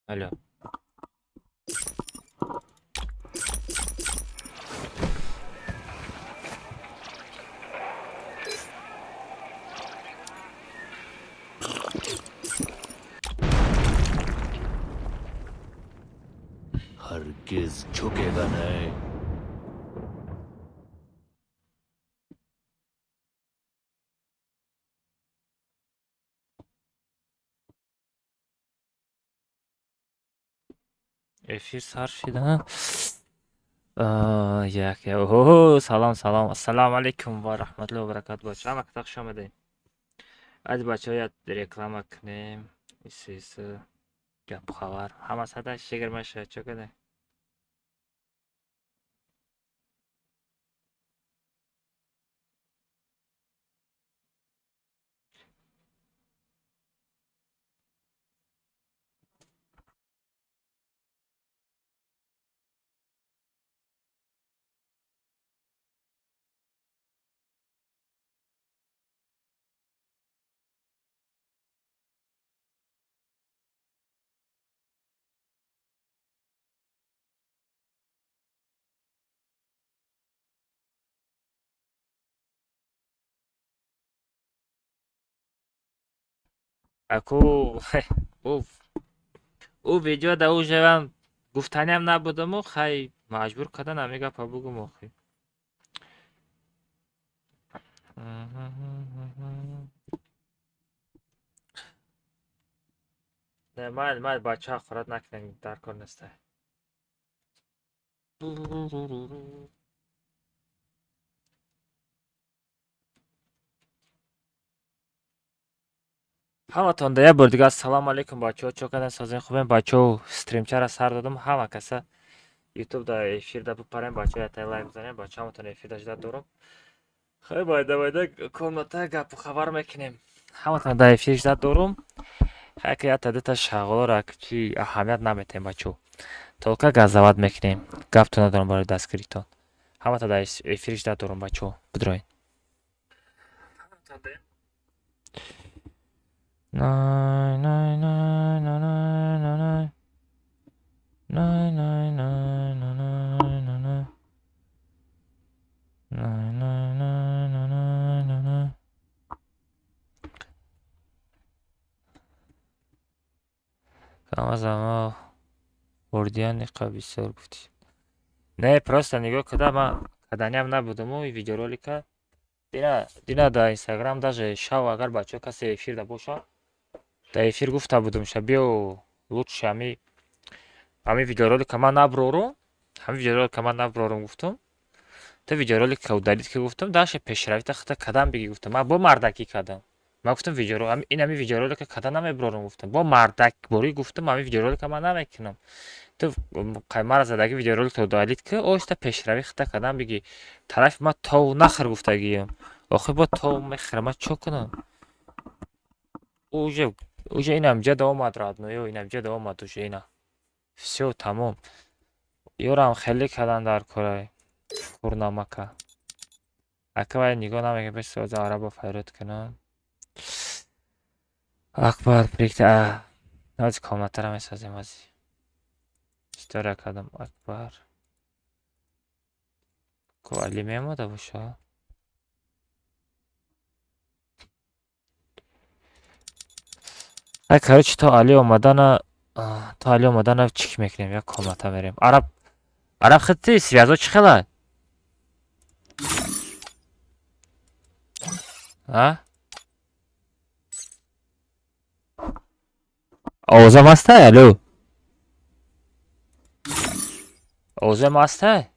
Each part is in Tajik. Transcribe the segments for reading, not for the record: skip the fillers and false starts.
Алло. हरगिज झुकेगा नहीं। Эфир сар шида. Як оҳо, салом, салом, ассалому алайкум ва раҳматуллоҳи ва баракатуҳ. Бачаҳо, ҳама ката хуш омадед. Аз бачаҳо як реклама кунем. Ис гапу хабар. Ҳама сада шигирма шуд, чо кунем? Аку ӯ видео да ужевам гуфтаниам набудаму, хай маҷбур кардан ҳами гапа бугум охи. Не, майли, майли, бачаҳо хӯрат накунем, дар кор нестай. Ҳаматон да як бор дига ассалому алайкум, бачаҳо, чо кардан, созен, хубем, бачаҳо? Стримчара сар додам, ҳама каса ютуб да эфир да бипарем, бачаҳо, ятай лайк бизанем, бачаҳо, ҳаматон эфир да жда дорам. Хай, байда байда комната гапу хабар мекунем. Ҳаматон да эфир жда дорум. Хай, ки ята дута шағолора чи аҳамият наметем, бачаҳо. Толка газават мекунем. Гаптон надорам барои дастгиритон. Ҳаматон да эфир жда дорум, бачаҳо. Бидроен. Най, най, най, най, най, най, най, най, най, най, най, най, най, най, най, най, най, най, най, най. Камазама хурдияни қа бисёр гуфтӣ. Не, просто нигоҳ када, ман каданиам набудаму видеоролика. Дина, дина да Инстаграм даже шав, агар бачаҳо касе эфир да боша, да эфир гуфта будум ша, биё лучше ҳами видеоролика ман наброрум, ҳами видеоролика ман наброрум гуфтум. Ту видеоролика удалить ки гуфтум, даше пешравита хата кадам биги гуфтум. Ман бо мардакӣ кардам. Ман гуфтам видеоро ин ҳами видеоролика када намеброрум гуфтам. Бо мардак борӣ гуфтам, ҳами видеоролика ман намекунам. Ту мара задаги видеоролика удалить ки, оҳиста пешравӣ хата кадам биги. Тарафи ман тов нахӯр гуфтагиям. Охир бо тов мехӯрам, ман чо кунам? Уже инам ҷа омад, родной, инам ҷа омад уже ина. Всё, тамом. Ёрам хеле кадан дар корай. Курнамака. Ака вай нигоҳ намекунад, бес оза араба файрод кунам. Акбар прикта. Ҳози комнатара месозем ҳози. История кардам Акбар. Ко Али меомада боша? Ай, короче, то Али омадана чӣ мекунем? Як комната мерем. Араб, араб, хити связо чӣ хела? А? Овозам ҳастай? Алло? Овозам ҳастай?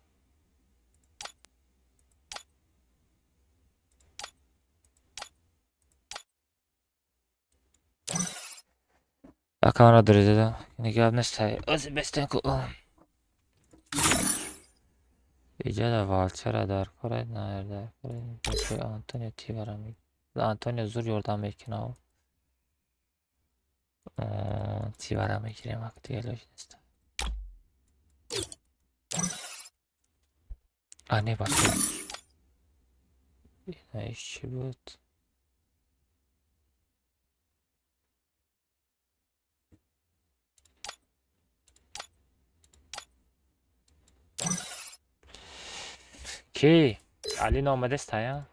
Акамара доридада. Гап нестай. Ози бестен ку. Иҷода валчара дар кора, на дар кора. Бачаи Антонио Тивара ми. Антонио зур ёрдам мекунад. Тивара мегирем, ак дига лоҷ нест. А, не, бача. Ина иш чӣ буд? Ки? Али наомадест, ая?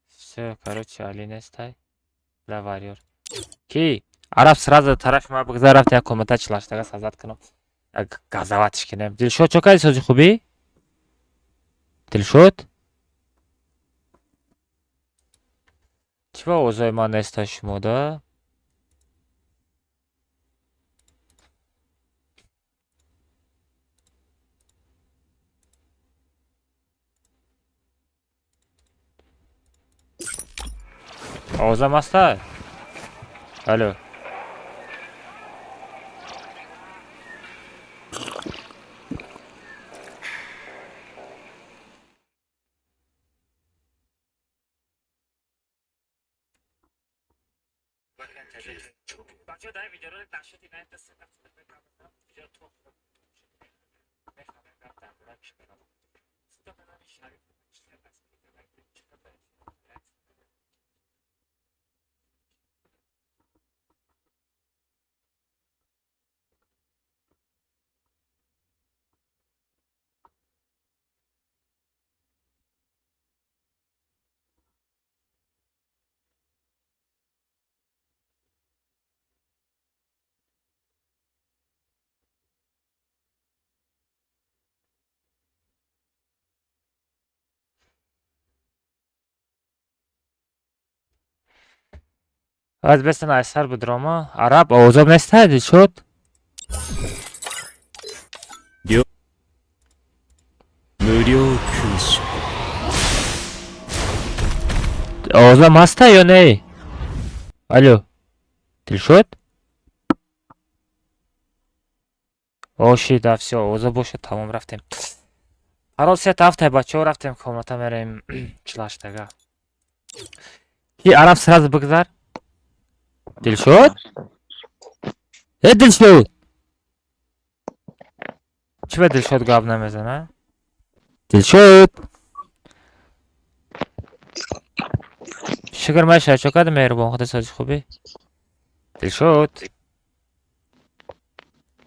Всё, короче, Али нестай. Бля, варьёр. Ки? Араб сразу тарафи ма бигзар, рафт як комната чилаштага сазад кунам. Як газаватиш кинем. Дилшод, чо кардӣ, сози хубӣ? Дилшод? Чӣ ба овозои ман неста шумо да? Овозам ҳаста? Алло. Аз бестан айсар будрома. Араб овозом неста, Дилшод? 無料空所。 Овозам ҳаста ё не? Алло. Дилшод? Оши, да, всё, овоза бошад, тамом, рафтем. Парол сет ҳафтай, бачаҳо, рафтем комната мерем чилаштага. Ки, араб, сразу бигзар? Дилшод? Э, Дилшод! Чӣ ба Дилшод гап намезана? Дилшод! Шукр маша, чо кардӣ, меҳрубон, худо сози хубӣ? Дилшод?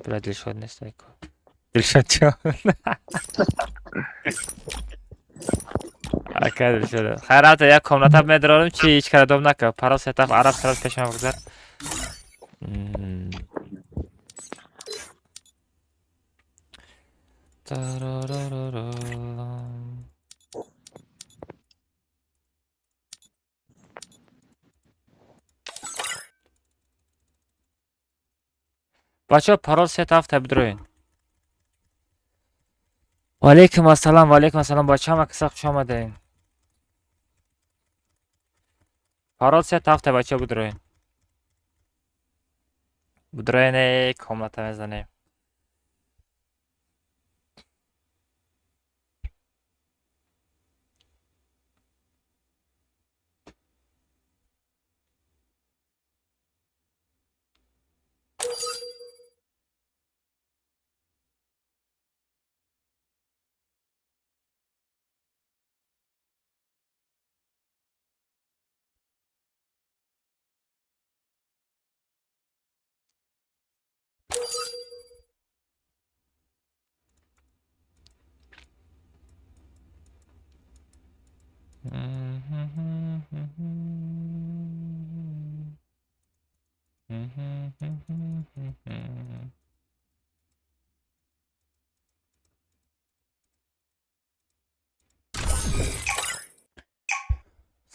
Бля, Дилшод нест айко. Дилшод чо? Ака Дилшод. Хайр, рафта як комната медорам, чи ҳеҷ кара дом накард. Парол сетаф, араб сразу пешам бигзар. Тарарарарам. Бачаҳо, парол сет ҳафта, бидроен. Ваалейкум ассалом, ваалейкум ассалом, бача, ҳама каса хуш омадем. Парол сет ҳафта, бачаҳо, бидроен. Бидроен, э, комната мезанем.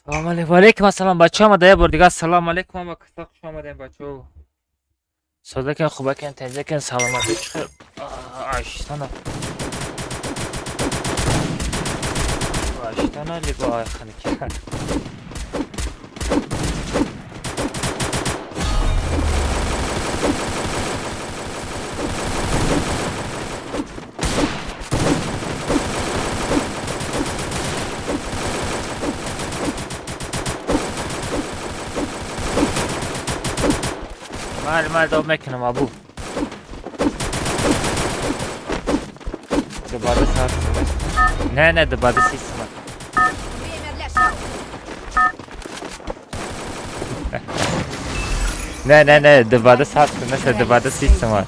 Салом алейкум. Ваалейкум ассалом, бачаҳо, омада як бор дигар ассалому алейкум, ҳама каса хуш омадем, бачаҳо. Содакен, хубакен, тенҷакен, саломатӣ чӣ хел? Айштана. Айштана либо айханики. Майли, майли, доб мекунам, абу. Дубада сар. Не, не, дубада система. Время для шоу. Не, не, не, дубада 100 неста, дубада 30 сомон.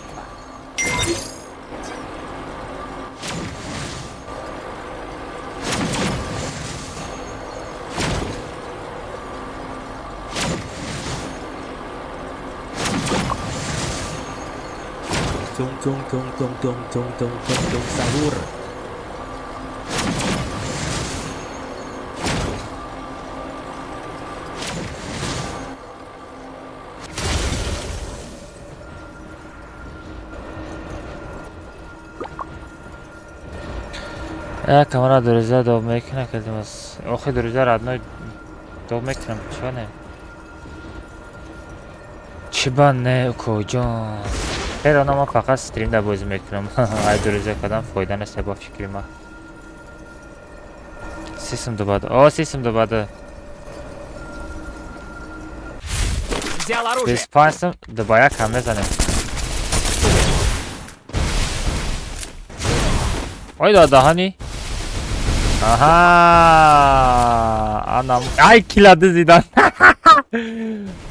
Tung tung tung tung tung tung tung tung tung sahur. Камара друзья доб мекунам, кардимас. Охи друзья родной доб мекунам, чиба не? Чиба не, укоҷон? Хеле ман фақат стримда бозӣ мекунам. Ай друзья кардам фоида нест бо фикри ман. Сисм дубада. О, сисм дубада. Взял оружие. 25 сум дубая кам мезанем. Ой, дадаҳани. Аҳа, анам. Ай, килады зидан.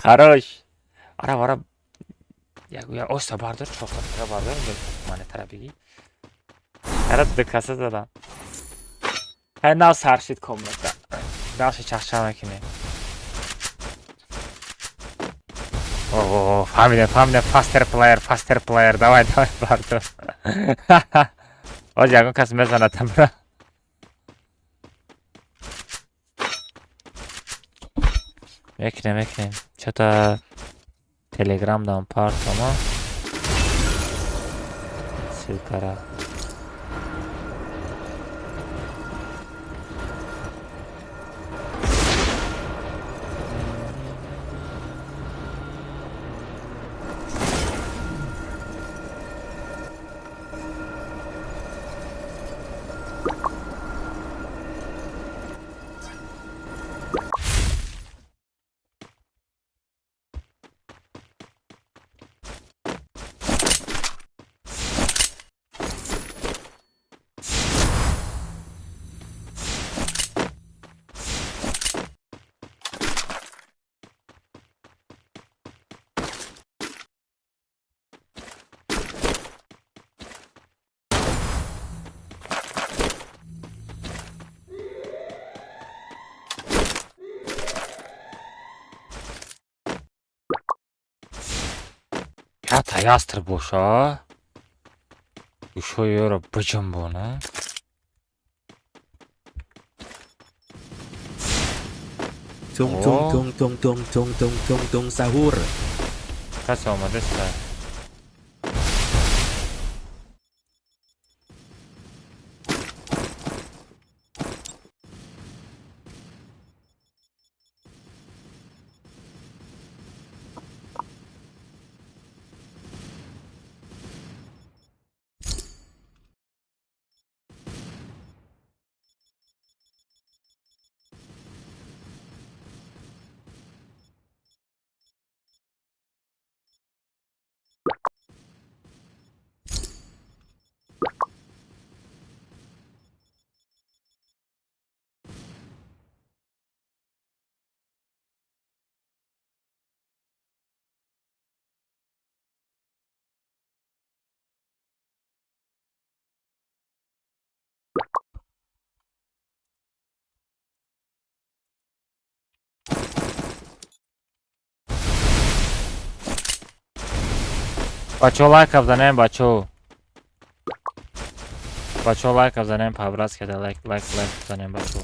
Хорош. Ара, ара. Я оста бардор, чорта бардор, монетара биги. Ара дукаса задан. Ҳай нав саршид комната. Дальше чахча мекунем. О, фаҳмидем, фаҳмидем, faster player, faster player. Давай, давай, бардор. Оз ягон кас мезанад тамра. Мекунем, мекунем. Чё-то Телеграм дам партома. Ссылкара. Ята ястр боша. Гӯшҳои ёро биҷунбона. Tung tung tung tung tung tung tung tung tung sahur. Касе омадаста. Бачо лайка бзанем, бачо. Бачо лайка бзанем, по-братски да лайк, лайк, лайк бзанем, бачо.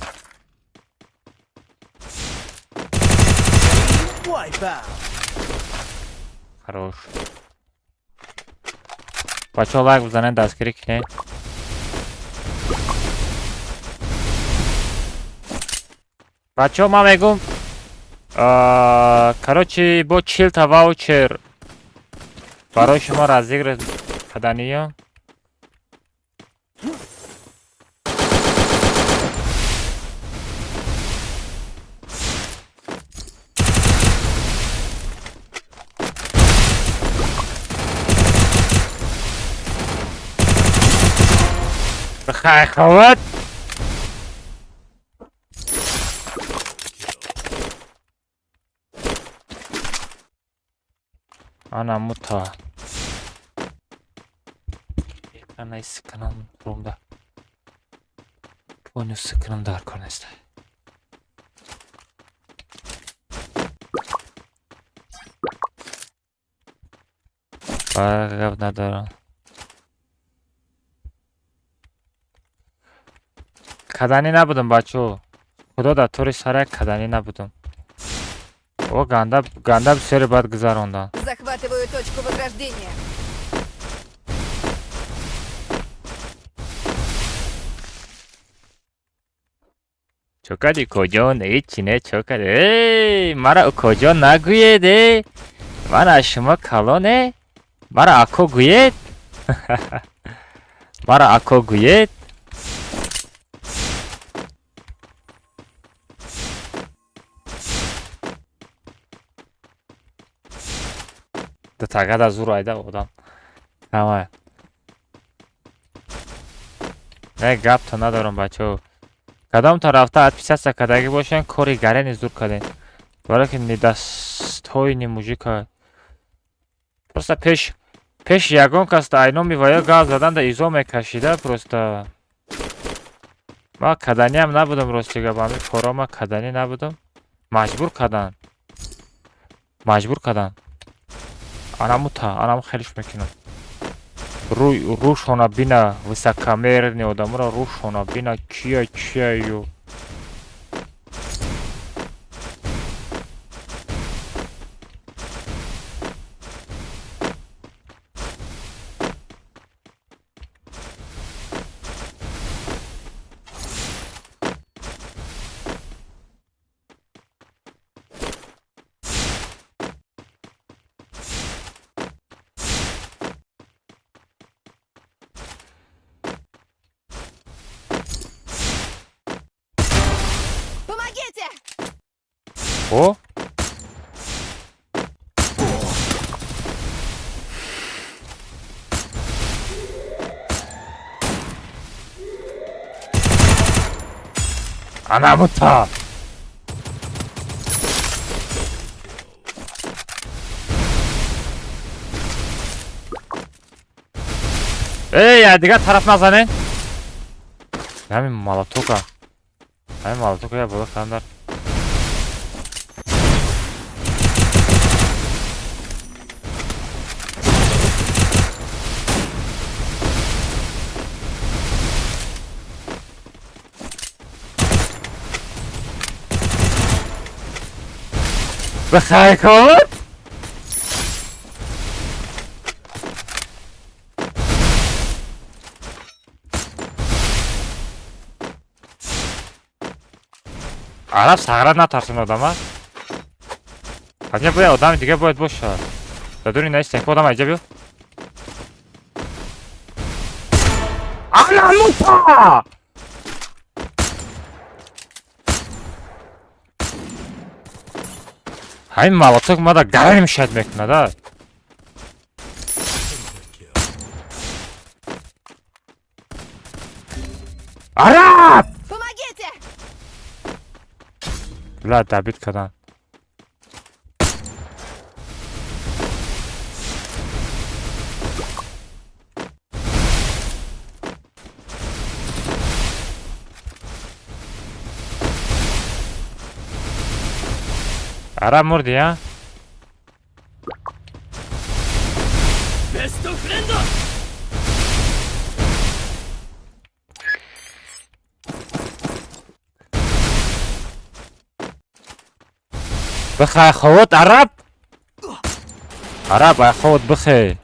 Хорош. Бачо лайк бзанем, дастгирӣ кунед. Бачо ман мегум, короче, бо 40 та ваучер барои шумо разыгрыш каданиё. Бихай хават. Ана мута. Экрана сиканам румда. Понял, сиканам дар кор неста. Фарқ гап надорам. Каданӣ набудам, бачаҳо. Худо дар тори сарай каданӣ набудам. О, ганда, ганда бисёре бад гузаронданд. Захватываю точку возрождения. Чо кардӣ, укоҷон? Ҳечи не, чо кардӣ? Эй, мара укоҷон нагӯед, э? Ман аз шумо калоне? Мара ако гӯед? Мара ако гӯед? Дутагада зур айда одам. Ҳама. Не, гапто надорам, бачаҳо. Кадом тарафта отписаться кардагӣ бошанд, кори гарени зур кардем. Барои ки недостойный мужика. Просто пеш ягон кас да айноми вая гап задан да изо мекашида просто. Ман каданиам набудам, рости гап, ҳамин коро ман каданӣ набудам. Маҷбур карданд. Маҷбур карданд. Анаму та, анаму хелиш мекунам. Рӯшона бина, высокомерный одаморо рӯшона бина, кия кия ю. Помогите! О! Анамута! Эй, я дигар тараф назанен? Ҳамин молотока. Ҳамин молотока я боло кардам. Бихай кун? Араб сағрат натарсун одама. Аз бояд одами дига бояд бошад. Дадури наистем, ки одам айҷа биё. Аламута! Ҳамин молоток мада гарани мешавад мекунад, а? Араб! Помогите! Бля, добит кардан. Араб мурди, а? Бихай ховот, араб! Араб, ай ховот бихай.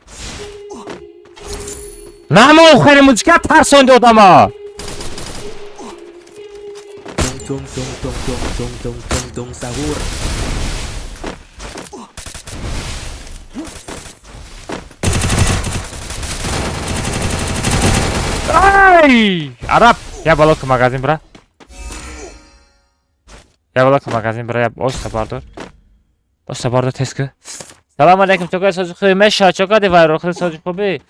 Намо охири музика тарсонди одама! Tung tung tung tung tung tung tung tung sahur. Ай! Араб! Я боло ки магазин бира. Я боло ки магазин бира, я оста бардор. Оста бардор тез ки. Салом алейкум, чока сози хуби меша, чока ди вайрол худи сози хуби.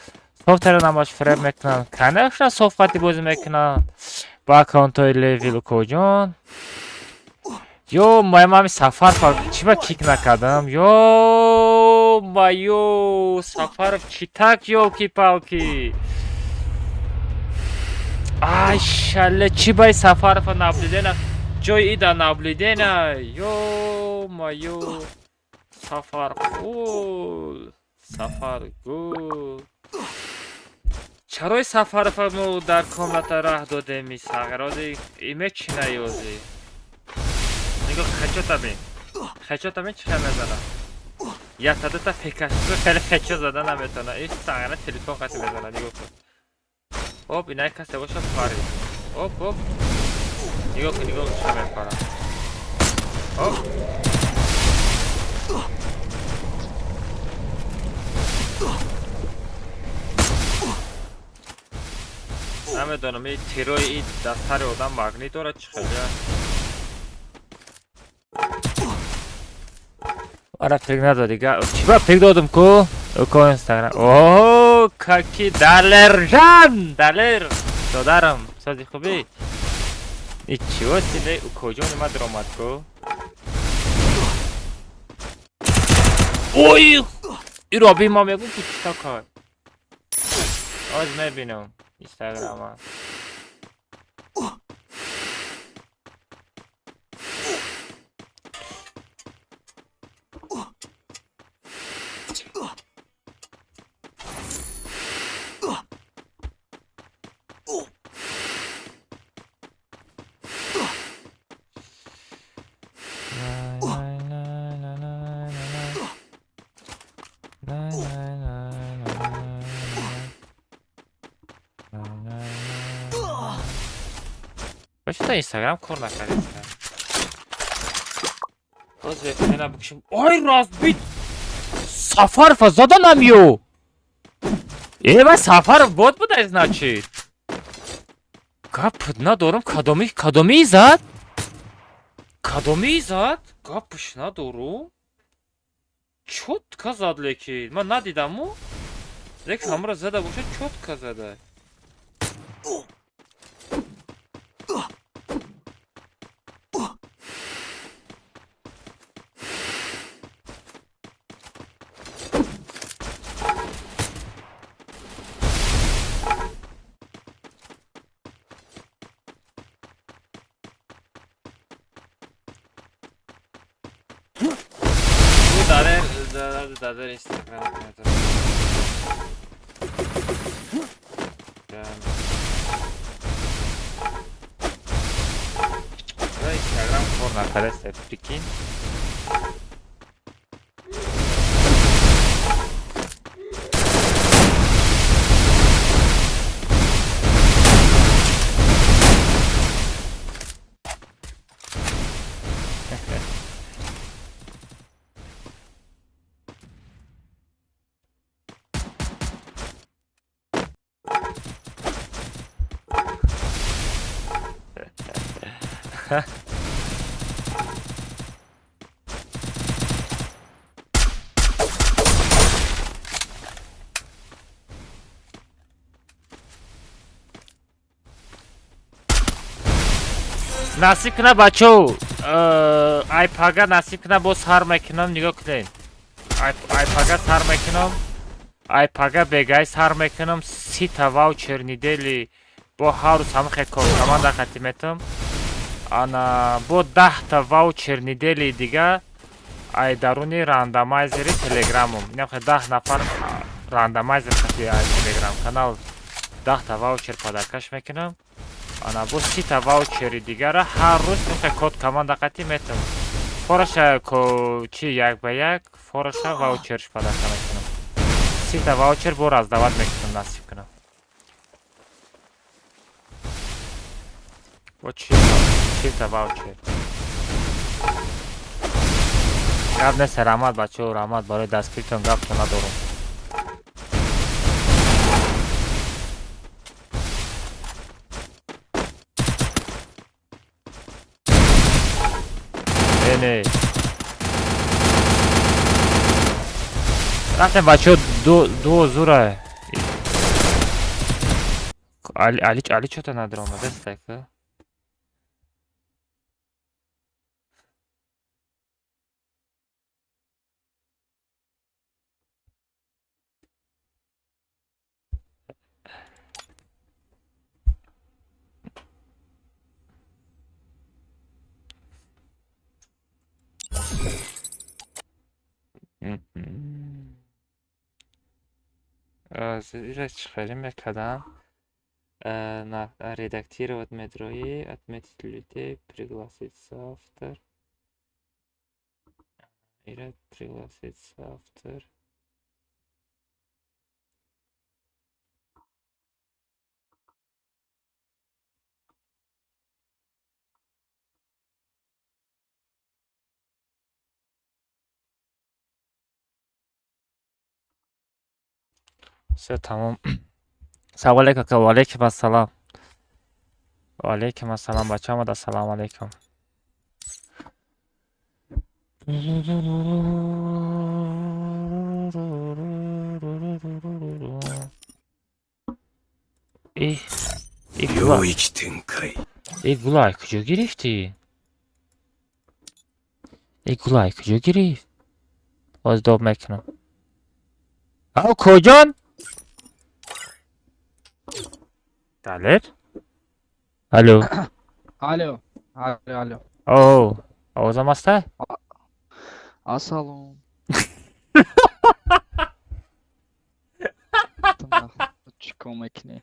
Софтера намаш фреб мекунам. Конечно, софт қати бозӣ мекунам. Ба аккаунтҳои левил укоҷон. Ё, моям ҳами сафар фа чӣ ба кик накардам? Ё! Ё-моё, Сафаров чӣ так, ёлки-палки. Ай, шале, чӣ бай Сафарова наблюдена? Ҷои ида наблюдена. Ё-моё. Сафарқул. Сафаргул. Чарои Сафарова мо дар комната раҳ додем и сағирози име чӣ наёзи? Нигоҳ хечота бин. Хечота бин чӣ хел мезана. Якта дута пекашку хеле хечо зада наметавона. Иш сағира телефон қати мезана, нигоҳ кун. Оп, инай касе боша парид. Оп, оп. Нигоҳ кун, нигоҳ чӣ мепара. Оп. Намедонам, ин тирои ин дар сари одам магнит дорад чӣ хеле. Ара пик надоди. Чӣ ба пик додум ку? Ко Инстаграм. О, каки Далержан! Далер! Додарам, сози хубӣ? И чиво силе укоҷони ма даромад ку? Ой! Иро би ма мегум ки чӣ та кар? Оз мебинам Инстаграма. Бача Инстаграм кор накардем. Боз вебсайна бикушем. Ой, разбит! Сафарова заданам ё! Э, ва Сафаров бот буда, значит. Гап надорам, кадоми, кадоми зад? Кадоми зад? Гапш надорум. Чётко зад лекин. Ман надидаму. Лекин ҳамра зада бошад, чётко зада. Далер Инстаграм. Инстаграм кор накардаст, прикинь. Насиб куна бачо, айпага насиб куна боз сар мекунам, нигоҳ кунед. Айпага сар мекунам, айпага бегай сар мекунам, 30 ваучер недели бо ҳар рӯз ҳамихе кор команда хати метам. Ана бо 10 ваучер недели дига ай даруни рандомайзери телеграмум. Инам 10 нафар рандомайзер хати ай телеграм канал 10 ваучер падаркаш мекунам. Ана бо 30 ваучери дигара ҳар рӯз мехе код команда қати метам. Фораша ко чи як ба як фораша ваучерш падарка мекунам. 30 ваучер бо раздават мекунам, насиб кунам. Бо 40 ваучер. Гап нест, раҳмат бачаҳо, раҳмат барои дастгиритон, гапто надорум. Не. Рафтем бачаҳо, ду зура. Али, Али, Али чото надромадест така? Ира чӣ хеле мекардам? На редактировать медрои, отметить людей, пригласить соавтор. Ира пригласить соавтор. Всё, тамом. Салом алейкум, ака. Ва алейкум ассалом. Ва алейкум ассалом, бача омад. Ассалому алейкум. И и гула 領域展開 и гула ай куҷо гирифтӣ? И гула ай куҷо гирифт? Боз доб мекунам. Ав куҷон? Далер? Алло. Алло, алло, алло. О, овозам ҳаста? Ассалом. Чӣ кор мекунӣ?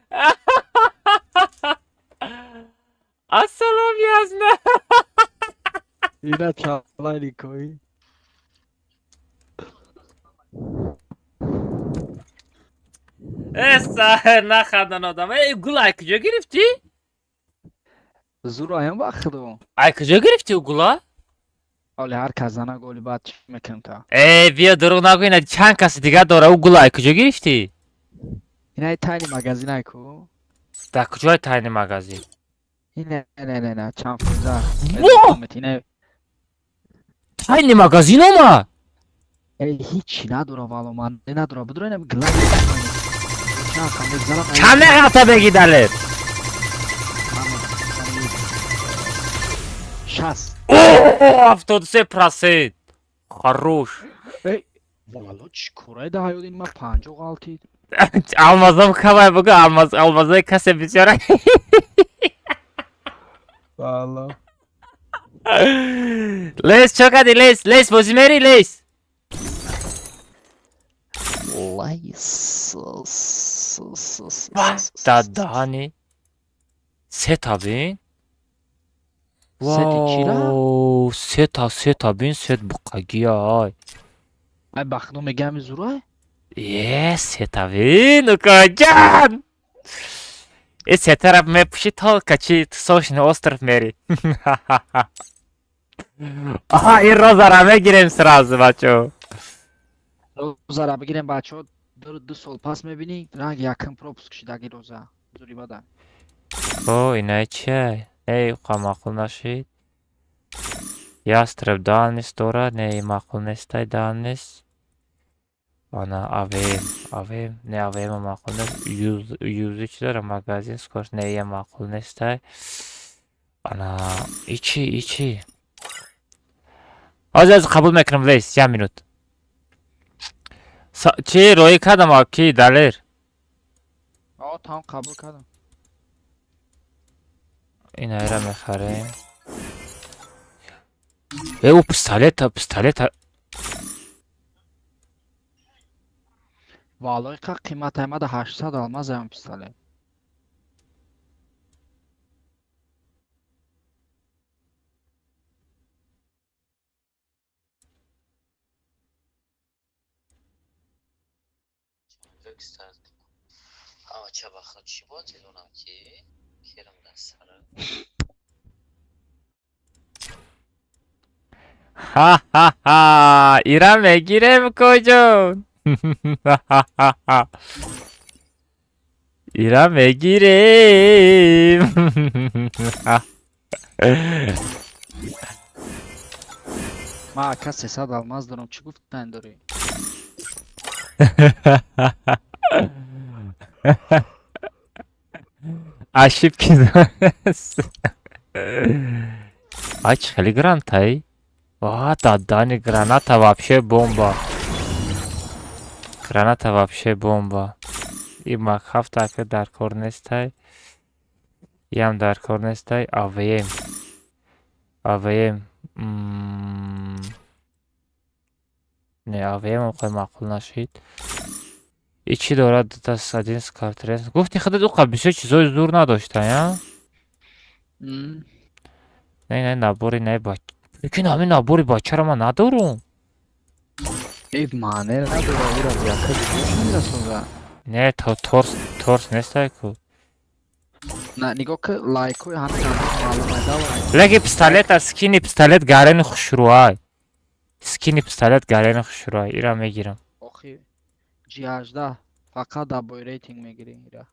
Ассалом язна. Ина чалайни кои. Э, саҳр нахандан одам. Э, гула ай куҷо гирифтӣ? Зур аям ба худо. Ай куҷо гирифтӣ ӯ гула? Оли ҳар кас зана голи баъд чӣ мекунем та? Э, биё дурӯғ нагӯ, ина чанд каси дигар дора, ӯ гула ай куҷо гирифтӣ? Инаи тайни магазинай ку? Дар куҷои тайни магазин? Ина не не не чанд фоиза. Во! Ина Тайни магазин омад? э ҳичи надора вало ман надора. Будура ина гла. Чанд кам мегзарам. Чанд меғалта беги Далер? 60. О, 73%. Хорош. Вало чӣ корае да ҳаёт ин ман 50 ғалтид. Алмазам камай бугӯ, алмаз алмазои касе бисёра. Вало. Лес чо кардӣ, Лес? Лес бозӣ мери, Лес? Лайс. Дар даҳани сета бин. Сети чира? Вау, сета, сета бин, сет буқагия ай. Ай ба худо мегӯям зурай? Е, сета бин, укаҷан. Э, сетара мепӯши то качи сошни остров мери. Аҳа, ин розара мегирем сразу, бачо. Розара бигирем бачаҳо 2 сол пас мебинӣ ранг якм пропуск шидаги роза. Зури бада. О, инаи чия? Эй, қа маъқул нашид. Ястреб дальность дорад, не, маъқул нестай дальность. Ана АВМ, АВМ, не АВМ маъқул нест. Юзи чи дора магазин, скорость, не, я маъқул нестай. Ана, ичи, ичи. Ҳозир ҳозир қабул мекунам, Лейс, як минут. Чӣ роӣ кардам, а ки Далер? О, тамом қабул кардам. Инаира мехарем. Э, ӯ пистолета, пистолета. Валлои қа қимат аймада 800 алмаз аям пистолет. Ха-ха-ха! Ира мегирем куҷон? Ира мегирем. Ман ака 300 алмаз дорам, чӣ гуфтан дорӣ? Ошибки. Ай, чӣ хеле грантай? Ва, дадани граната вообще бомба. Граната вообще бомба. И мак ҳафта ака дар кор нестай. Иам дар кор нестай. АВМ. АВМ. Не, АВМ охои маъқул нашид. И чӣ дорад? Дас один скартрес. Гуфти худат уқа бисёр чизои зур надошта, я? Не, не, набори не бач. Лекин ҳамин набори бачаро ман надорум. Э, маъне надора, ира яка видеош мерасонда. Не, то торс, торс нестай ку. На, нигоҳ ки лайкҳои ҳамин набор маълум давай. Лекин пистолета, скини пистолет гарени хушрӯай. Скини пистолет гарени хушрӯай. Ира мегирам. Охи G18 фақат дар бой рейтинг мегирӣ ира.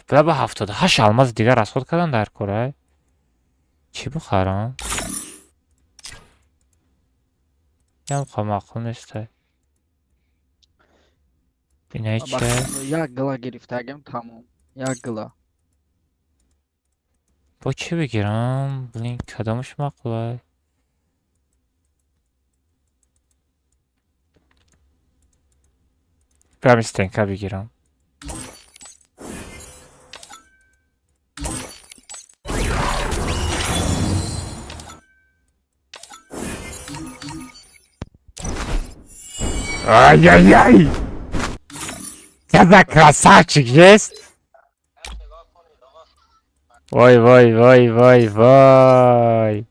Била ба 78 алмаз дигар расход кардан дар корай. Чӣ бихарам? Ям маъқул нестай. Инаи Ба чия? як гила гирифтагим тамом. Як гила. Бо чӣ бигирам? Блин, кадомаш маъқулай? Прям стенка бигирам. Ай-яй-яй! Что за красавчик есть? Вой, вой, вой, вой, вой.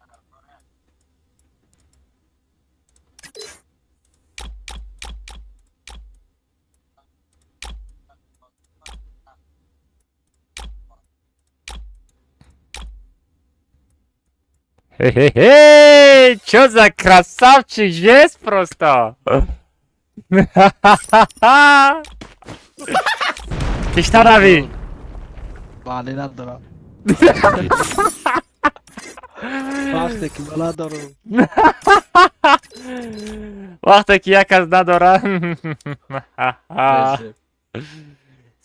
Хе-хе-хе! Чё за красавчик есть просто? Кишта рави! Маъне надора. Вақте ки ман надорам. Вақте ки як кас надора.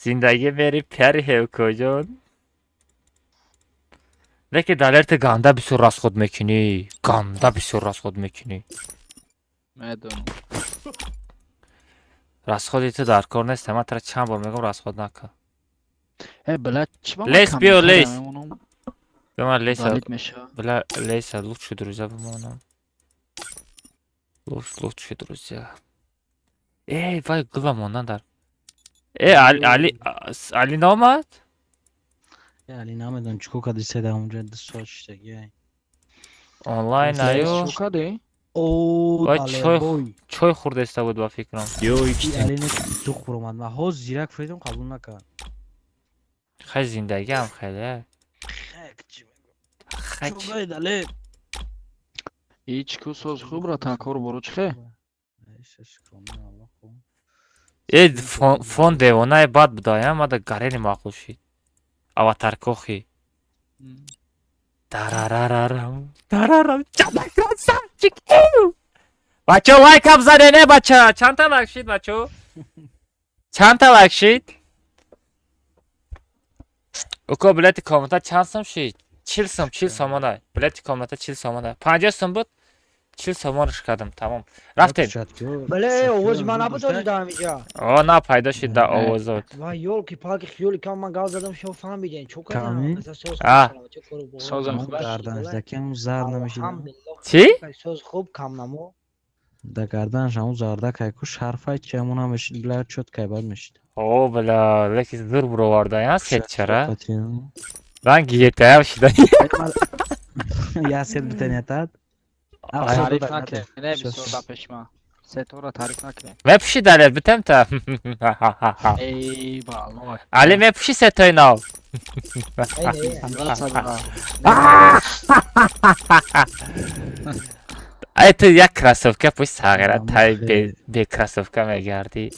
Зиндагӣ мери пиари ҳевкоҷон. Лекин Далер, ту ганда бисёр расход мекунӣ. Ганда бисёр расход мекунӣ. Медонам. Расходи ту дар кор нест. Ман тара чанд бор мегӯям, расход накун. Э, била, чӣ ба ман Лес биё, комментария лес. мемонам? Ба ман леса. Удалить мешавад. Бля, леса лучшие друзья бимонам. Лучшие друзья. Эй, вай гула мондан дар. Э, Али, Али, Али наомад? Али намедонам чӣ кор кардӣ, седа онҷа 2 соат шиштагӣ. Онлайн аю. Чӣ кардӣ? О, Вай, чой Далербой. Чой хӯрдаиста буд ба фикрам. Али не ду хӯромад. Ман ҳоз зирак фуридам, қабул накард. Хай, зиндагиам хеле. Хек чӣ мегӯ? Хай. Чӯгай, Далер. Ҳеҷ ку соз хуб, братан, кору бору чӣ хе? Айша, шукрона Аллоҳ. Хуб. Э, фон девонаи бад будаям, мада гарени маъқул шид. Аватаркохи. Тарарарарам. Тарарам. Чада красавчик. Эу! Бачо, лайкам зане, не бача. Чандта лайк шид, бачо? Чандта лайк шид? Уко, билети комната чанд сум шид? 40 сум, 40 сомона. Билети комната 40 сомона. 50 сум буд. 40 сомонаш кардам, тамом. Рафтем. Бале, овози ман набуд ҳозир дар ҳамиҷа. О, на пайдо шид да овозот. Ва ёлки-палки, хиёли кам ман гап задам, шумо фаҳмидем. Чо Ками? кардам? Соз А. Созам хуб. Гарданаш дакам зар намешид. Чӣ? Соз хуб, кам намо. Да гарданаш ҳамун зарда кайку шарфай чи ҳамун ҳам мешид, била чот кай бад мешид. О, бля, лекин зур буровардаям сетчара. Ранги етаям шида. Я сет битанятад. Тариф накунед, не бисёр да пеши ман. Сетора тариф накунед. Мепӯши, Далер, битем та. Эй, баллоҳ. Али, мепӯши сетои нав? Не, не. Ай, ту як кроссовка пӯш, сағира, Аммо тай хеле. бе кроссовка мегардӣ.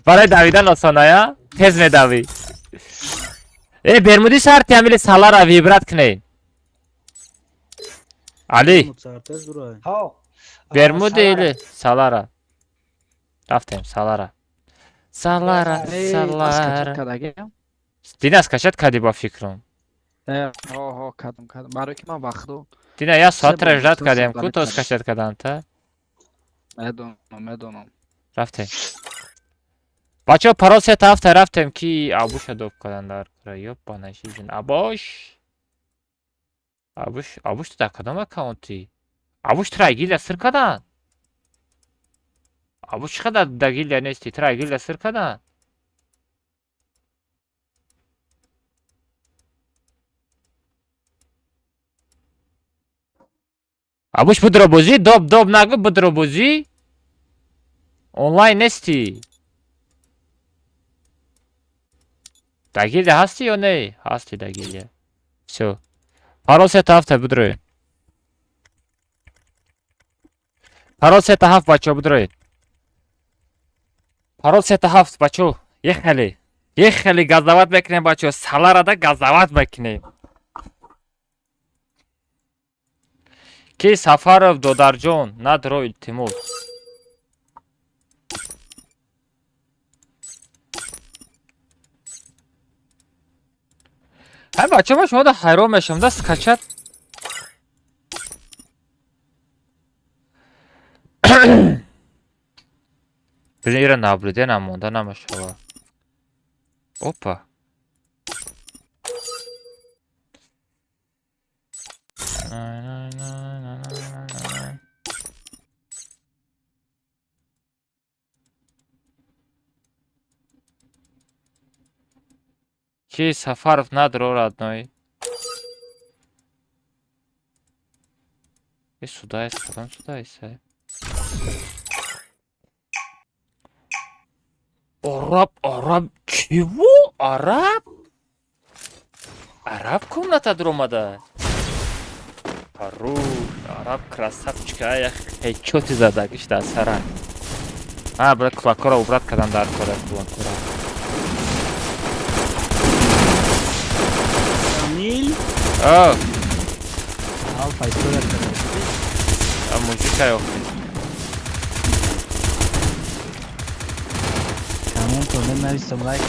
Барои давидан осоная? Тез медавӣ. Э, бермуди шарти ҳамили салара вибрат кунед. Али, Ҳо. бермуди Салара. или салара? Рафтем, салара. Салара, салара. Кардагиам? Дина скачать кардӣ ба фикрам. Э, ҳо, ҳо, кардам, кардам. Барои ки ман вақту Дина як соат Се бор ждать се кардем соат ку то кардам. скачать кардан та. Медонам, медонам. Рафтем. Бачаҳо, парол сета ҳафта рафтем ки абуша доб кардан дар кора. Ёпана шижин. Абош. Абуш, абуш ту дар кадом аккаунтӣ? Абуш тура гилия сир кардан? Абу чӣ қадар да гилдия нести? Тра гилдия сир кадан? Абуш будро бозӣ, доб доб нагу будро бозӣ. Онлайн нести. Да гилдия ҳастӣ ё не? Ҳастӣ да гилдия. Всё. Парол сета ҳафта будроед. Парол сета ҳафт бачаҳо будроед. Парол сета ҳафт бачаҳо. Ехали. Ехали газават мекунем бачаҳо. Саларада газават мекунем. Ки Сафаров додарҷон надро илтимос. Ҳай бачаҳо ман шумода ҳайрон мешавам. Да скачат. Блин, ира наблюдение намонда намешава. Опа. Ки Сафаров надро родной. И сюда, и сюда, сюда, и сюда. Араб, араб, чего? Араб? Араб комната дромада. Хорош, араб красавчика, я чё ты задагиш да сара. А, брат, кулакора убрат кадан дар кора кулакора. Камил? А. Алфа история. А мужика ёхи. Коммент нависам лайк.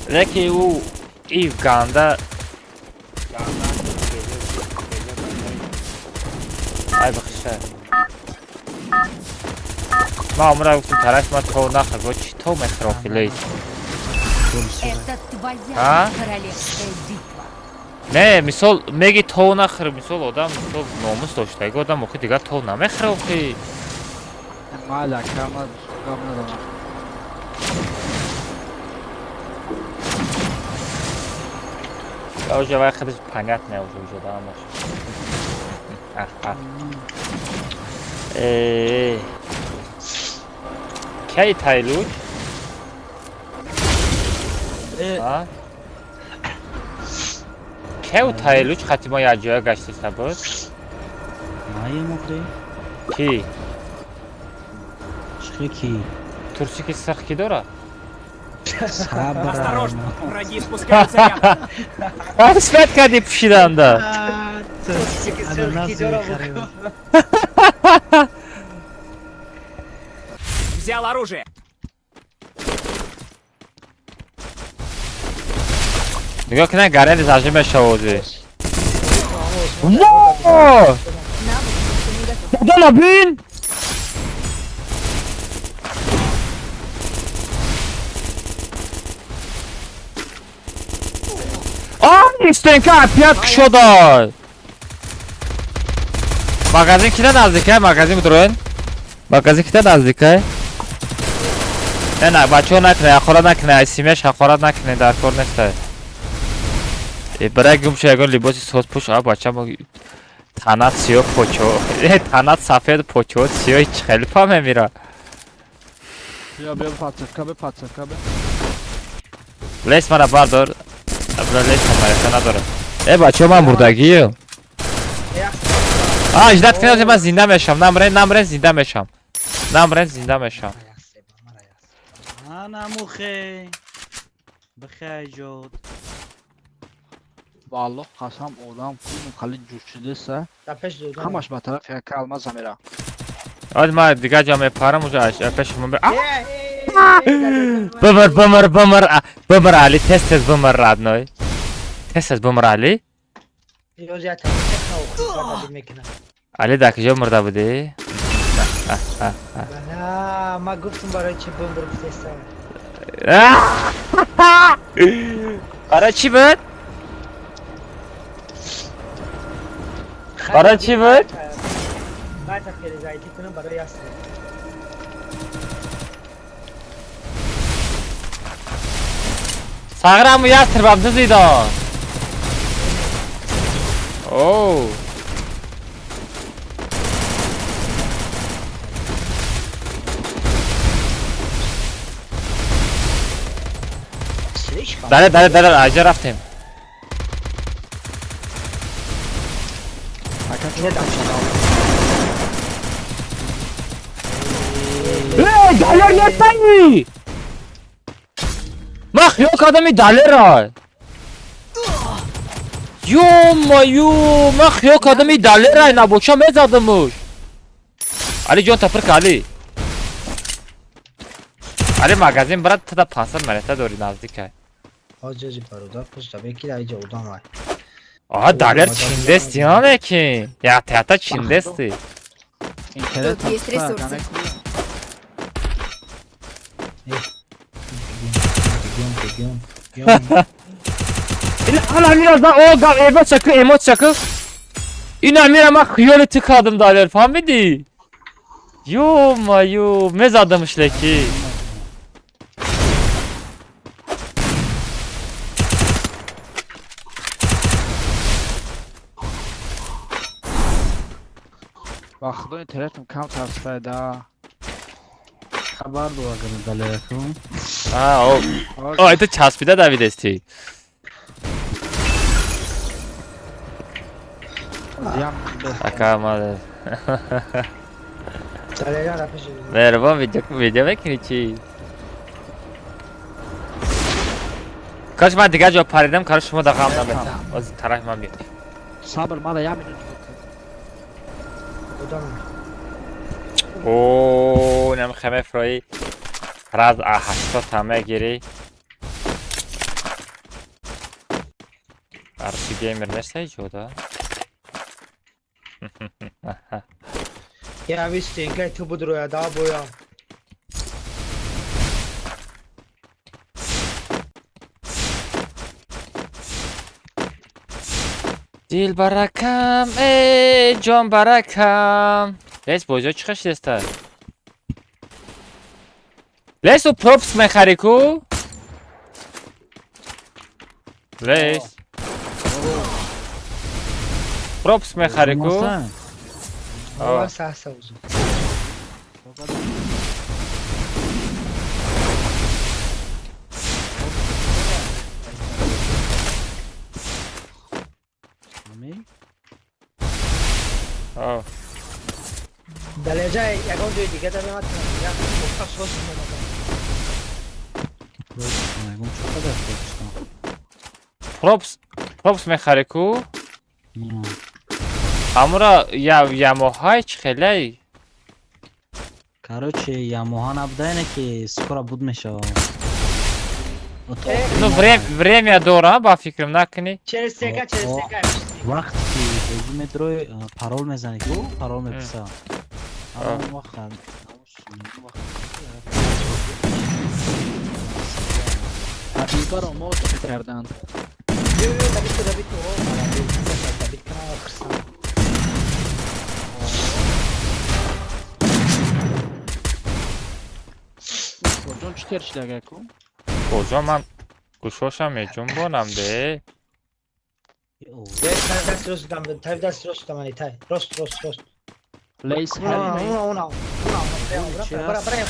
Леки у и в ганда. Ай бахша. Ма умра гуфтам тараф ма то нахр, бо чи то мехрохи лейс. Это твоя королевская битва. Не, мисол меги то нахр, мисол одам мисол номус доштаги одам охи дигар то намехрохи. Маля, кама гап надорам. Я уже вай хадиш понятно уже уже да маш. Кай тайлуч? А? Кай тайлуч хати мо як ҷоя гаштиста буд? Маем охри? Ки? Чӣ ки? Турсики сирх ки дора? Осторожно, враги спускаются рядом. Свет кади пушиданда. Взял оружие. Нигоҳ кунед, гарели зажим мешавози. Во! Додала бин! Ай, стенка опять кушода. Магазин кида наздикай, магазин бидроен. Магазин кида наздикай. Не, не, бачаҳо накунед, ҳақорат накунед, семьяш ҳақорат накунед, дар кор нестай. Барай гум шуд ягон либоси соз пӯш, а бачамо танат сиёҳ почо, танат сафед почо сиёҳ чӣ хеле фаҳме мира. Биё, биё, пацевка бе, пацевка бе. Лес мара бардор. Абра лес мара надорад. Бачаҳо ман мурдагием. А, ждат кунед, ман зинда мешам. Намрен, намрен, зинда мешам. Намрен, зинда мешам. Ана мухе. Бихай ҷод. Валлоҳ қасам одам кунум хали ҷӯшидеса. Ҳамаш ба тарафи яка алмаза мера. Оз ман дигар ҷо мепарам уже пеши ман. Бимир, бимир, бимир, бимир Али, тез тез бимир родной. Тез тез бимир Али. Али дар куҷо мурда будӣ? Ман гуфтам барои чӣ бимир гуфтеста. Барои чӣ буд? Барои чӣ буд? Баъд перезайти кунам барои ясн. Сағраму ястребам дизидон. Оу. Слишком. Дале, дале, дале, аҷа рафтем. Ака Не дам шадам. Эй, далер нестани! Ман хиёл кардам и далера. Ё-моё, ман хиёл кардам и далера, набоша мезадамуш. Али ҷон тапир али. Али магазин брат тада 500 монета дори наздика. Ҳоҷи бародар пушта беки дар иҷа одам ай. Аҳа, далер чиндести, а лекин. Я теата чиндести. Интернет Тут есть ресурсы. Бегем, бегем, бегем. Ана мира о гав эмо чакы, эмо чакы. Ина мира ман хиёли ту кардам далер, фаҳмидӣ? Ё-моё, мезадамш леки. Ба худо интернетам кам тафсайда. Хабар дора гана далераку. А, о. О, это часпида давидести. Зиям. Ака ма. Далера рафиши. Меҳрубон видео видео мекунӣ чӣ? Каш ман дигар ҷо паридам, кара шумо да ғам наметам. Оз тарафи ман биё. Сабр мада як минут. Одам. О, нам хаме фрои. Раз а 80 та мегирӣ. Арси геймер нестай ҷода? Я вистинка ту будроя да боя. Дил баракам, эй ҷон баракам. Лес бозиё чӣ хашидеста? Лесу пропуск мехарӣ ку? Лес. Пропуск мехарӣ ку? Ова саса узу. Ами? О. Далеҷа ягон ҷои дига да мематонам. Я пас рост мематонам. Мегум чӣ қадар пропускам? Пропуск пропуск мехарӣ ку? Ҳамура я ямоҳай чӣ хелай? Короче, ямоҳа набуда ки скоро буд мешава. Ну время дора, ба фикрам накунӣ. Через сека, через сека. Вақте ки бозӣ медрои парол мезанӣ ку, парол мепурса. Ҳамон вақт Ҳабибаро мо чӣ карданд? Ё ё Давид ку, Давид ку. О, молодец. Давид кана хирсам. Ҷон чӣ тер шидага ку? Куҷо ман гӯшошам меҷунбонам де. Даст рост дам, тай даст рост дамани тай. Рост, рост, рост. Лейс Уна, уна, уна. Уна, бара, бара.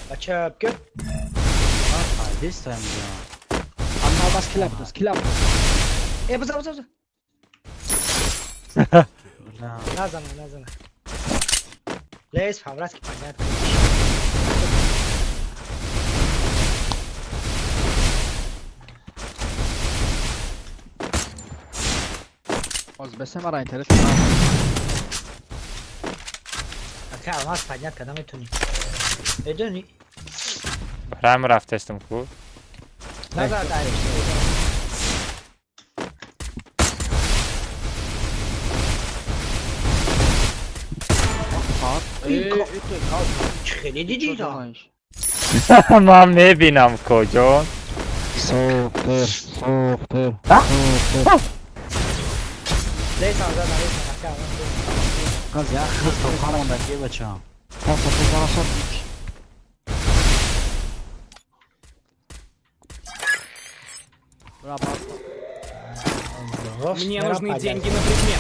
Бача, кё? Дестаем ҷа. Ама бас кила будас, кила будас. Э, буза, буза, буза. Назана, назана. Лейс по-братски понятно. Оз бесе мара интерес. Ака, алмаз поднять когда метуни. Медони? Барам рафтестам ку. Назар дай. Хеле дидӣ да? Ман мебинам куҷо. Сохтер, сохтер. Лейс назар, лейс, ака, алмаз. Каз як хел монда ки бача. Мне нужны деньги на предмет.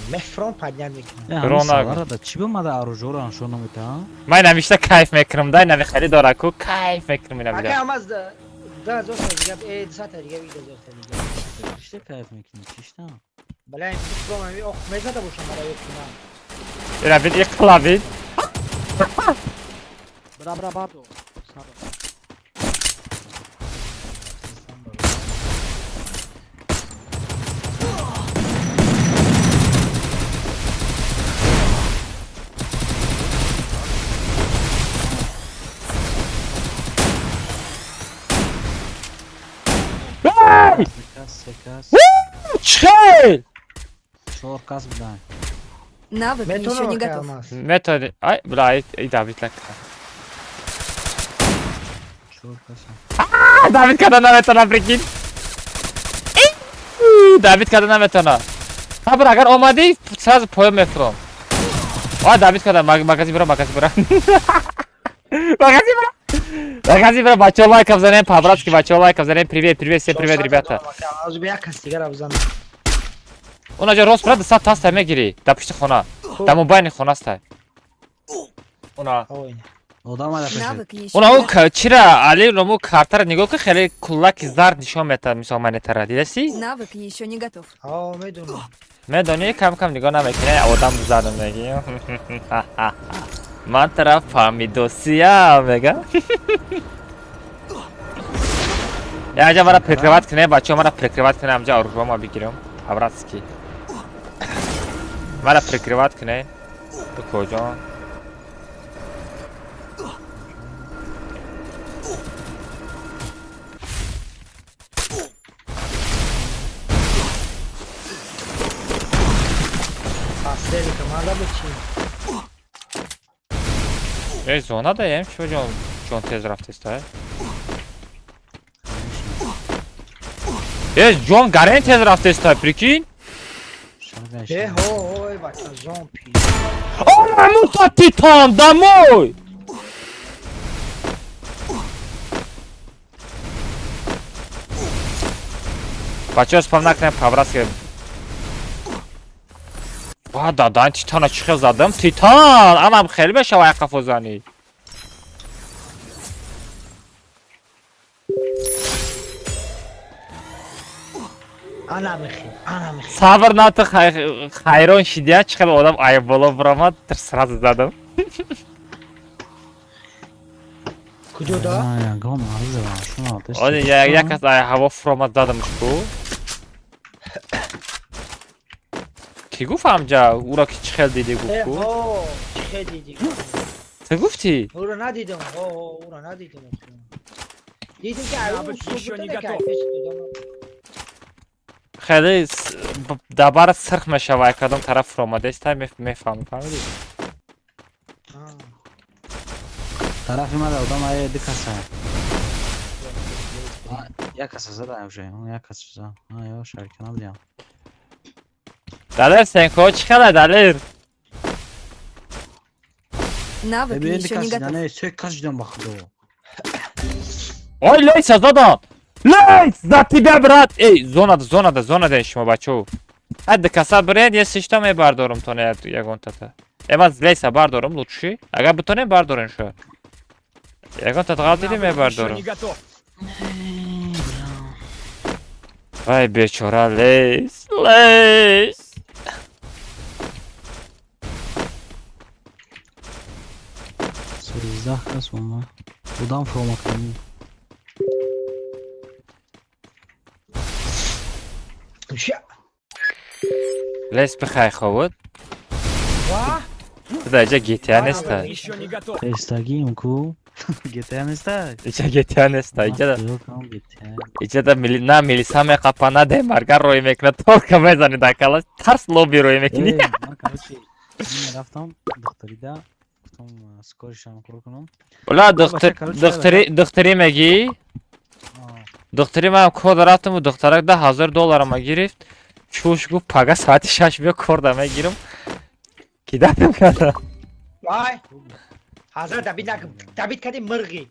Мефрон поднять мекунам. Ронаг. Чӣ бомада оружиро нишон намедиҳам? Ман навишта кайф мекунам, дай нави харидора ку кайф мекунам ина Ака видео. амаз 2000 та дига, 200 та дига, 2000 та дига. Чишта кайф мекунӣ? Чишта? Бля, ин фрон ами ох мезада бошам мара ёд кунам. Ина бит иқла бит. Бра бра бардо. Сабр. Эй! Кас, се кас, Чхел! чор кас будан. Навык еще Метонам не ака готов. алмаз. Методи. Ай, бля, ай Давид лак. Чор кас. А, Давид када наметона, прикинь. Давид када наметона. Сабр, агар омадӣ, сразу поён мефуром. Ой, Давид када магазин бира, магазин бира. Магазин бира. Магазин бира, бачаҳо лайков занем, по-братски бачаҳо лайков занем. Привет, привет, всем привет, ребята. Аз як кас дигара бизанам. Унаҷа рост бира, 200 таста мегирӣ. Дар пушти хона. Дар мобайни хона астай. Уна. Ой. Одам ала пешед. Навык еще Уна не ӯ чира Али рому картара нигоҳ кун, хеле куллаки зард нишон метад, мисол манетара. Дидаси? Навык еще не готов. Ҳо, медонам. Медонӣ, кам кам нигоҳ намекунӣ, одам задам мегӣ. Ман тараф фаҳмидосия мега. Яҷа мара прикрывать кунем, бачаҳо мара прикрывать кунем, амҷа оружома бигирем. По-братски. Мара прикрывать кунем. Бикоҷон. Последний команда буд чи? Эй, зона даем, чо ҷон, ҷон тез рафтеста? Э, ҷон гарен тез рафтеста, прикинь? Э, ҳо, ҳо, бача, зомби. О, мамута Титан, домой! Бачаҳо спам накунем, по-братски. Ва, дадан Титана чӣ хел задам? Титан! Анам хеле мешава як қафо занӣ. Ана мехи, ана мехи. Сабр на ту хайрон шидия, чӣ хел одам ай боло биромад, сразу задам. Куҷо да? Ягон оружие шуно. Оди як кас ай ҳаво фуромад задамш ку. Кӣ гуфт амҷа? Уро ки чӣ хел дидӣ Э, гуфт ку? ҳо, чӣ хел дидӣ? Ту гуфтӣ? Уро надидам, ҳо, ҳо, уро надидам. Дидам ки ай Навык ещё не ки ай готов. пеш додам. Хеле дар барат сирх мешава, ай кадом тараф фуромадеста мефаҳмӣ, фаҳмидӣ? А. Тарафи мада одам ай ду каса. Як каса зада уже, он як каса зада. А, ё шарика набудям. Далер сенко чӣ хеле, Далер? Навык Бибин ду еще не кас готов. не, се кас жидам ба худо. Ой, Лейса задан! Лейс, за тебя, брат! Эй, зонада, зонада, зонада шумо бачаҳо. Ай ду каса биред, я сишта мебардорам то не ягонтата. Э, ман Лейса бардорам лучше. Агар битонем бардорем шо. Ягонтата ғалт диди Навык еще мебардорам. не готов. Вай бечора Лейс, Лейс. 13 кас ома. Одам фуромад кардем. Ша. Лейс бихай ховуд. Ва? Даҷа GTA неста. Навык еще не готов. Тестагим ку. GTA неста. Иҷа GTA неста. Иҷа GTA. иҷа да на милиса меқапа, на демарга рӯй мекунад, только мезани дар кала, тарс лоби рӯй мекунӣ. Э, ман короче, мерафтам духтарида, гуфтам скоришам кор кунам. Ула Бача, короче, духтари духтари мегӣ? А, Духтари ман код рафтам, духтарак 10,000 долларама гирифт. Чуш гуфт пага соати 6 биё кор да мегирам. Кидатам кардам. Вай. Ҳазрат Давид Давид кади мирғи.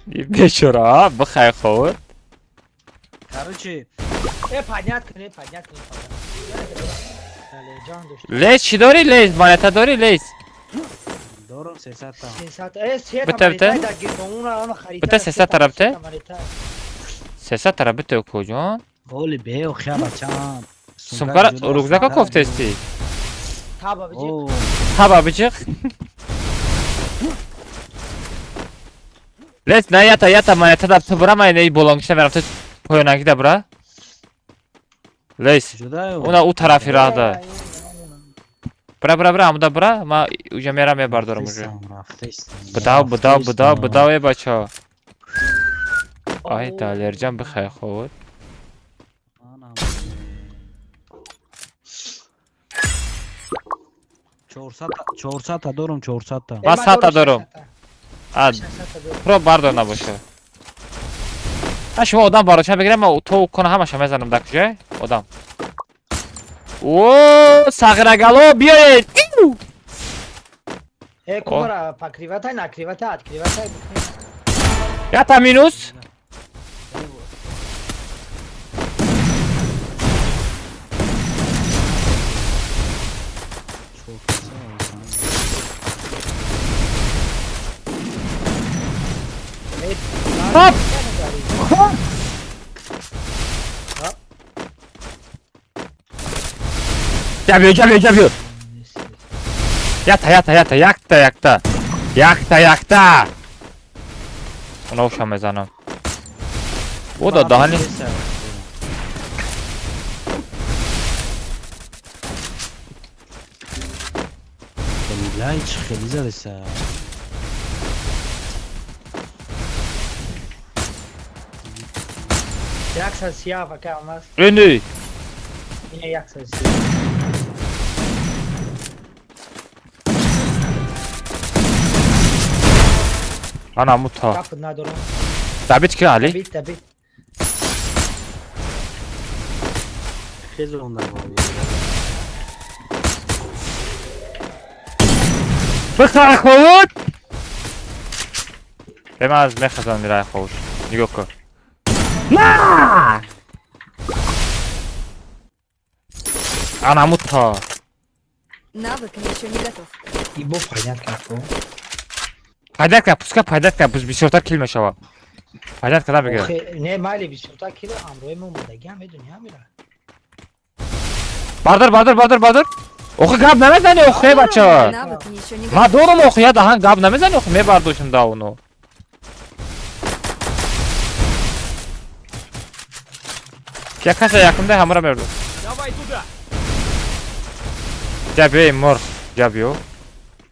Бечора, бихай ховуд. Короче, поднять кунед, поднять кунед. Далерҷон дошт. Лейс чӣ дорӣ лейс? Монета дорӣ лейс? Дорам 300 та. 300 э Бите, бите. Бите 300 тара бите. 300 тара бите куҷон? Оли бео хя бачам. Сумкара рюкзака кофтести? Таба биҷиқ. Таба биҷиқ. Лейс на ята ята монета да ту бура ман ин болонгишта мерам ту поёнагида бура. Лейс. Уна у тарафи раҳда. Бура бура бура амуда бура ма уҷа мерам мебардорам уже. Будав будав будав будав э бача. Ай Далерҷан бихай ховуд. Чорсата дорам, 400 та. Ман 100 та дорам. А про бардор набоша. А шумо одам бароча бигирам ма то кона ҳамаша мезанам дар куҷай? Одам. О, сағирагало биёед. Э, кумара покриватай, накриватай, откриватай. Ята минус. Хоп! Хоп! Ҷабиё, ҷабиё, ҷабиё. Ята, ята, ята, якта, якта. Якта, якта. Уна мезанам. О, да даҳани. Лай чӣ хеле задеса. 130 ака алмаз. Ини. Ина 130. Ана мута. Гап надорам. Давид ки Али? Давид, Давид. Хезонда. Бихай ховуд. Э ман аз мехазам мирай ховуд. Нигоҳ кун. На! Ана мута. Навык еще не готов. Ибо поднять карту. Пайдат кна, пуска пайдат кна, бисёртар кил мешава. Пайдат кна бигир. Не, майли бисёртар кил амрои мо модагиам медуни ҳамира. Бардор, бардор, бардор, бардор. Охи гап намезани охи бача. Навык еще не Ма готов. дорам охи, я даҳан гап намезани охи, мебардошам да уно. Я каса якумда ҳамра мебардор. Давай туда! Ҷабиё эй мурғ, ҷабиё.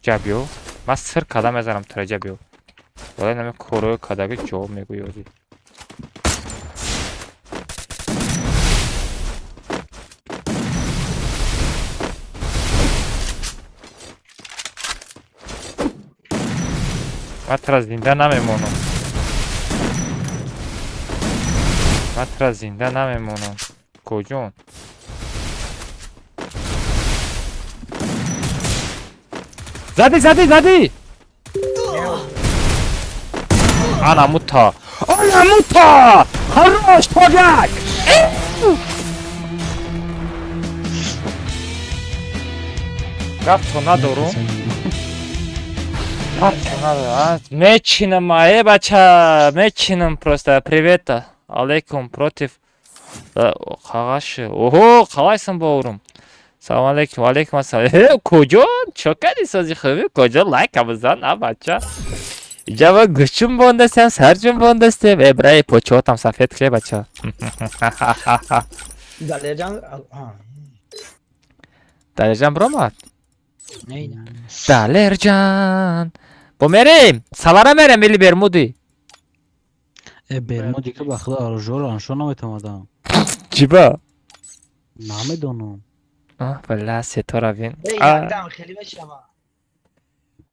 Ҷабиё. Ман сир када мезанам тура ҷабиё. Вале нами корои кадаги ҷавоб мегӯи озӣ. Ман тура зинда намемонам. Ман тура зинда намемонам. Куҷон? Зади, зади, зади! Ана мута. Ана мута! Хорош, тоҷак! Гап то надорум. Гап то надорум. Мечинам, э бача, мечинам просто. Привет. Алейкум, против. Қағашы. Охо, қалайсың бауырым? Салам алейкум, алейкум ассалам. Э, куҷо? Чо кардӣ сози хуби? Куҷо лайка бизан, а бача? Иҷа гӯшчун бондастем, сарҷун бондастем. Э, брай, почотам сафед ке, бача. Далерҷан, Далерҷан биромад? Не, не. Далерҷан. Бо мерем. Салара мерем или Бермуди? Э, Бермуди ки ба худо арожоро аншо наметавонадам. Чиба? Намедонам. А, валла сетора бин. Э, якдам хеле мешава.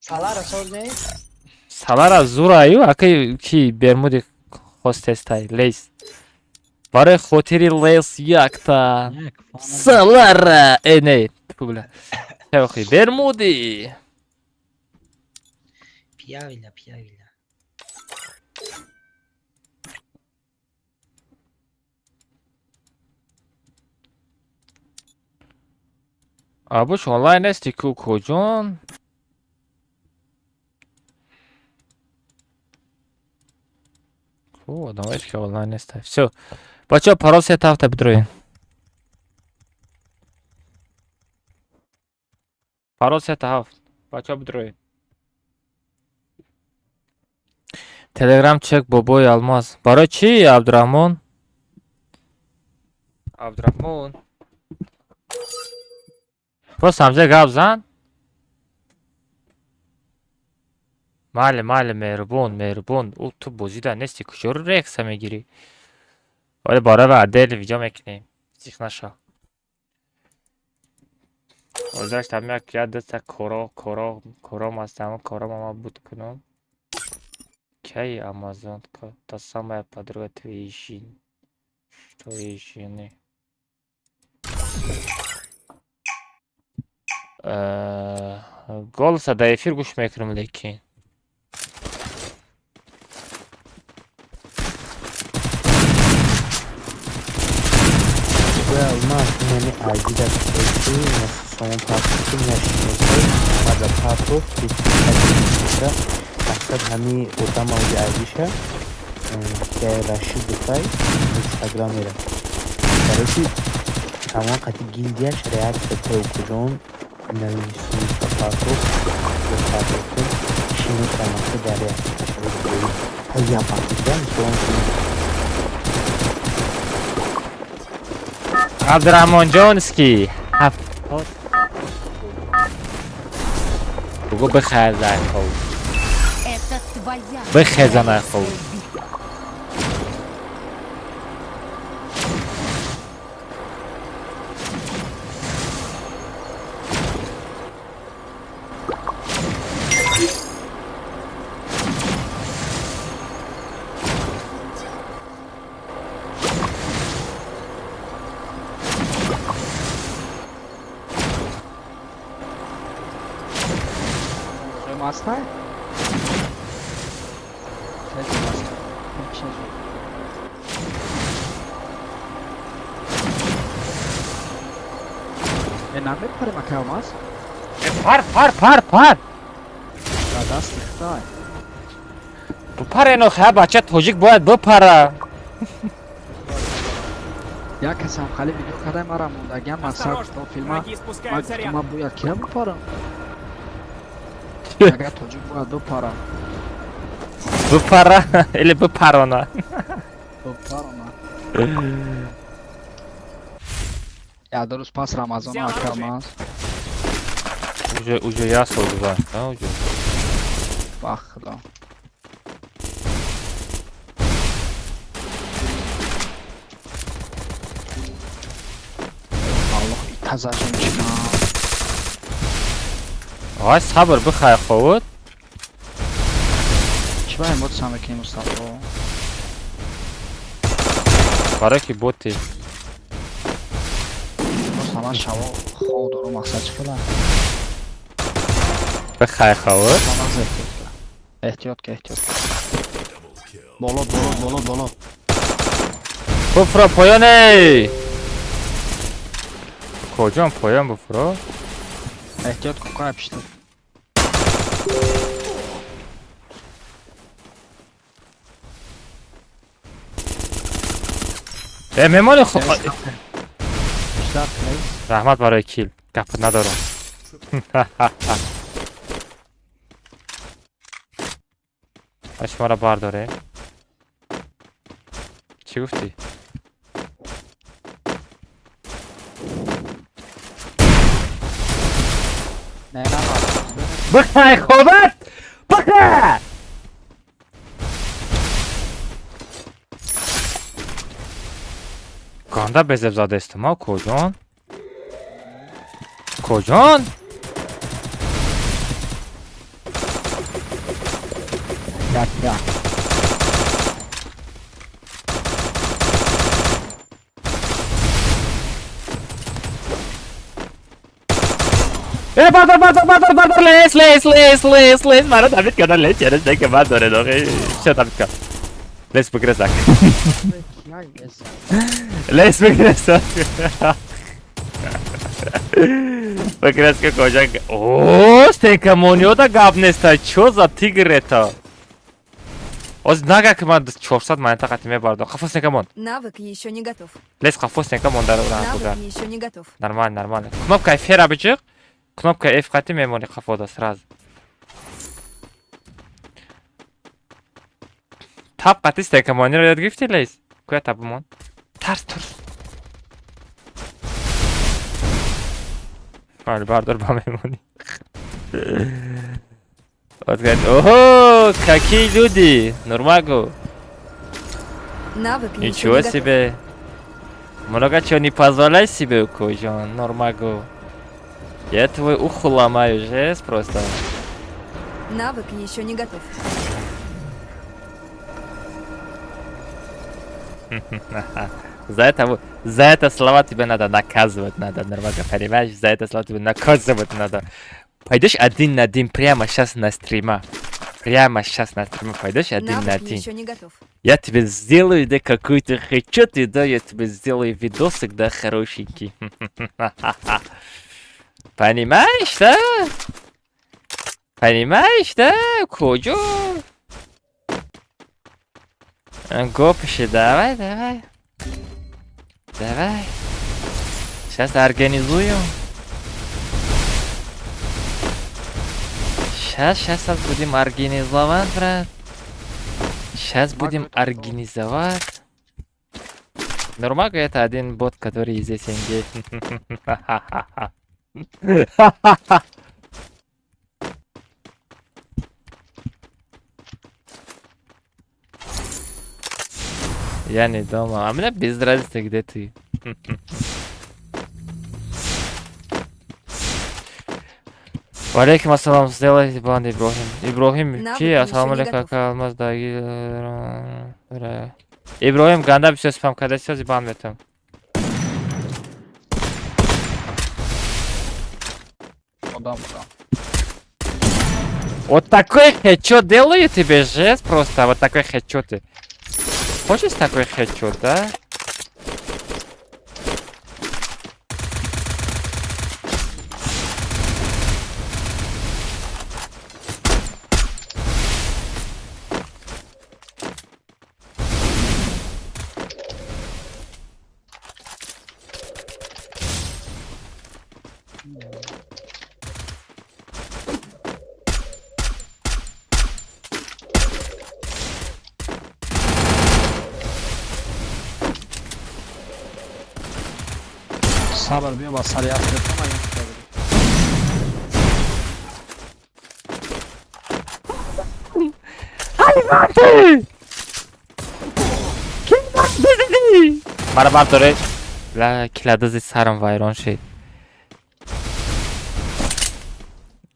Салара соз нест? Салара зураю, аки ки Бермуди хостестай, лейс. Барои хотири лес якта. Салара! Э, не, тьфу, бля. Чавхи, Бермуди! Правильно, правильно. Абуш онлайн нести ку куҷон? Ку одамоеш ки онлайн неста. Всё. Бачаҳо, парол се тафта бидроен. Парол се та ҳафт. Бачаҳо, бидроен. Телеграм чек бобои алмаз. Барои чӣ, Абдураҳмон? Абдураҳмон. Просто ҳамҷа гап зан. Майли, майли, меҳрубон, меҳрубон. Ӯ ту бозида нести, куҷоро реаксия мегирӣ? Вале барои отдельно видео мекунем. Зиқ нашав. Озаш тамяк я дута коро коро кором аст, ҳама кором ама буд кунам. Кай Амазонка, та самая подруга твоей жены. Твоей жены. Голоса да эфир гӯш мекунам, лекин. Алмаз, инами айдида ки сомон партофти нашиносай, мада партоф мақсад ҳами одам ауди айдиша ки Рашид гуфтай инстаграмера. Барои ҳамон қати гилдияш реаксия тео куҷон инами сумиша партоф партофту шиносай мақсад дар реаксия ҳая партофта мисолан. Абдурахмонҷонский 70 бугу бихезай хов. Это твоя Бихезанай хов. битва. Мастай? Хеле мастай. Э, намепарем, ака Алмаз? Пар, пар, пар, пар. Ба дасти хитай. Бупар эно ха, бача тоҷик бояд бупара. Як касам хали видео кардай, мара мондагиам мақсад Осторожно, то филма. враги Ма спускаются гуфтам, рядом. ма бояд кира бупарам. Агар тоҷик бояд бупарам. Бупара или бупарона. Бупарона. Як ду рӯз пас Рамазон, Взял ака оружие. Алмаз. Уже я сол гузашт, а уже. Ба худо. Аллоҳ итазажем чина. Ай сабр бихай ховуд. Чӣ ба эмоция мекунӣ, Мустафо? Барои ки боти. Просто ман шаво хоб дорум, мақсад чӣ хела? Бихай ховуд. Ман эҳтиёт ка. Эҳтиёт ка, эҳтиёт ка. Боло, боло, боло, боло. Буфро поёне. Куҷон поён буфро? Эҳтиёт кун, кай пишти. Э, мемони хо. Пиштар плейс. Раҳмат барои кил. Гап надорам. А шуморо бардорем. Чӣ гуфтӣ? Не, на. Бихай хобат! Бихай! Ганда безеб задестам, а куҷон? Куҷон? Як як. Э, бардор, бардор, бардор, бардор, лес, лес, лес, лес, лес. Маро Давид када лес, через дека бардоре, дохе. Всё, Давид ка. Лес бигрезак. Лес бигрезак. Бигрезка кожа. О, стенка мониода гап неста. Чё за тигр это? Оз нага ки ман 400 монета қати мебардам. Қафо стенка мон. Навык еще не готов. Лес қафо стенка мон дар Навык еще не готов. Нормально, нормально. Кнопка F ра биҷиқ. Кнопка F қати мемонӣ қафода сразу. Тап қати стенка мониро ёд гирифтӣ лес? Куя тап бимон? Тарс, турс. Мали бардор ба мемонӣ. Вот говорит, ого, какие люди, Нурмагу. Навык Ничего себе. Много чего не позволяй себе, Кожан, Нурмагу. Я твой ухо ломаю, жесть просто. Навык еще не готов. За это слова тебе надо наказывать надо, Нурмагу, понимаешь? За это слова тебе наказывать надо. Пойдешь один на один прямо сейчас на стрима. Прямо сейчас на стрима пойдешь один на один. Еще не готов. Я тебе сделаю, да, какой-то хедшот, и да, я тебе сделаю видосик, да, хорошенький. Понимаешь, да? Понимаешь, да? Кожу. Гопиши, давай, давай. Давай. Сейчас организуем. Сейчас будем организовать, брат. Сейчас будем организовать. Нурмага это один бот, который из СНГ. Я не дома. А мне без разницы, где ты. Валейкум ассалам, сделайте банд Иброхим. Иброхим, ки? Ассалам алейкум, ака Алмаз даги. Иброхим, ганда бисёр спам када сёзи банд метам. Одам, одам. Вот такой хедшот делаю тебе, жест просто. Вот такой хедшот ты. Хочешь такой хедшот, да? Сабр биё ба сари асртон. Мара бардоре. Ла киладази сарам вайрон шид.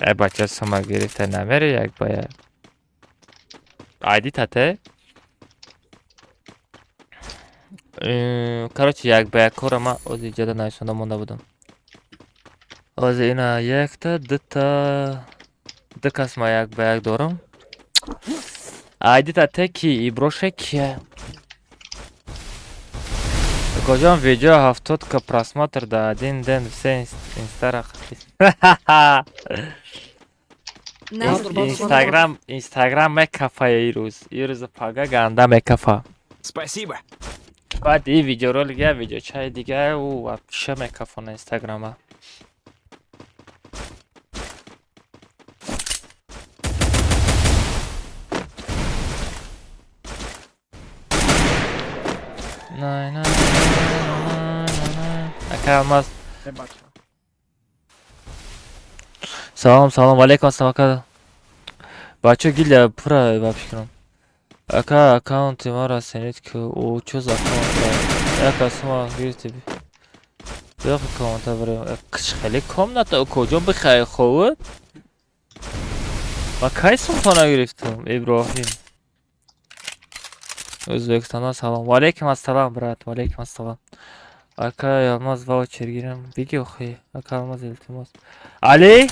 Э бача сума гирифта намери як ба як. Айди тате? Короче, як ба як кора ман ози иҷода нависонда монда будам. Ози ина якта, дута, ду кас ма як ба як дорам. Айди тате ки Иброше кия? Кожан видео 70 к просмотр да один день все инстара. Инстаграм, Инстаграм мекафа ирӯз. Ирӯз пага ганда мекафа. Спасибо. Баъд и видеоролик я видеочаи дига у вообще мекафа на Инстаграма. Най най най най. Ака Алмаз. Салом, салом, алейкум ассалом ака. Бачо гиля пура ба фикрам. Ака аккаунти маро сенит ки о чо за аккаунт? Як асма гирифти. Биё аккаунта барем. Хеле комната куҷо бихай ховуд? Ма кай сумтона гирифтам Иброҳим? Ӯзбекистона салом. Ва алейкум ассалом, брат. Ва алейкум ассалом. Ака Алмаз ваучер гирам. Биги охи. Ака Алмаз илтимос. Али?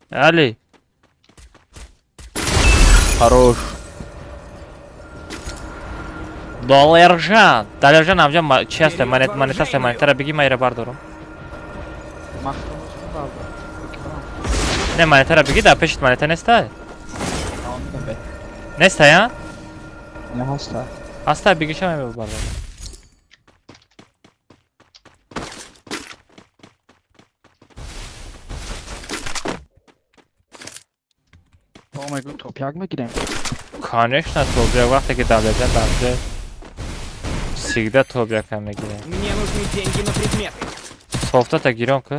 Али. Хорош. Далержан. Далержан амҷа чи ҳаста? Вперед, Монета ҳаста, вооружению! монетара биги ма ира бардорам. Махтум барда. Не, монетара биги, дар пешит монета неста? Неста, я? Не ҳаста. Ҳаста, бигиша ма бардорам. Бо мегӯ топ як мегирем. Конечно, топ як вақте ки Далержан дамҷа всегда топ якам мегирем. Мне нужны деньги на предметы. Софтата гирон ку.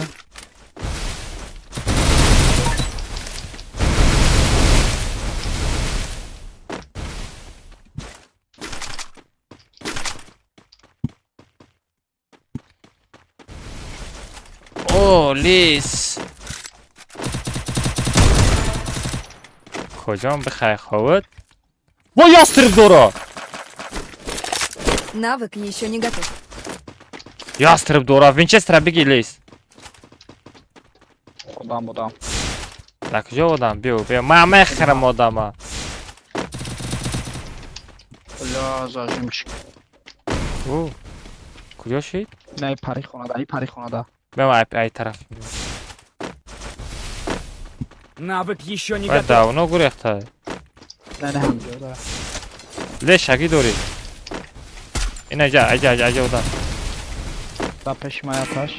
О, лис. Куҷом бихай ховуд? Во ястреб дора! Навык еще не готов. Ястреб дора, Винчестера биги лис. Одам одам. Дар куҷо одам? Биё, биё. Ман мехӯрам одама. Бля, зажимчик. О. Куҷо шид? Не, пари хонада, и пари хонада. Бем ай тараф. Навык еще не Вай готов. давно гурехта. Не, не ҳамҷо да. Ле шаги дорӣ. Ин аҷа, аҷа, аҷа, аҷа одам. Да пеши ма яташ.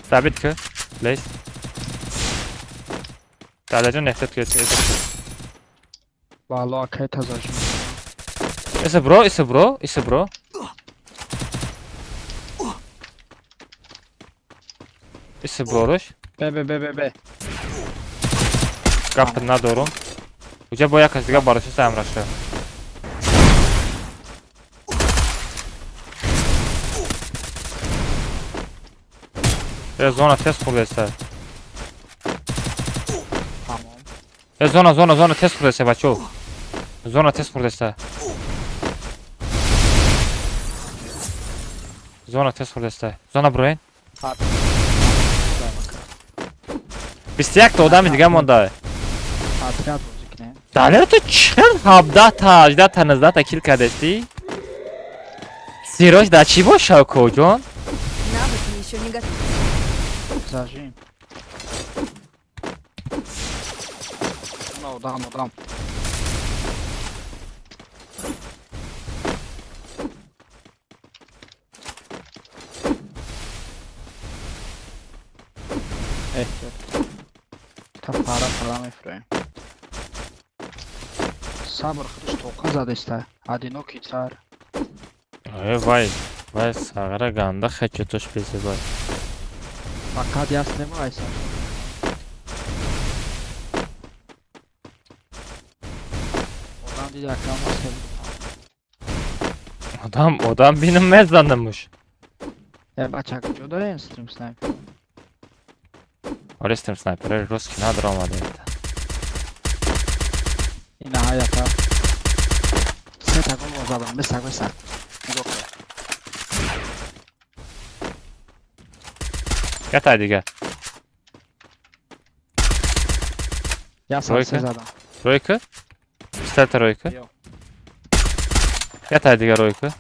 Забит ку. Лес. Далаҷон эҳтиёт ку, эҳтиёт ку. Валло акай та зажим. Иса бро, иса бро, иса бро. Иса броруш. Бе бе бе бе бе. Гап надорум. Уҷа бо як кас дига барошиста ҳамраша. Э, зона тез хурдеста. Тамом. Э, зона, зона, зона тез хурдеста, бачо. Зона тез хурдеста. Зона тез хурдеста. Зона броен. 21 та одами дига монда. Отряд бозӣ кунем. Далер ту чӣ 17 та, 18 та, 19 та кил кардести? Сироҷ дар чӣ боша, коҷон? Навык еще не готов. Зажим. Одам, одам. Эҳтиёт. Та пара пара мефурӯем. Сабр худаш тоқа задеста. Одинокий царь. Э, вай, вай сағара ганда хечотош бези вай. Фақат ястреба айса. Одам дида акам аст. Одам, одам бинам мезанамуш. Э, бача куҷо дорем стрим снайпер? Оре стрим снайпер, русский надор омада. Ина ҳаята. Се та гол задам, бесак, бесак. Нигоҳ кун. Ятай дига. Я сам се Тройка? задам. Тройка? Пистолета ройка? Ё. Ятай дига ройка.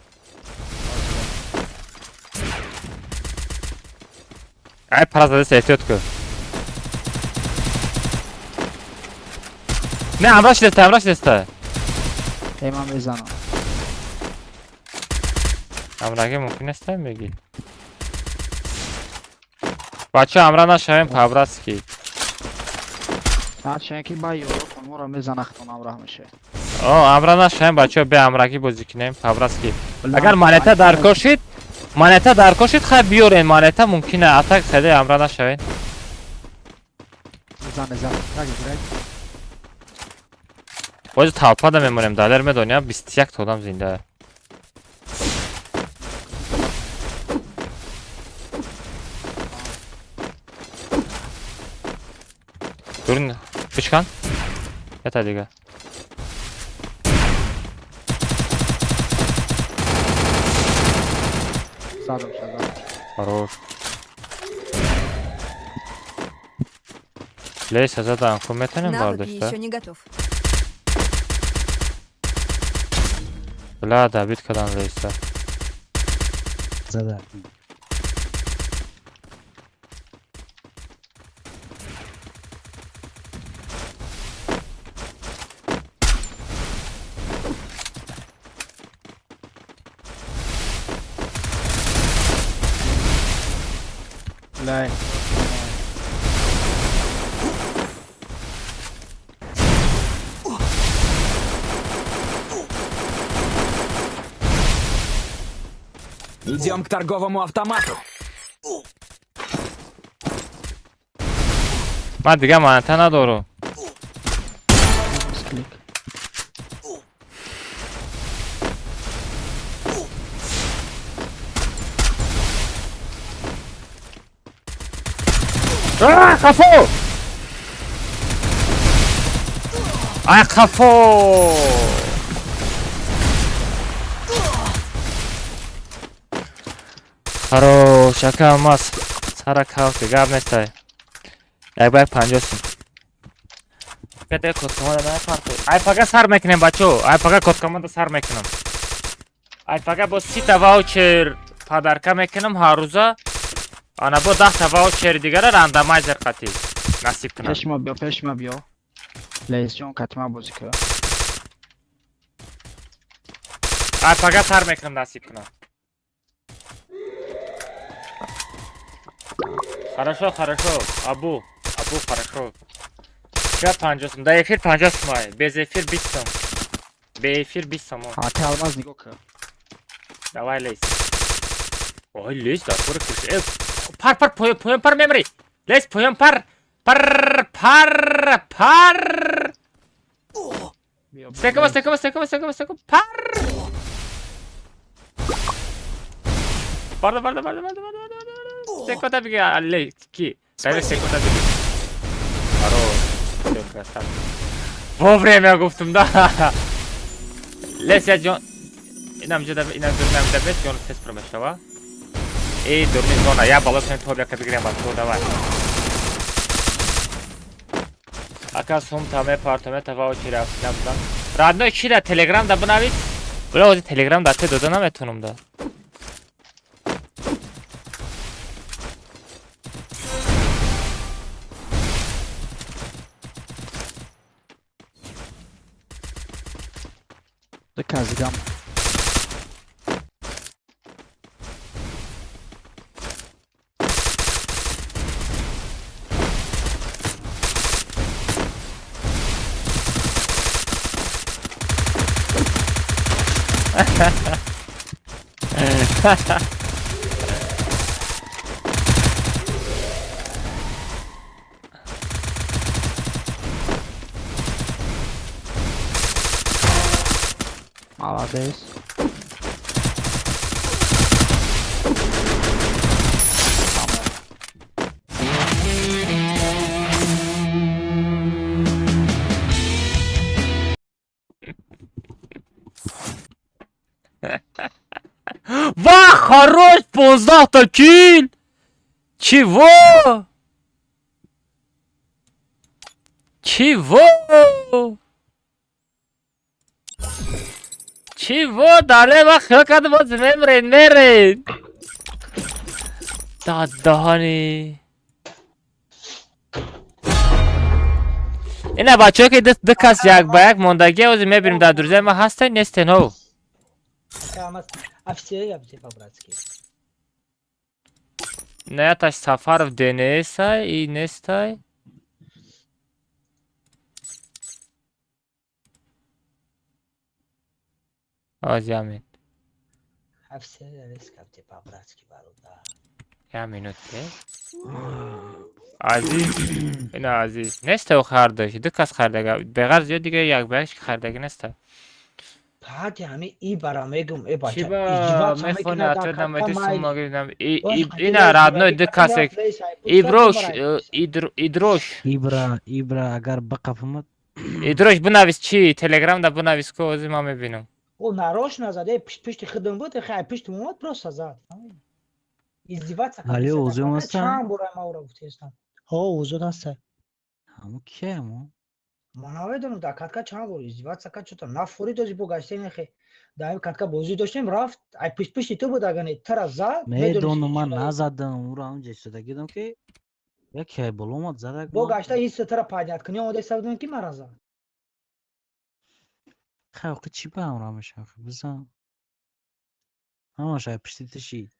Ай пара задеста, эҳтиёт ку. Не, ҳамроҳ шидаста, ҳамроҳ шидаста. Э, ман мезанам. Ҳамраҳӣ мумкин нест, мегӣ? Бача, ҳамраҳ нашавем по-братски. Ҳарчанд ки ба ёротон моро мезанахтон ҳамраҳ мешавед. О, ҳамраҳ нашавем, бачаҳо, бе ҳамраҳӣ бозӣ кунем по-братски. Агар монета даркор шид, монета даркор шид, хай биёрен, монета мумкин а так хеле ҳамраҳ нашавем. Мезан, мезан. Так, играй. Боз толпада мемонем, далер медонӣ, 21 та одам зинда. Дурин, бишкан. Ята дига. Задам, задам. Хорош. Леса задан, ку метонем Навык бардошта? еще не готов. Бля, добит кадан леса. Зада. Лай. Идем к торговому автомату. Ман дига манта надорам. Клик. А, хафо! Ай, хафо! Хорош, ака алмаз. Сара калки, гап нестай. Як ба як 50 сум. Каде код команда на парту. Ай пага сар мекунем, бачо. Ай пага код команда сар мекунам. Ай пага бо 30 та ваучер подарка мекунам ҳар рӯза. Ана бо 10 та ваучери дигара рандомайзер қатӣ насиб кунам. Пешма биё, пешма биё. Лейс ҷон, катима бозӣ кун. Ай пага сар мекунам, насиб кунам. Хорошо, хорошо. Абу, Абу, хорошо. Ча 50 сум? Да эфир 50 сум ай. Без эфир 20 сум. Бе эфир 20 сум. Ҳа, алмаз нигоҳ кун. Давай, лейс. Ой, лейс да кур киш. Э, пар пар поён поён пар мемри. Лейс поён пар. Пар пар пар. Биё. Секунд, секунд, секунд, секунд, секунд. Пар. Пар, пар, пар, пар, пар, пар. Секунда биги, лейс ки. Дай секунда биги. Хорош. Всё, красавчик. Вовремя гуфтум, да. Лес я ҷон. Инам ҷода, инам ҷода, инам ҷода бес ҷон тез пур мешава. Эй, дурни зона, я бало кунем то бияка бигирем бачо, давай. Ака сум таме партаме та ваучери афсина будам. Родной чи да Телеграм да бинавис? Бля, ози Телеграм да те дода наметонам да. Казигам. Молодец. Ва, хорош, 15 та кил! Чего? Чего? Чего? Дале ма хиёл кардам боз мемрен, мерен. Дадаҳани. Ина бачаҳо ки ду кас як ба як мондагӣ ози мебинем дар друзья ма ҳастен нестен ҳо. Наяташ Сафаров ДНС-ай и нестай. Оз ямин. Я минут, Азиз, ина Азиз. Нестай о хардаш, ду кас хардага. Беғар зиёд дига як ба як хардага нестай. Пати ҳами и бара мегум, э бача. Чӣ ба мехони ответ намеди сумма гирдам. Ина родной ду касек. Иброш, Идрош. Ибра, Ибра агар бақафамад. Идрош бинавис чӣ? Телеграмда бинавис ку ози ман мебинам. О нарочно зад, пишти хидм буд, хай пишти омад просто зад. Издеваться. Али озон аст? Чанд бора ма ӯро гуфтестам. Ҳо, озод аст. Ҳамо кия ҳамо? Ман намедонам, дар катка чанд бор издеваться кард, чото нафурид ози бо гаштем хе. Дар ин катка бозӣ доштем, рафт, ай пишт пишти ту буд агане, тара зад. Медонам, ман назадам, ӯро ҳамҷа истодагидам ки яке ай боло омад задак. Бо гашта ин тара падят кунӣ омода будем ки мара зад. Хай охи чӣ ба ҳамроҳ мешавам? Бизан. Ҳамаш ай пишти ту шид.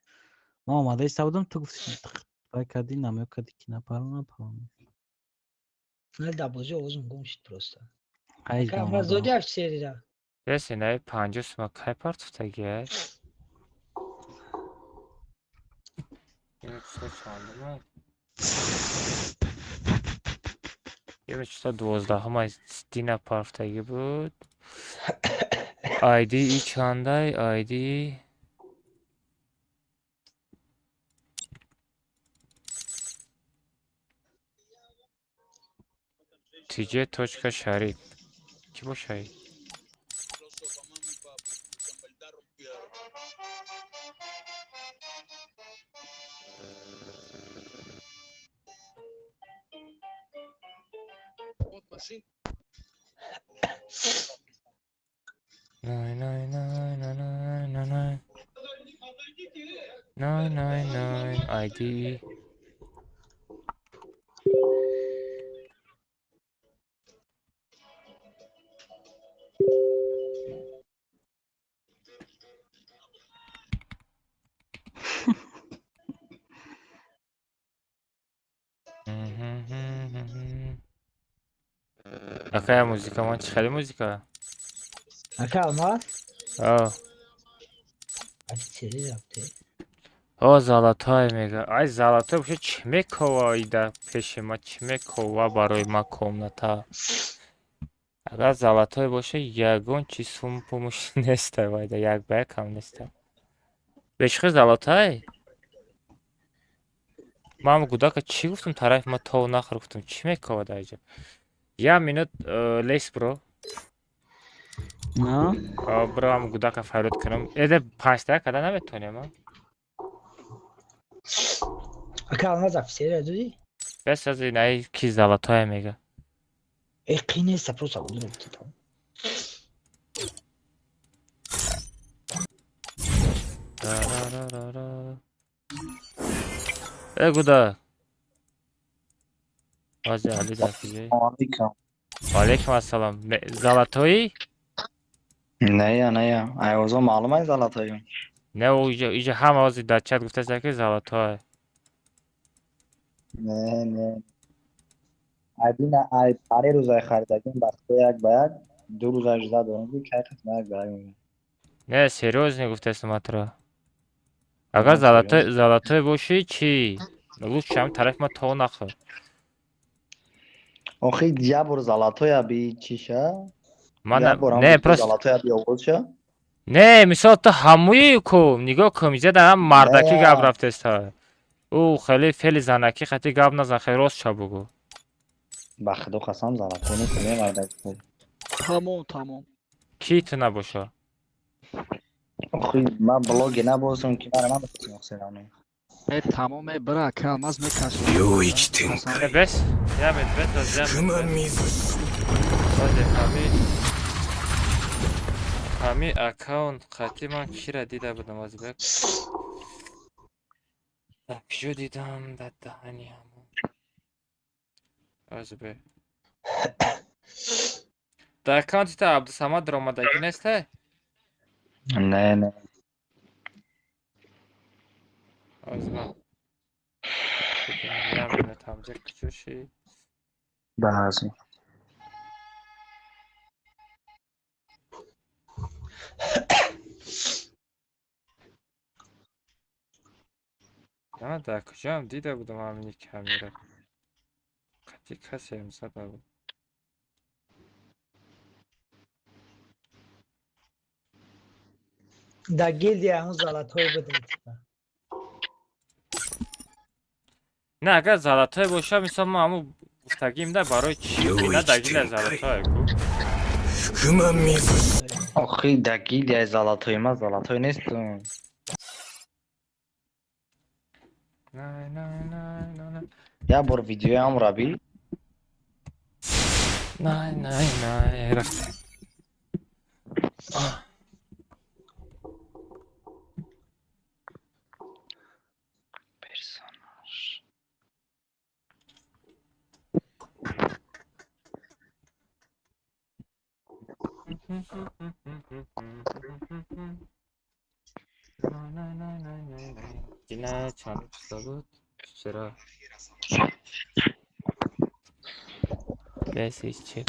Ман омада истода будам, ту гуфти вай кардӣ, намё кардӣ ки напару напару. Не, дар бозӣ овозум гум шид просто. Ҳай Камра зоди офисерира. Бес инаи 50 сума кай партуфтагиай? Чандума? Ё числа 12-ҳума дина партуфтагӣ буд. Айди и чандай? Айди tj точка шариф. Кӣ бошай? Най най най най най най най най най най ID. Акая музика, ман чӣ хеле музика? Ака Алмаз? А. Офисери рафте. О, золотой мега. Ай, золотой вообще чӣ мекова ида пеши ма, чӣ мекова барои ма комната? Агар золотой боша, ягон чи сум пумуш неста вайда, як ба якам неста. Бешхи золотой? Ман гудака чӣ гуфтам, тарафи ма тов нахӯр гуфтам, чӣ мекова дар иҷа? Я минут лес бро. На? Бро, ам гудака фарёд кунам. Эде панҷта када наметонем, а? Ака Алмаз офисери дудӣ? Бес аз инаи ки золотое мега. Э, қин неста, просто удро гуфтам. Э, гуда. Ози Али дар куҷои? Алейкум. Алейкум ассалом. Золотои? Не, не, ай озо маълум ай золотою. Не, иҷа ҳама ози дар чат гуфтаста ки золотое. Не, не. Ай бина, ай пари рӯзай харидагим бахто як ба як, ду рӯзай жда дорам ки кай хатма як ба як мегӯям. Не, серьёзно гуфтаст матра. Агар золотой бошӣ, чӣ? Лучше ҳам тарафи ма то нахӯр. Охи я бор золотоя би чиша? Ман не, просто золотоя би овозша? Не, мисол ту ҳамуи ку, нигоҳ кун, иҷа дар ҳам мардакӣ гап рафтеста. Ӯ хеле фели занакӣ хати гап назан, хеле рост ша бугӯ. Ба худо қасам золотой нест, не мардакӣ. Тамом, тамом. Ки ту набоша? Охи ман блоге набозам ки мара наметавонам серано. Э, тамом, э, бра, ка Алмаз мекашад. Бес, ямет, бес, аз ямет. Озе ҳами аккаунт қати ман кира дида будам ози бек. Дар куҷо дидам дар даҳани ҳамон. Ози бе. Дар аккаунти та Абдусамад даромадагӣ неста? Не, не. Ози ман. Ямет ҳамҷа куҷо шид? Баъзе. Ман дар куҷоам дида будам ҳамини камера. Қати касеам зада буд. Дар гилдия ҳамун золотой будем типа. Не, агар золотой боша, мисол ман ҳамун рафтагим да барои чӣ ина да гильдия золотое ку. Охи, да гильдияи золотой ма золотой нестум. Най, най, най, най, най. Як бор видеоям раби. Най, най, най, рафтем. Персонаж. Дина чанд числа буд? Вчера. Десять чек.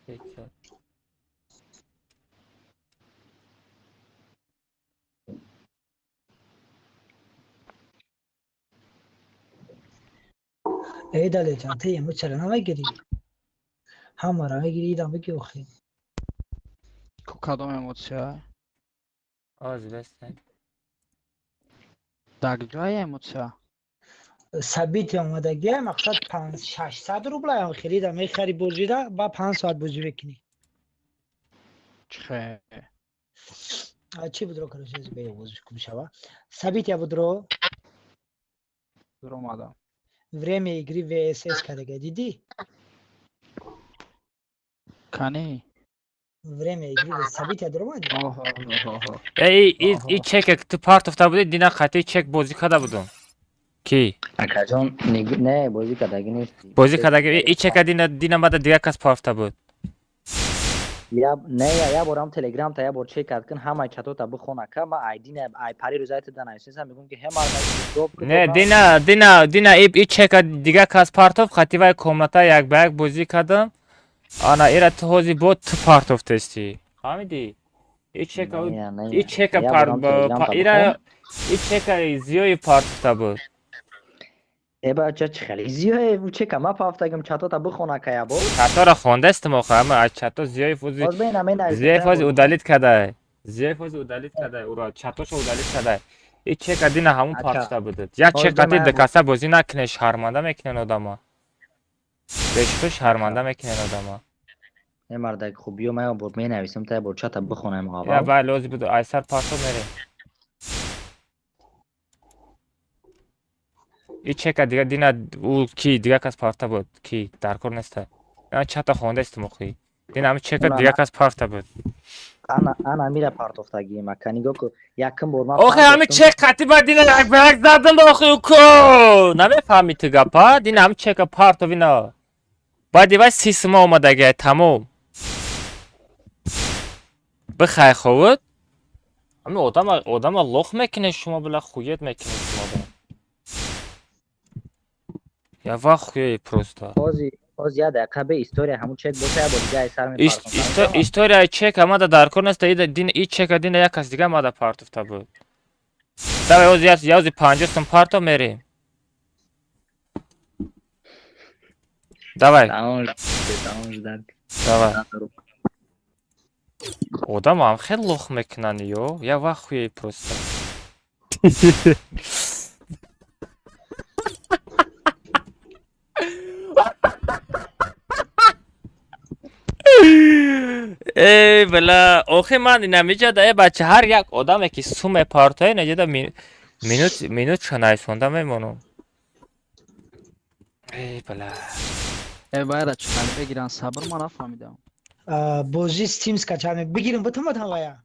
Пятьдесят. Эй, далеҷон, ту ему чара намегирӣ? Ҳамаро мегирӣ, идам бигӣ охи. Ку кадом эмоция? Оз бестен. Дар ҷоя эмоция? Событие омадагия, мақсад 600 рублаям хирида мехари бозида, ба 5 соат бозӣ мекунӣ. Чихе? А чӣ будро, короче, бе бозӣ кун шава. Событие будро. Дуромадам. Время игры VSS кадага дидӣ? Кани? Время игры событие дуромадӣ? Оҳо, оҳо. Эй, и чек ту партофта будӣ, дина қатъи чек бозӣ карда будум. Ки? Акаҷон, не, бозӣ кардагӣ нести. Бозӣ кардаги, и чека дина дина мада дигар кас партофта буд. Я не, я борам телеграм та я бор чек кард кун, ҳамаи чатота бихон ака, ма айди не, ай пари рӯзаи та данависам, мегӯм ки ҳема Не, дина дина дина и чека дигар кас партоф, қатъи вай комната як ба як бозӣ кардам. Ана ира ту ҳози бо ту партофтести. Фаҳмидӣ? И чека и чека пар ира и чека зиёи партофта буд. Э бача, чӣ хеле зиёе у чека ма пафтагим, чатота бихон ака я бор. Чатора хондастим охо, ама аз чато зиёи фози Боз бина менависам. Зиёи фози удалить кадай. Зиёи фози удалить кадай, ура чатошо удалить кадай. И чека дина ҳамун Ака. партофта буд. Як Боз чек қатъи бина дикаса бозӣ накунед, шарманда мекунен одама. Бешухӣ шарманда мекунен одама. Э мардак, хуб биё, ма я бор менависам, та я бор чата бихонам Я аввал. бай лози буд, айсар парто мерем. И чека дига дина ӯ ки дигар кас парта буд, ки дар кор неста. Я чата хондастим охи. Дина ҳами чека Уна дигар кас парта буд. Ана ана мира партофтагием ака, нигоҳ кун, якум бор ман Охи ҳами партофтам. чек қатъи ба дина як ба як задам охи уко. Намефаҳми ту гапа? Дина ҳами чека партов ина. Баъди вай 30 сума омадагиай тамом. Бихай ховуд. Ҳами одама одама лох мекунед шумо била хует мекунед шумо била. Я в ахуе просто. Ҳози ҳози як дақиқа бе история ҳамун чек боша, я бор дига ай сар мепартом. Историяи чек амада дар кор нест, ида дин и чека дина як кас дига амада партофта буд. Давай ози язи 50 сум парто мерем. Давай, Тамом шуд, тамом шуд. Давай. Одам ҳам хеле лох мекунанд ё, я в ахуе просто. Эй, била, охи ман инамиҷада э бача ҳар як одаме ки сум мепартоя инаҷада минут минут шанайсонда мемонам. Эй, била. Э байра чӣ хеле бегиран сабр, ма нафаҳмидам. Бозӣ Steam скачать бигирим бутам батам вая.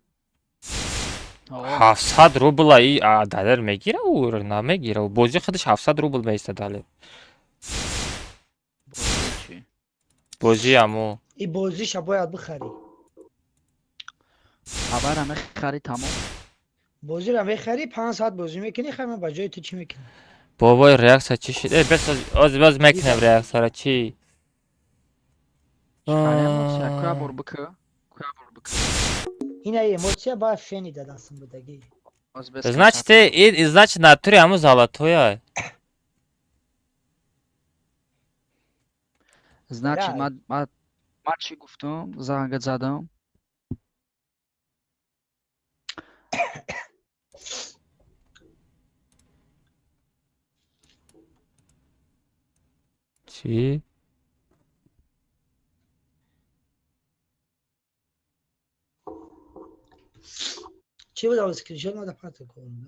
О, 700 рубла и далер мегира ӯ намегира. Бозӣ худаш 700 рубл меиста далер. Бозӣ чӣ? Бозӣ аму. И бозиша бояд бихарӣ. Хабара мехари тамом. Бозиро мехарӣ, 5 соат бозӣ мекунӣ, хай ман ба ҷои ту чӣ мекунам? Бобои реаксия чӣ шуд? Э, бес оз боз мекунем реаксияро чӣ? Чӣ хеле эмоция? Куя бор бикӯ? Куя бор бикӯ? бикунӣ. Ина эмоция ба фени дадастам будагӣ. Значит, и значит натуре ҳамун золотоя. Значит, ма чӣ гуфтам? Зангат задам. Чӣ? Чӣ буд аввал скриншот мада пата кунда?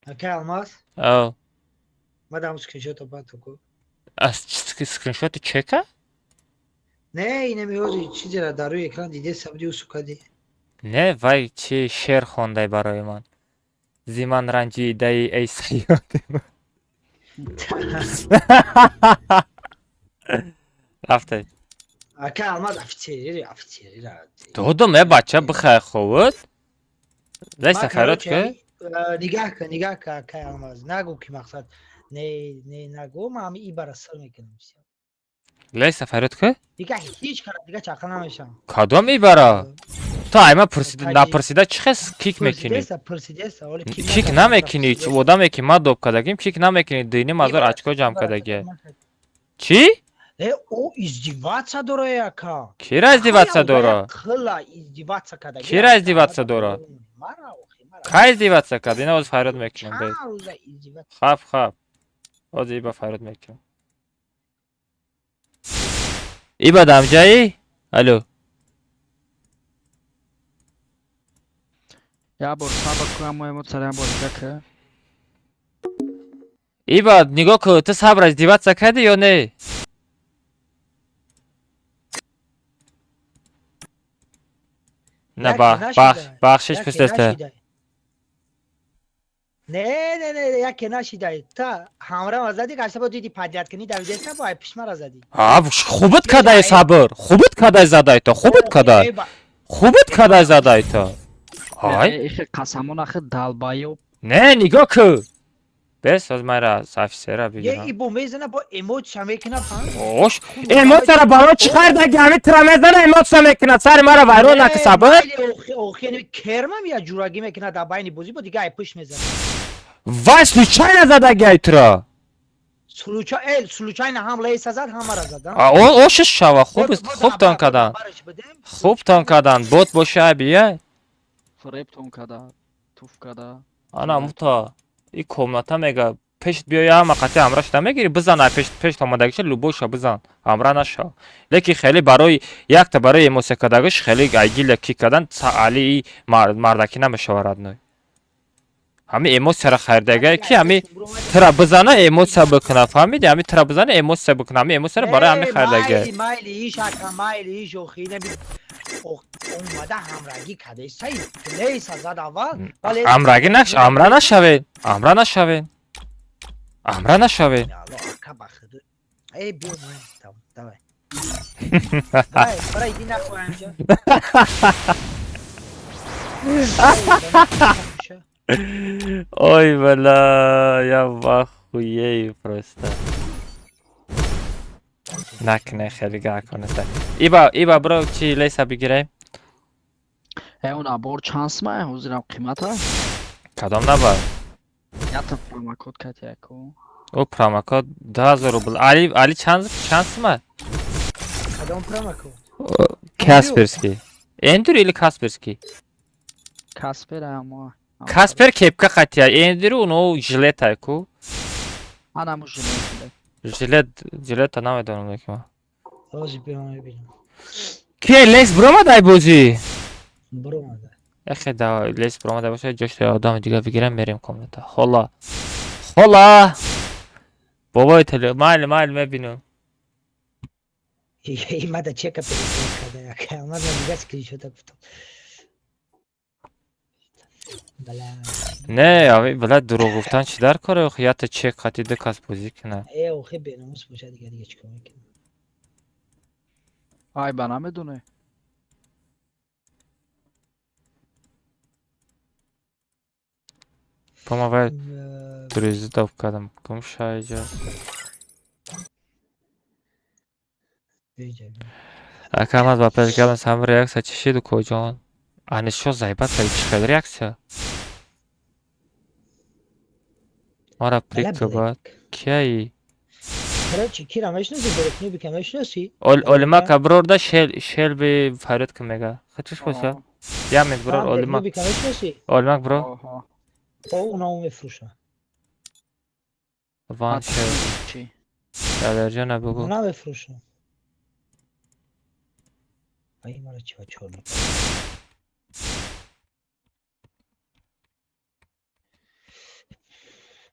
Ака Алмаз? Ав. Мадам скриншото пата ку. Аз скриншоти чека? Не, инами ҳозир чизера дар рӯи экран диде сабди усукади. Не, вай чи шеър хондай барои ман. Зи ман ранҷидаи эй саёди ман. Рафтай. Ака Алмаз офицери, офицери. Додум, э бача бихай ховуд. Лайса фарёд ки? Нигаҳ кун, нигаҳ кун, ака Алмаз. Нагу ки мақсад. Не, не, нагу, ман ҳами ибара сир мекунам. Лайса фарёд ки? Дига ҳеҷ кара дига чақа намешам. Кадом ибара? Ту айма пурсида, напурсида чӣ хес кик мекунӣ? Кик намекунӣ, одаме ки ман доб кардагим, кик намекунӣ, 2,5 ҳазор очко ҷамъ кардагия. Чӣ? Э, о издеваться дора яка. Кира издеваться дора? Хила издеваться кардаги. Кира издеваться дора? Кай издеваться кард? Ина ҳозир фарёд мекунам. Хаб, хаб. Ҳозир иба фарёд мекунам. Иба дамҷаи? Алло. Я бор сабр кунам, мо эмоция бор дига. Иба нигоҳ кун, ту сабр издеваться кардӣ ё не? На бахшиш пурсидаста. Не, не, не, яке нашидай. Та ҳамрама зади, гашта бо диди падият кунӣ, давидеста бо ай пишмара зади. А, хубат кадай сабр. Хубат кадай задай то, хубат кадай. Хубат кадай задай то. Ай? Ихе қасамон ахи далбаёб. Не, нигоҳ кун. Бес, ҳозир манра офисера бигирам. Е, ибо мезана бо эмоция мекунад, ҳа? Ош, эмоцияра барои чӣ хардаги? Ҳами тира мезана, эмоция мекунад. Сари мара вайрон наки сабр. Охи, охи, кермам я ҷурагӣ мекунад дар байни бозӣ, бо дига ай пушт мезана. Вай случайно задаги ай тура. Случайно ҳам лейса зад, ҳамара зад. Ошиш шава, хуб, хубтон кадан. Хубтон кадан, бот боша ай бия. Фиребтон када, туф када. Ана мута. И комната мега пешт биёя ҳама қатъи ҳамра шуда мегири, бизан ай пешт, пешт омадагиша любойша бизан, ҳамра нашав. Лекин хеле барои якта барои эмоция кардагиш хеле айгила ки кардан али мардакӣ намешава родной. Ҳами эмоцияра харидагае ки ҳами тира бизана эмоция бикуна, фаҳмиди? Ҳами тира бизана эмоция бикуна, ҳами эмоцияра барои ҳами харидагае. Майли иш ака, майли иш охи, омада ҳамрагӣ карда, саи лейса зад аввал. Ҳамрагӣ наш, ҳамра нашавед, ҳамра нашавед. Ҳамра нашавед. Ака бахиду. Эй, биё, давай. Давай, бара иди нахуй анҷа. Ой, бля, я в ахуею просто. Накне хеле гаконеста. Иба, иба бро, чи лейса бигирем? Э, он абор чанд сма, ҳозирам қимата? Кадом набар? Ята промокод катяку. О, промокод 2000 рубл. Али, али чанд сма? Кадом промокод? Касперский. Эндур или Касперский? Каспер ама. Каспер кепка хатия, Эндур уно жилет айку. Анаму жилет. Жилет, жилета намедонам лекин. Ҳозир биём мебинам. Ки лес бромадай бозӣ? Бромада. Эхе да лес бромада боша, ҷош одам дига бигирам мерем комната. Хола. Хола. Бобои теле, майли, майли мебинам. Имада чека пересел када, ака Алмаз дига скриншота гуфтам. Не, ави бла дурӯғ гуфтан чӣ дар коре? Охи ята чек хати ду кас бозӣ кунад. Э, охи беномус боша дига, дига чикор мекунад? Ай, ба намедоне. Помавай друзидов кардам. Гум шайҷа. Ака маз ба пеш галам сам реаксия чӣ шиду коҷон? Анишо зайбат кардӣ чӣ хел реаксия? Мара прикӯбад. Кияи? Короче, кира мешноси, Борекнубика мешноси? Олимака брорда шелби фарёд ки мега. Хочешь боша? Я мед брор Олимак. Борекнубика мешноси? Олимак бро. О, уна мефруша. Ван шел. Далерҷона бугу. Уна мефруша. Ай, мара чива чорни.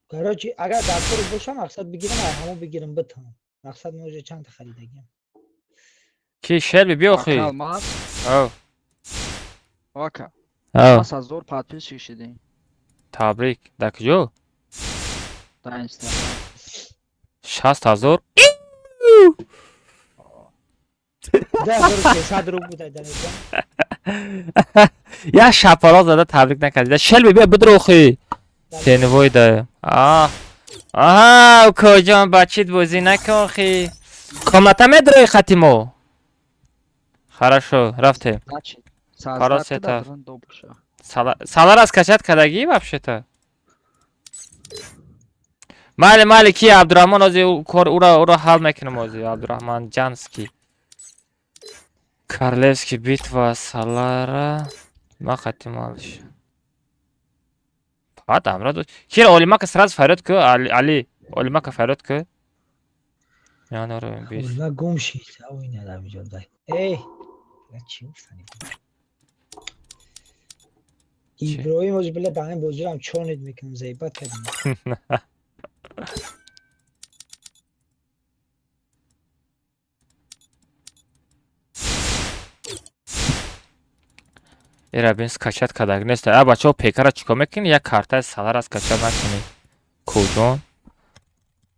Короче, агар дар кор бошам, мақсад бигирам, ай ҳамо бигирам битам. Мақсад мо уже чанд та харидагиам. Ки шелби биё хи. Ав. Ока. Ав. 6000 подписчик шидем. Табрик. Дар куҷо? Дар Инстаграм. 60 000? 2300 рубл будай дар инҷа. Як шапалоқ зада табрик накардӣ. Шелби биё бидрохи. Тенвой да. А. Аҳа, укоҷон бачит бозӣ накун хи. Комната медрои хати мо. Хорошо, рафтем. Парол сета. Салара скачать кардагӣ вообще-то? Майли, майли, ки Абдурахмон ози кор ура ҳал мекунам ози Абдурахман Ҷанский. Королевский битва Салара ма хати малиш. Фақат амра дошт. Кира Олимака сразу фарёд ку, Али, Олимака фарёд ку. Яна бис. Олима гум шид. Ав ина дар инҷо дай. Эй, чӣ гуфтани? Иброҳим ози била ба ҳамин бозирам чонед мекунам, заибат кардем. Ира бин скачать кардаг нест. А бачаҳо пекара чикор мекунӣ? Як картаи салара скачать накунӣ. Куҷон?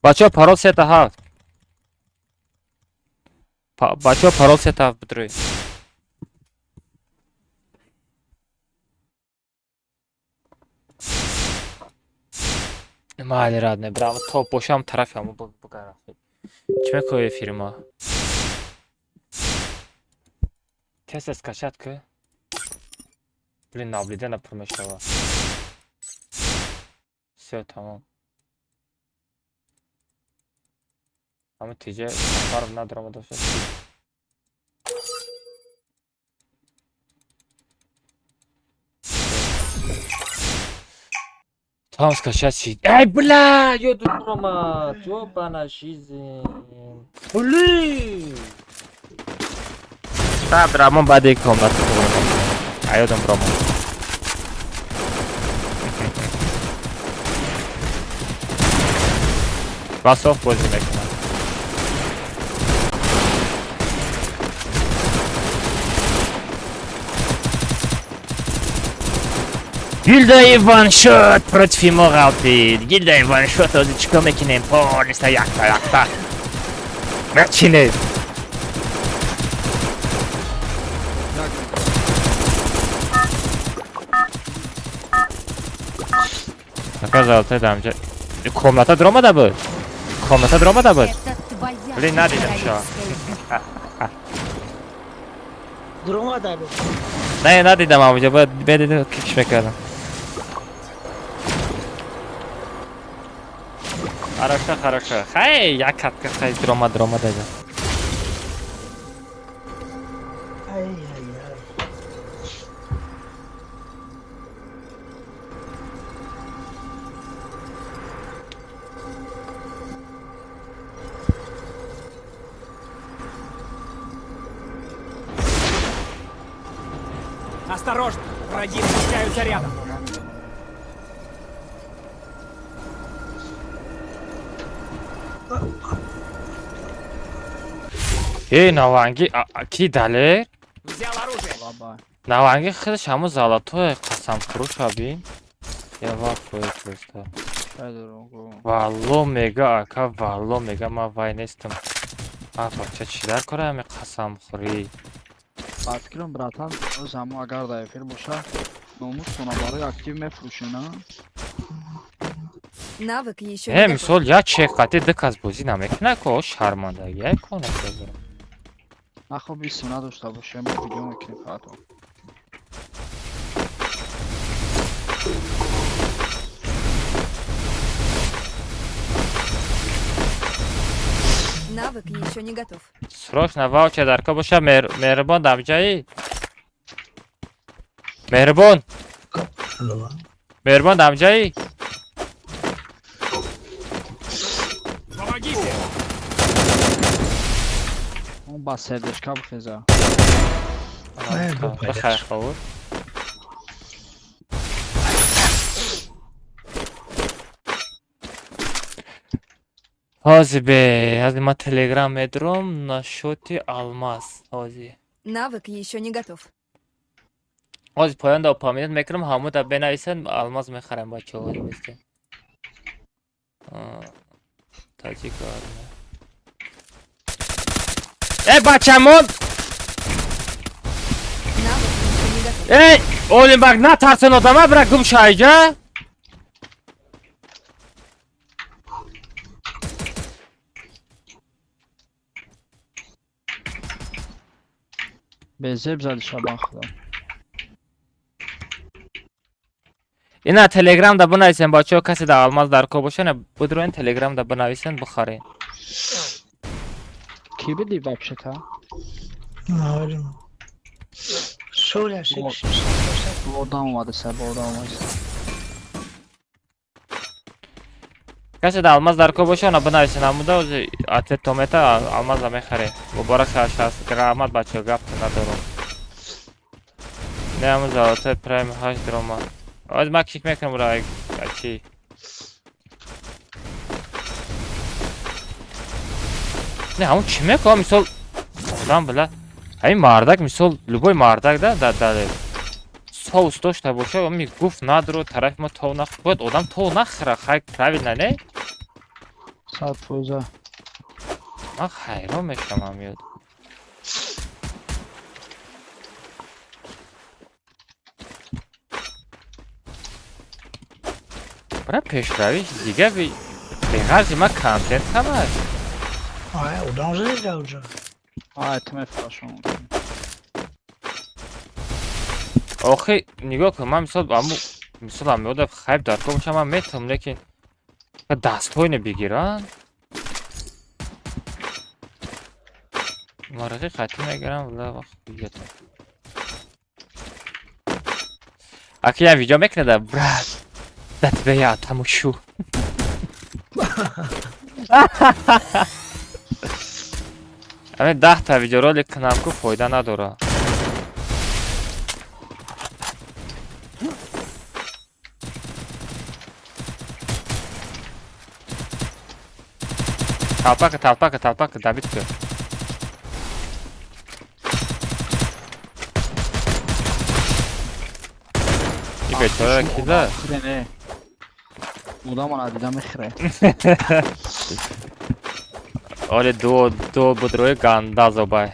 Бачаҳо парол 3 7. Бачаҳо парол 3 7 бидрои. Майли рад не брам топ бошам тарафи ҳамо бугарам. Чӣ мекои фирма? Тез скачать ку. Блин, наблюдение пур мешава. Всё, тамом. Ҳама тиҷа сафаров надаромада бошад. Там скачать шид. Эй, бля, ёдум омад. Ёбана жизнь. Блин. Абдурахмон баъди комната а ёдам ромад. Ва соф бозӣ мекунад. Гилдаи ваншот против мо ғалтид. Гилдаи ваншот ҳозир чӣ кор мекунем? Полниста якта якта. Мечинем. Ака золотой дамҷа. Комната даромада буд. Комната даромада буд. Блин, надидам шо. Даромада буд. Не, надидам амҷа, бояд медидам кикш мекардам. Хорошо, хорошо. Хай, як катка хай даромад даромада. Ай ай ай. Осторожно! Враги спускаются рядом. Эй, наванги, ки далер? Взял оружие. Наванги худаш ҳамун золотое қасамфурӯш бин. Я вахуе просто. Валло мега, ака, валло мега, ман вай нестам. А, бача чӣ дар кора ҳами қасамхӯрӣ? Ба фикрам, братан, оз ҳамо агар дар эфир боша, номус хона барои актив мефурӯше, на? Навык еще Э, не готов. мисол, як чек қати ду кас бозӣ намекунад ко, шармандагӣ ай ко накарда. Нахо бису надошта бошем, мо видео мекунем фақат. Навык еще не готов. Срочно ваучер дар ко боша, меҳрибон дамҷаи. Меҳрибон. Меҳрибон дамҷаи. Помогите! Он ба сердечка бихеза. Бихайр ховур. Ҳозир бе, ҳозир ман телеграм медурам нашоти алмаз. Ҳозир. Навык еще не готов. Ҳозир поён да упоминат мекунам, ҳамуда бенависанд, алмаз мехарам бачаҳо ҳозир бистем. Таҷик армия. Э, бачамон! Навык еще не готов. Эй, Олимбак, натарсен одама, бира гум шайҷа. Безеб зади шабан худо. Ина телеграм да бинависен бачаҳо, касе да алмаз дар ко боша, на будроин телеграм да бинависен, бихарен. Ки биди вообще-то? Наварим. Соля, Вот. Одам омада са, ба одам омада. Касе да алмаз дар ко боша, на бинависен, ҳамуда ози ответ томета алмаза мехарем. Муборак шаш, раҳмат бачаҳо, гап надорам. Не ҳамун золотой прайм 8 дрома. Оз ман кик мекунам ра чи. Не ҳамун чӣ мекунам, мисол одам била ҳамин мардак, мисол любой мардак да да да соус дошта боша, ми гуфт надро тарафи мо тов нах, бояд одам тов нахӯра, хай правильно не? 100%. Ман ҳайрон мешавам ҳамёд. Бара пешравӣ дига беғарзи ман контент ҳамаш. Ай, одам зада уже. Ай, ту мефурашон. Охи нигоҳ кун, ман мисол аму мисол ҳамёда хайп дар кор бошам, ман метавонам, лекин дастҳоине бигиранд. Марақи қатъӣ мегирам, ла вақт видео. Аки я видео мекунада, брат. За тебя я отомщу. Ами 10 та видеоролик кунам ку фоида надора. Толпака, толпака, толпака, добить ку. И бечора ки да? Хӯре не. Одам ана дида мехӯре. Оле ду будрои ганда зобай.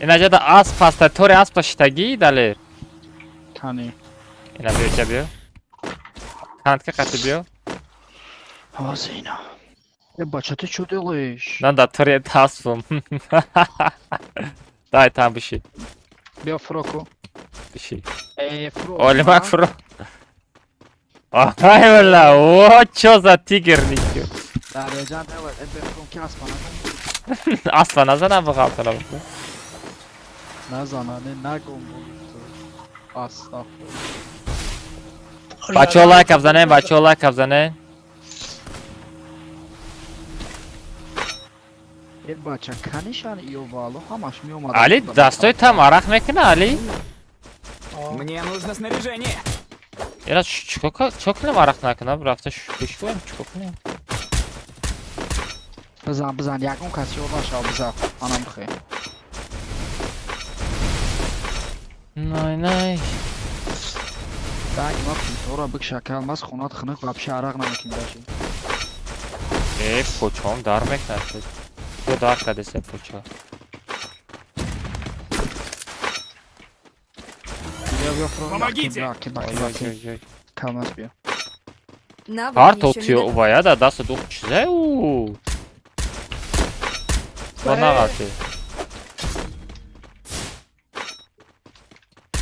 Ина ҷада асп ҳаста, тори аспа шитагӣ далер. Кани. Ина биё, ҷа биё. Кантка қати биё. Ҳозир ина. Э, бача, ты чё делаешь? Нан да тори аспам. Дай там биши. Биё фуроку. Биши. Э, фуро. Олимак фуро. Ай валла, о, чё за тигр ничё. Дарёҷан делает. Э, бефуром ки аспа нагум. Аспа назанам бағалтана. Назана, не нагум бугуфту. Астағфируллоҳ. Бачаҳо лайк абзанен, бачаҳо лайк абзанен. Э, бача, канишан иё вало ҳамаш меомад. Али, дастои там арақ мекуна, Али? Мне нужно снаряжение. Ира чико кунем арақ накунам, рафта бишкоем, чико кунем? Бизан, бизан, ягон кас ёд нашав, бизан. Анам бихе. Най най. Так, ма пинтора бикша, алмаз хонат хунук вообще арақ намекунем даже. Э, почом дар мекунад. Ё дар кадесе пуча. Помогите! Камаз биё. Навык Карта еще не готов. вая да даст дух чизе у. Банағати.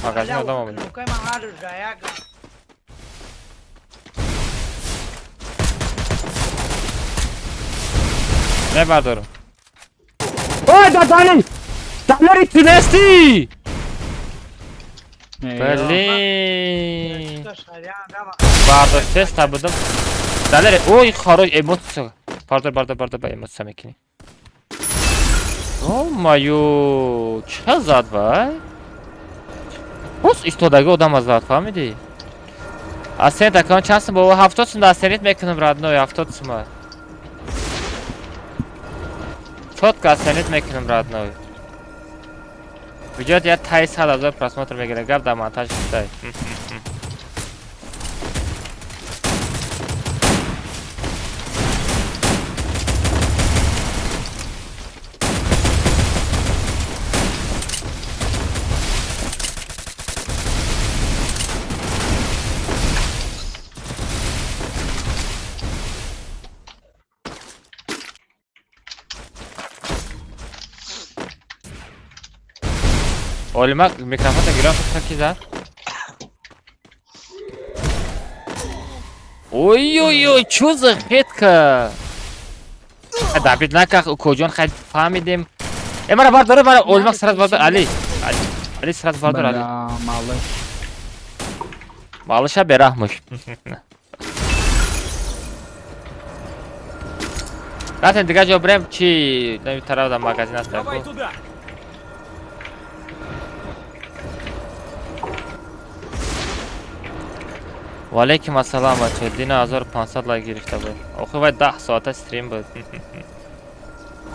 Магазин одам омад. Кнопкаи ман ҳар рӯза як Мебардорам. Ой, да Дали! Далери ту нести! Блин. Бардошт теста будам. Далери, ой, хорош эмоция. Бардор, бардор, бардор, ба эмоция мекунӣ. О маю, чӣ зад вай? Боз истодаги одама зад, фаҳмидӣ? Асенит акаун чанд сум бобо? 70 сум да асенит мекунам, родной, 70 сума. Чётко асенит мекунам, родной. Видео я тай 100 000 просмотр мегирад, гап дар монтаж тай. Олима микрофонта гирам ки зад? Ой-ой-ой, чё за хетка? Дабид наках, укоҷон, хай фаҳмидем. Э, мара бардор, мара Олимак сразу бардор, Али. Али сразу бардор, Али. Малыш. Малыша бераҳмуш. Рафтем дигар ҷо бирем, чи нави тараф дар магазин аст. Давай туда! Валейкум ассалам, бача. Дина 1500 лайк гирифта буд. Охи вай 10 соата стрим буд.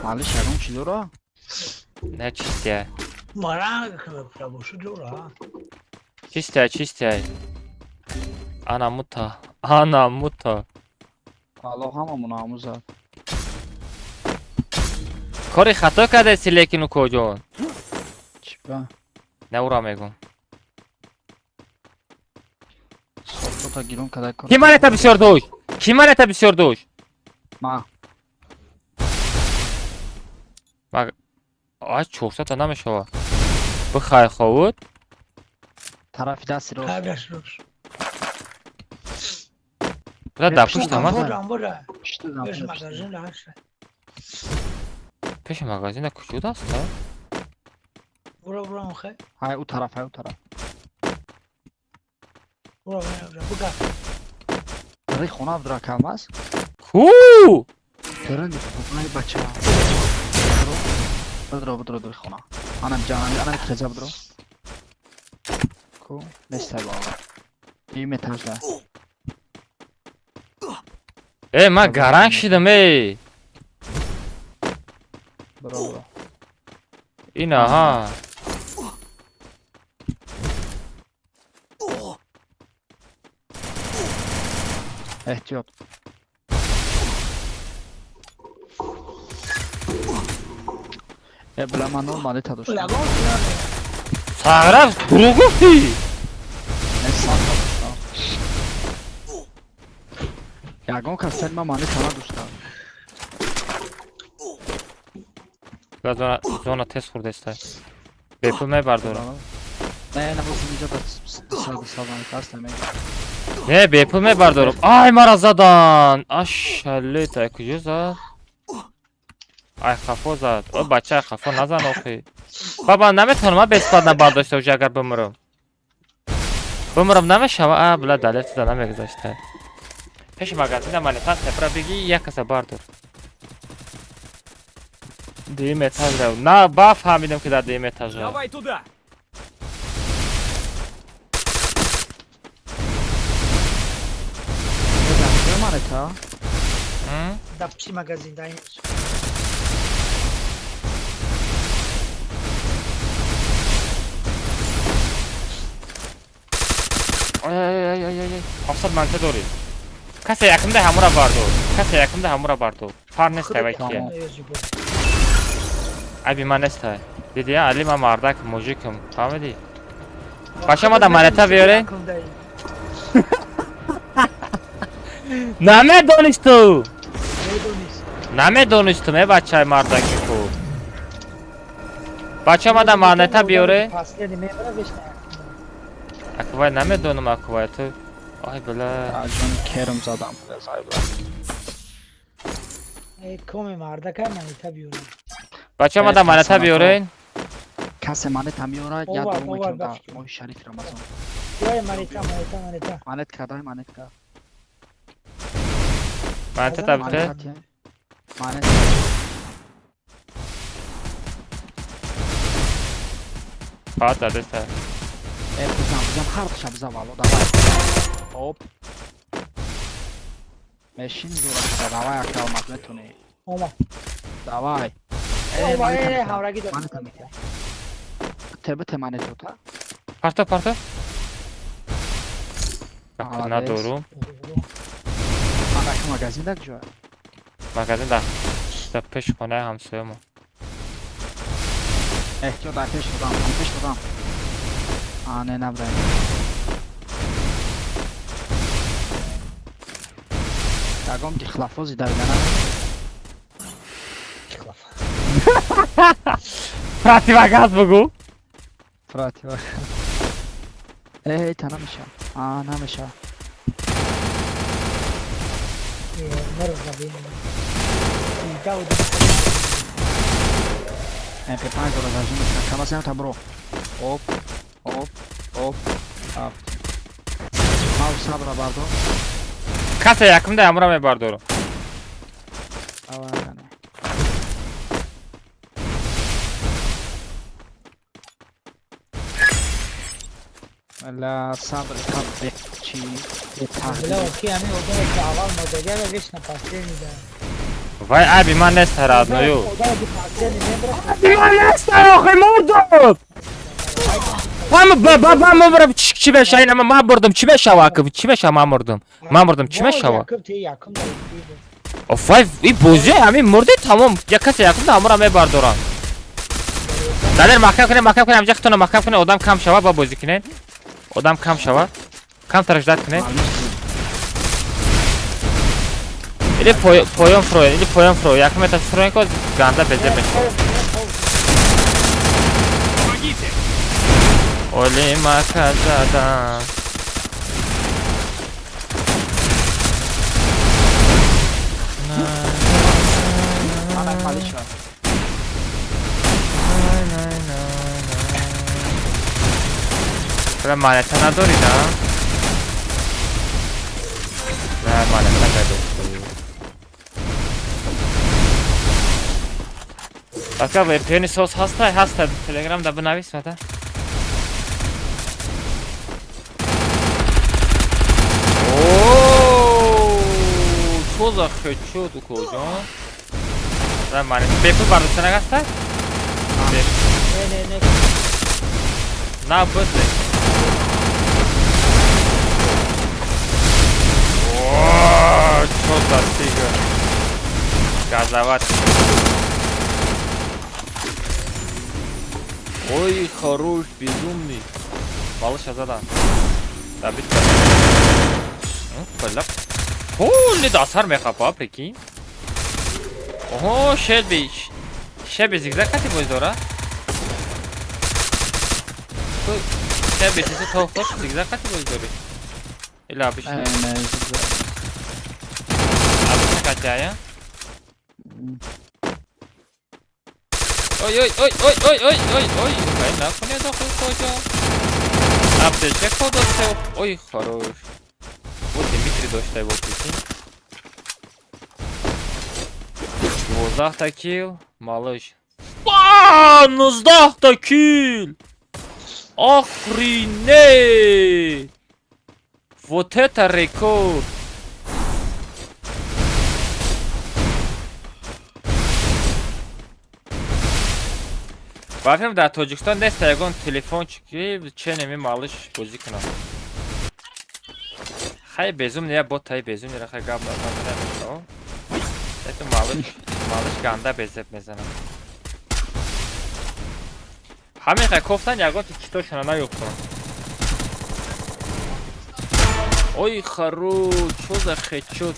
Малыш ягон чи дора? Не, чистия. Маранг кнопка бошу дора. Чистия, чистия. Ана мута. Ана мута. Алло ҳамамон ҳамузад. Кори хато кардеси, лекин укоҷон. Чӣ ба? Не, ура мегум. Софтота гирон кадай кор. Ки монета бисёр дошт? Ки монета бисёр дошт? Ма. Ай, 400 та намешава. Бихай ховуд. Тарафи дасти рост. Тарафи рост. Буда дар пушт ҳама. Буда. Пишти зам. Пеш магазин ҳаст. Пеши магазин куҷо аст? Буро, буро, охе. Ҳай у тараф, ҳай у тараф. Буро, буро, буга. Дари хона абдура камаз? Ку? Дари хонаи бача. Будро, будро, дари хона. Анам ҷан, анам хеза будро. Ку? Нестай баба. Дим этажда. Э, ман гаранг шидам, эй. Буро, буро. Ин аҳа. Эҳтиёт. Э, била ман нол монета доштам. Лагон Сағрав дурӯғ гуфтӣ? Не, садта доштам. Ягон кас сен ман монета надоштам. Била зона, зона тез хурдеста. Бепул мебардорам. Не, не, боз инҷа да 200 монета аст, намегирам. Не, бепул мебардорам. Ай, мара задан. Ашалет, ай куҷо зад? Ай хафо зад. О, бача, ай хафо назан охи. Баба, наметавонам ман бесплатно бардошта уже агар бимирам. Бимирам намешава. А, била далер туда намегузашта. Пеши магазина монета сепра бигӣ, як каса бардор. Дуюм этаж рав. На, ба фаҳмидам ки дар дуюм этаж рав. Давай туда! Монета? Дар пишти магазин дар Ай ай ай ай ай. 700 монета дорӣ. Касе якумда ҳамура бардор. Касе якумда ҳамура бардор. Фарқ нест тавай кия. Айби ман нестай. Диди, Али ман мардак мужикам, фаҳмидӣ? Бача мада монета биёре? Намедонисту! Намедонистум, э бачаи мардаки хуб. Бача мада монета биёре? Аквай намедонам аквай ту. Ай бла. Ҷони керм задам. Э коми мардака монета биёре. Бача мада монета биёрен? Касе монета меорад, я дуо мекунам дар моҳи шарифи Рамазон. Ой монета, монета, монета. Монет кадай, монет ка. Монета табите? Монет. Фаат задеста. Э, бизан, бизан, ҳар душа бизан вало, давай. Оп. Мешин зора шуда, давай, ака алмаз метуни. Ома. Давай. Э, монета, ҳамраги дор. Монета мета. Бите, бите монету, та? Парто, парто. Надорум. Магаки магазин дар ҷо? Магазин дар пеши хонаи ҳамсоямо. Эҳтиёт, дар пеш додам, дар пеш додам. А, не, набудаем. Ягон дихлафози давидана. Противогаз бугу. Противогаз. Эй, та намеша. А, намеша. МП5 дора зажим мекунам. Камасаям та бро. Оп, оп, оп, оп. Мау сабра бардор. Каса якум да амра мебардорам. Давай, кане. Ла сабр каб чи Бля, окей, ами одаме ки аввал модагара вечно последний да. Вай аби ман нест родною. Одаме ки последний мебра. Аби ман нест, охи мурдум. Ман ба ба ба ман чи беша ина ман бурдум, чи бешава ки чи беша ман мурдум. Ман бурдум, чи бешава? Вай и бози ами мурди тамом. Я касе якум да амра мебардорам. Далер маҳкам кунед, маҳкам кунед, ҳамҷа худтонро маҳкам кунед, одам кам шава ба бозӣ кунед. Одам кам шава. Камтар ждать кунед. Или поён фроен, или поён фро. Якум этаж фроен ко ганда безеб мешава. Оли маказадан. Бля, монета надори, да? Да, монета надори. Ака, VPN сос ҳаста, ҳаста, Telegram да бинавис мата. Ооо, чо за хедшот укоҷон? Да, монета бепул бардошта нагаста? Не, не, не. На, бизле. Ооо, чо за тигр? Газовать. Ой, хорош, безумный. Малыш азада. Добить. Бля. Холи дасар мехапа, прикинь. Ого, шелби. Шелби зигзаг кати боз дора? Шелби сиси то хош зигзаг кати боз дори. Или обычно? Не, зигзаг. Обычно кати, ая? Ой, ой, ой, ой, ой, ой, ой, ой, ой, нахуй дохуй кожа. Аптечка кодосе. Ой, хорош. Вот Дмитрий доштай его прикинь. 12 килл, малыш. А, 19 килл. Охренеть! Вот это рекорд! Бафем дар Тоҷикистон нест ягон телефончик ки ченеми малыш бозӣ кунам. Хай безум не бот тай безум не хай гап намешава. Это малыш, малыш ганда безеб мезанам. Ҳамин кофтан ягон китошона наёфтам. Ой, хару, чо за хечот?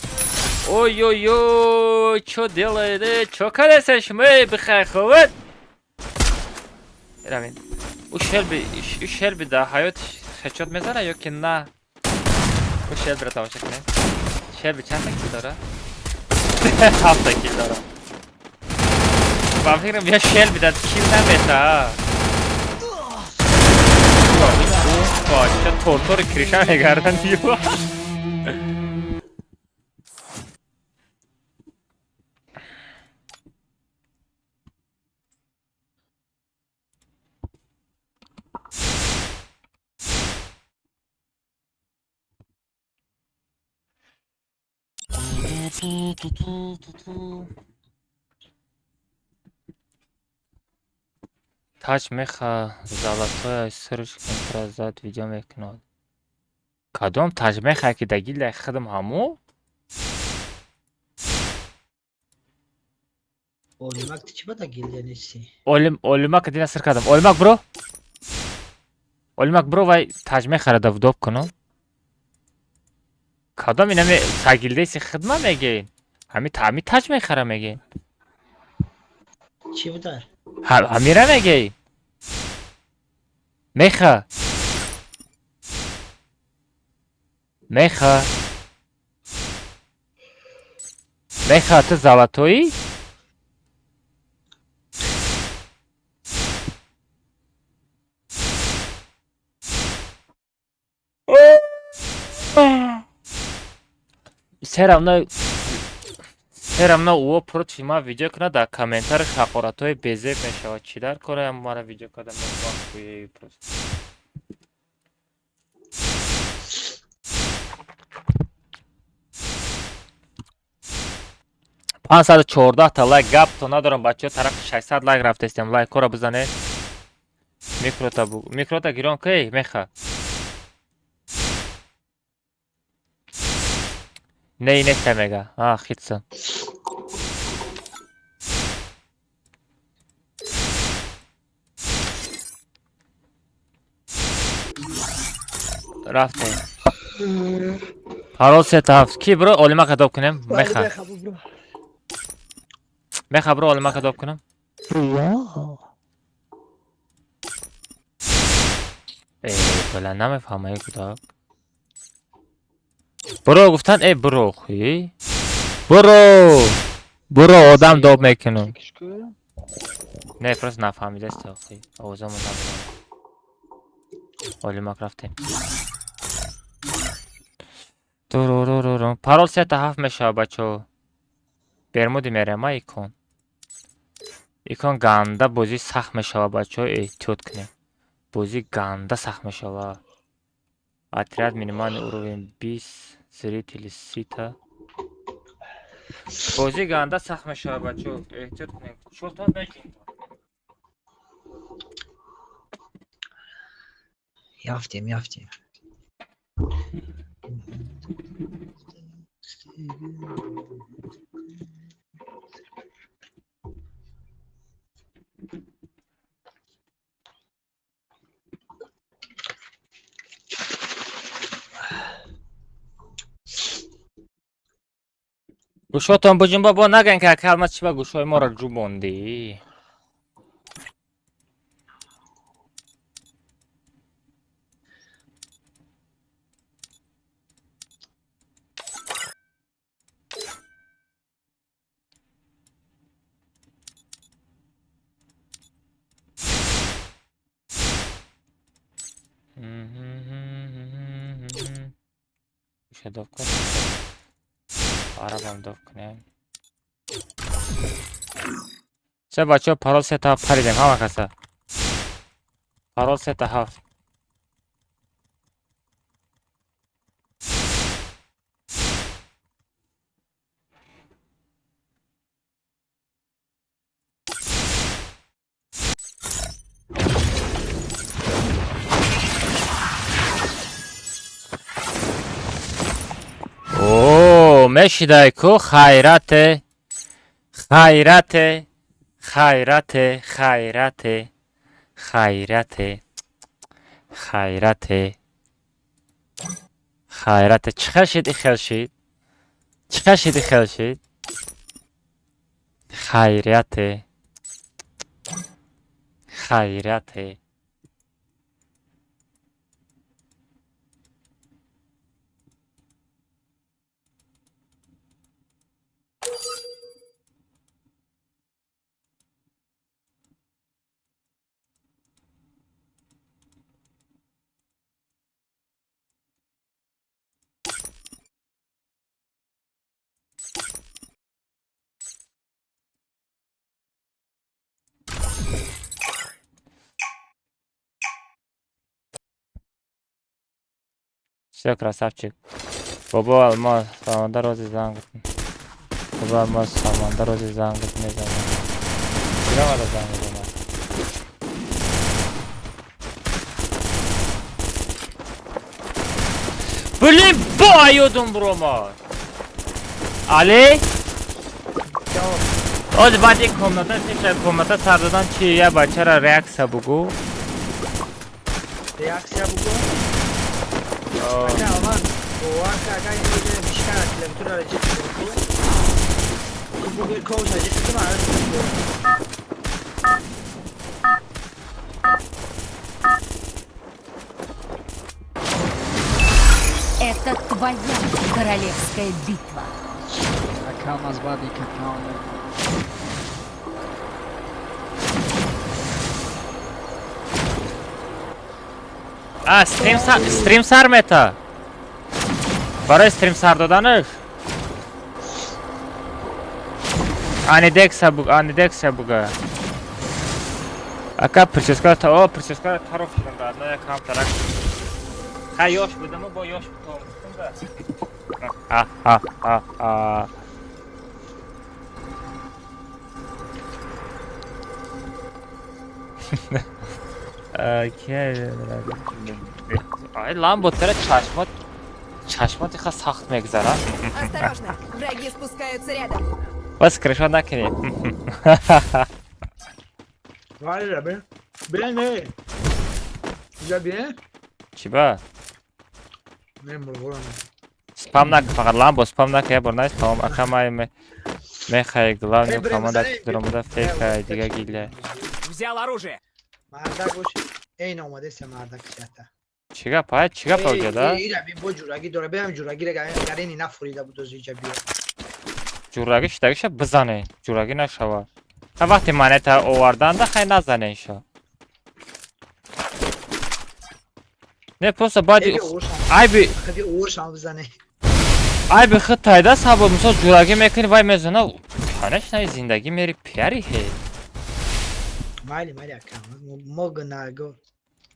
Ой, ой, ой, чо делает, э? Чо кадесеш, ме, бихай ховат? Равин. У Шелби да ҳаёт хечот мезана ё ки на? У Шелбиро тамоша кунем. Шелби чанд та кил дора? 7 та кил дора. Ба фикрам я Шелби да кил намета. Ча тортори криша мегардан ё. Таҷ меха золотоя срш контра зад видео мекунад. Кадом таҷ меха ки да гилдаи худам ҳамо? Олимак ту чӣ ба да гилда нести? Олим Олимак дина сир кардам. Олимак бро. Олимак бро вай таҷ мехара да вдоб кунам. Кадом инаме сагилдеси хидма мегин? Ҳами ҳами таҷ мехара мегин? Чӣ буда? Ҳамира мегӣ? Меха. Меха. Меха, ту золотоӣ? Все равно ӯ против ма видео кунад, дар комментарих ҳақоратҳои безеб мешавад. Чӣ дар кораям мара видео карда мефаҳмӣ просто. 514 та лайк гап то надорам бачаҳо, тарафи 600 лайк рафтестем. Лайкҳоро бизанед. Микрота микрота гирон кей меха. Не, неста мега. А, хитса. Рафтем. Парол се та ҳафт. Ки бро олима кадоб кунем? Меха. Меха бро олима кадоб кунам? Э, бала намефаҳмам кудак. Бро гуфтан, э бро хи. Бро. Бро одам доб мекунам. Не, просто нафаҳмидаст охи. Овозамон намедонам. Олимак рафтем. Турурурурум. Парол се та ҳафт мешавад бачаҳо. Бермуди мерема икон. Икон ганда бозӣ сахт мешавад бачаҳо, эҳтиёт кунем. Бозӣ ганда сахт мешавад. Отряд минимальный уровень 20, зрители сита. Бозӣ ганда сахт мешавад бачаҳо, эҳтиёт кунем. Шотон меҷунбад. Ёфтем, ёфтем. Гӯшотон буҷунба бо наган ки акалма чӣ ба гӯшҳои моро ҷубондӣ. Гӯша доб кун. Арабам доб кунем. Се бачаҳо парол се та ҳафт паридем ҳама каса. Парол се та ҳафт. О, мешидай ку хайрате, хайрате, хайрате, хайрате, Хайрате. Хайрате. Хайрате. Чӣ хел шид, ихел шид? Чӣ хел шид, ихел шид? Хайрате. Хайрате. Все, красавчик. Бобо Алмаз, саманда рози занг. Бобо Алмаз, саманда рози занг мезанад. Чиро мада занг мезанад? Блин, бо ёдум бромад. Али? Оз баъди комната, сеша комната сар додан чи я бачара реаксия бугу? Реаксия бугу? Ака, ман бовар ка, агар ин рӯзе мишкара клавиатураро ҷиқ кун, ту бугӯи ковша ҷиқ кун, ман Это твоя королевская битва. Ака, алмаз баъди какао. А, стрим сар мета. Барои стрим сар доданаш. Анидекса буг, анидекса буга. Ака прическа та, о, прическа тароф шудам да, одна якам тарак. Ха ёш будам, бо ёш бутом. А, а, а, а. Ай, ламбо тара чашмот, чашмот иха сахт мегзара. Осторожно, враги спускаются рядом. Бас крыша накини. Валера, бе. Бе, не. Я бе? Чиба? Не, мурғолам. Спам нак, фақат ламбо спам нак, я бор найс, тамом, ака май мехай главный команда дромада фейка дига гилля. Взял оружие. Мардак бош. Эй, номадеса мардак шата. Чӣ гап, ай, чӣ гап оҷа, да? Ира би бо ҷурагӣ дора, беам ҷурагӣ гарени нафурида буд ози иҷа биё. Ҷурагӣ шидагиша бизане, ҷурагӣ нашава. Ха вақти монета оварданда хай назане иша. Не, просто баъди айби хади оваршам бизане. Айби худ тайда сабаб, мисол ҷурагӣ мекунӣ, вай мезана, конечно, зиндагӣ мери пиари ҳе. Майли, майли, ака, мо гунаҳгор.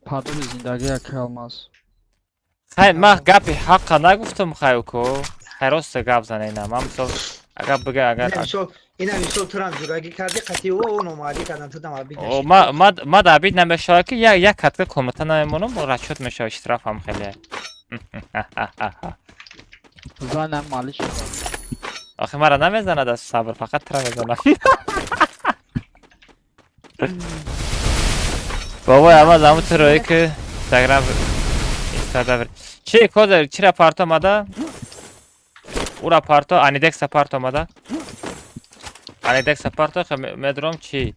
Падоби зиндагӣ ака Алмаз. Хай, ман гапи ҳаққа нагуфтам, хай уко. Хай роста гап зана ина. Ман мисол агар бигӯ агар ина мисол турам ҷурагӣ кардӣ, қатъи ӯ номаъдӣ кардам, ту дам абид нашид. Ма да абид намешавад ки як катка комната намемонам, расчёт мешавад, штрафам хеле. Занам малиш. Охи мара намезанад аз сабр, фақат тура мезанад. Бобой, ама заму ту рӯи ки Инстаграм инстада чи козер чира парто омада? Ура парто, Анидекса парто омада? Анидекса парто медром чи?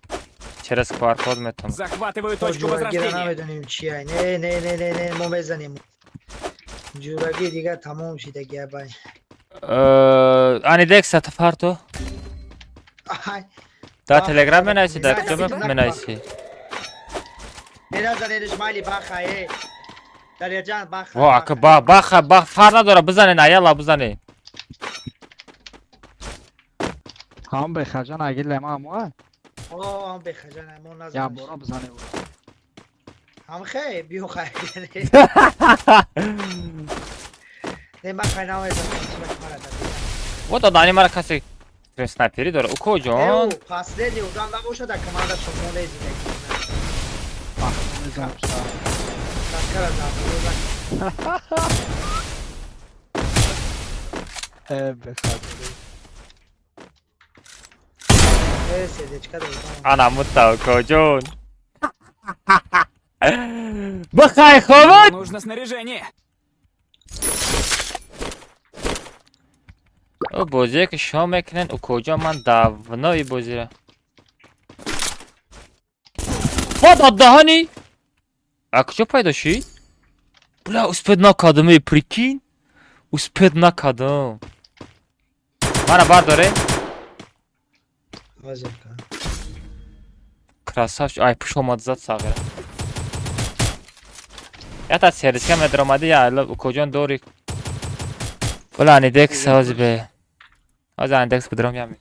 Через QR-код метом. Захватываю точку возрождения. Намедонем чи ай. Не, не, не, не, не, мо мезанем. Ҷурагӣ дига тамом шидаги абай. Анидекса парто? Да Телеграм менависи, да куҷо менависи? Назанедш майли баха, э. Далерҷан баха. Во, ака ба баха, ба фар надора, бизанен, аяла бизанен. Ҳам бехаҷан агиле ма мо? О, ҳам бехаҷан мо назанем. Я бора бизане. Ҳам хе, биё хай. Не ма хай намезанам, чи ба мара да. Вот одани мара касе снайпери дора. Уко ҷон. Последний одам набошад, да команда шумо незидаги. Ана мутта уко ҷон. Бихай ховат! Нужно снаряжение. О бозие ки шумо мекунед, укоҷон, ман давно и бозиро. Ва даҳани! А куҷо пайдо шид? Бля, успеть накардам, эй, прикинь? Успеть накардам. Мана бардоре. Красавчик, ай пуш омад зад сағира. Ята сериска медаромадӣ, я укоҷон дори. Бля, анидекс ҳози бе. Ҳози анидекс бидаром ями.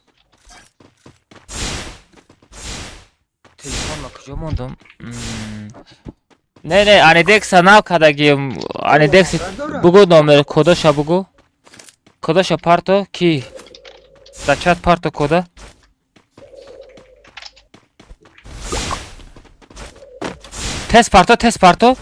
Телефонма куҷо мондум? Не, не, анидекса нав кардагим. Анидекс бугу номер кодоша бугу. Кодоша парто ки? Дар чат парто кода. Тез парто, тез парто.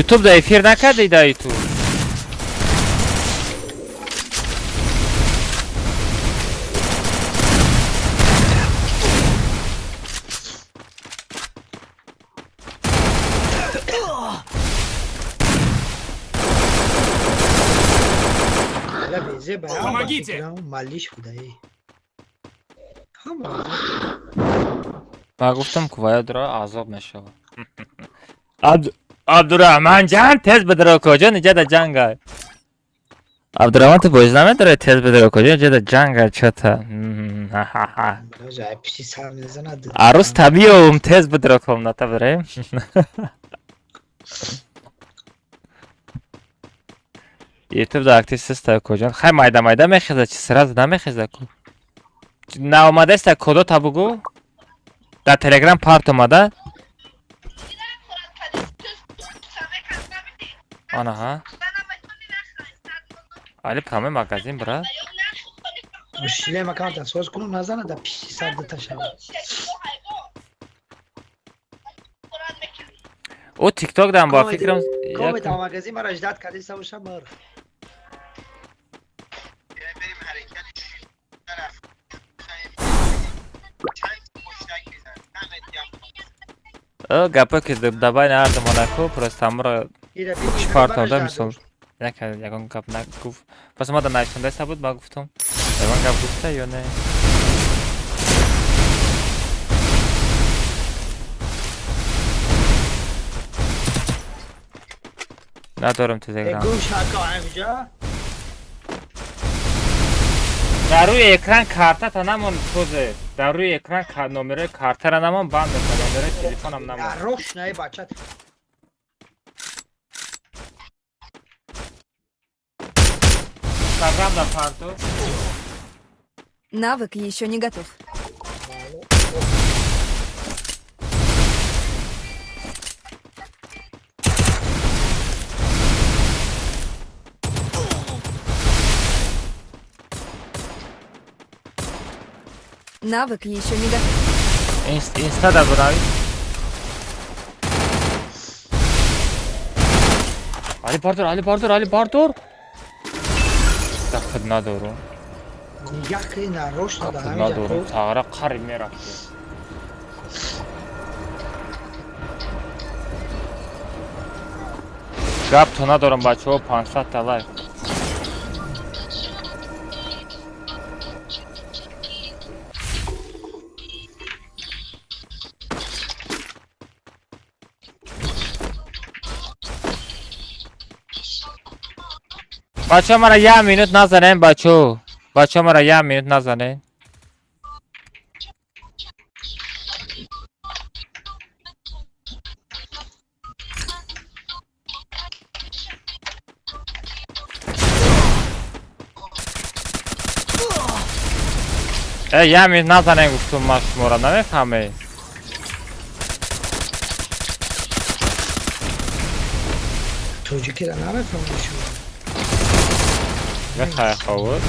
Ютуб да эфир накарди да ютуб. Помогите! Ман гуфтам ки вая дора азоб мешавад. Абдурахман ҷан тез бидро куҷо ниҷа да ҷанга. Абдурахман ту боз намедорӣ тез бидро куҷо ниҷа да ҷанга чота. Арӯз табиём тез бидро комната бирем. Ютуб да актив систа куҷон. Хай майда майда мехеза чи сразу намехеза ку. Наомадаста кодота бугу. Дар Телеграм парт омада. Анаҳа. Али прямой магазин, брат. Шлем аккаунта соз кунум назана да пиши сар дата шава. О TikTok дам ба фикрам. Комета магазин мара ждат кади савша мар. О гапа ки давай на ардам монако просто амра чипартонда мисол. Ягон гап нагуфт. Пас ма да нависондаиста буд, ма гуфтам. Ягон гап гуфта ё не? Надорам Телеграм. Дар рӯи экран картата намон тозе. Дар рӯи экран номерои картара намон банд мекард, номерои телефонам намон. Рош наи бачат. Инстаграм да парто. Навык еще не готов. Навык еще не готов. Инста да бурави. Али бардор, Али бардор, Али бардор. Дақид надорум. Яқи нарош надорум. Надорум. Тағра қариб мерафт. Гап то надорам бачаҳо 500 та лайк. Бачаҳо мара як минут назанем бачаҳо. Бачаҳо мара як минут назанем. Як минут назанем гуфтум ман шуморо намефаҳмед. Тоҷикиро намефаҳмед шумо. Мехоҳӣ ховуд?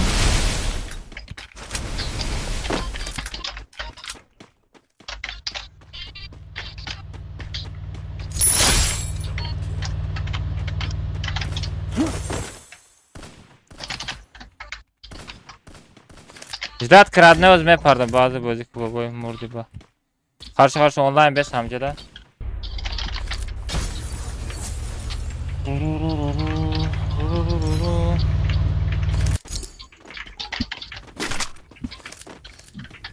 Ждать крадне оз мепардам баъзе бозӣ ку бобои мурди ба. Хорошо, хорошо, онлайн бес ҳамҷода.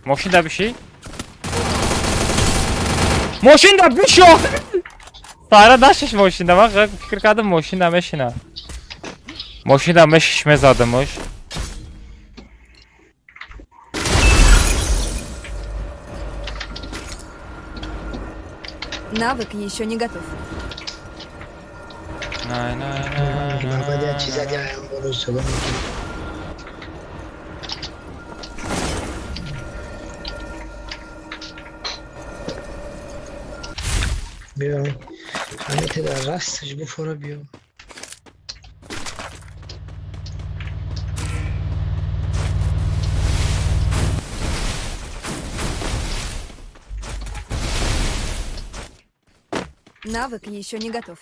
Мошин да биши? Мошин да биши! Сара дашиш мошин да, ман фикр кардам мошин да мешина. Мошин да мешиш мезадамуш. Навык еще не готов. Най, най, най, най, най. Биё, ҳамите дар расташ буфора биё. Навык еще не готов.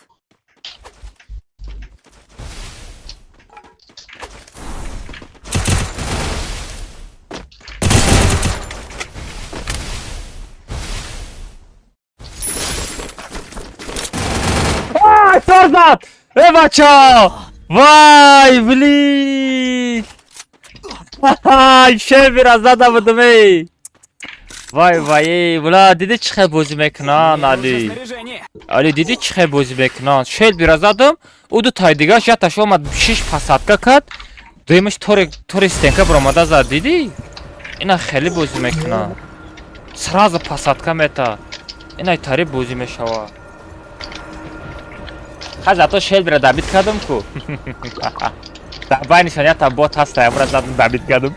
Ай, Созад! Э, бачо! Вай, блин! Ай, шебира зада будам, эй! Вай, вай, эй, бла, диди чӣ хел бозӣ мекунанд, Али? Али, диди чӣ хел бозӣ мекунанд? Шелбира задам, ӯ ду тай дигаш якташ омад шиш посадка кард, дуюмаш тори стенка баромада зад, дидӣ? Ина хеле бозӣ мекунанд. Сразу посадка мета. Ина тари бозӣ мешавад. Хай зато шелбира добит кардам ку. Дар байнишон якта бот ҳаста, ямра задам добит кардам.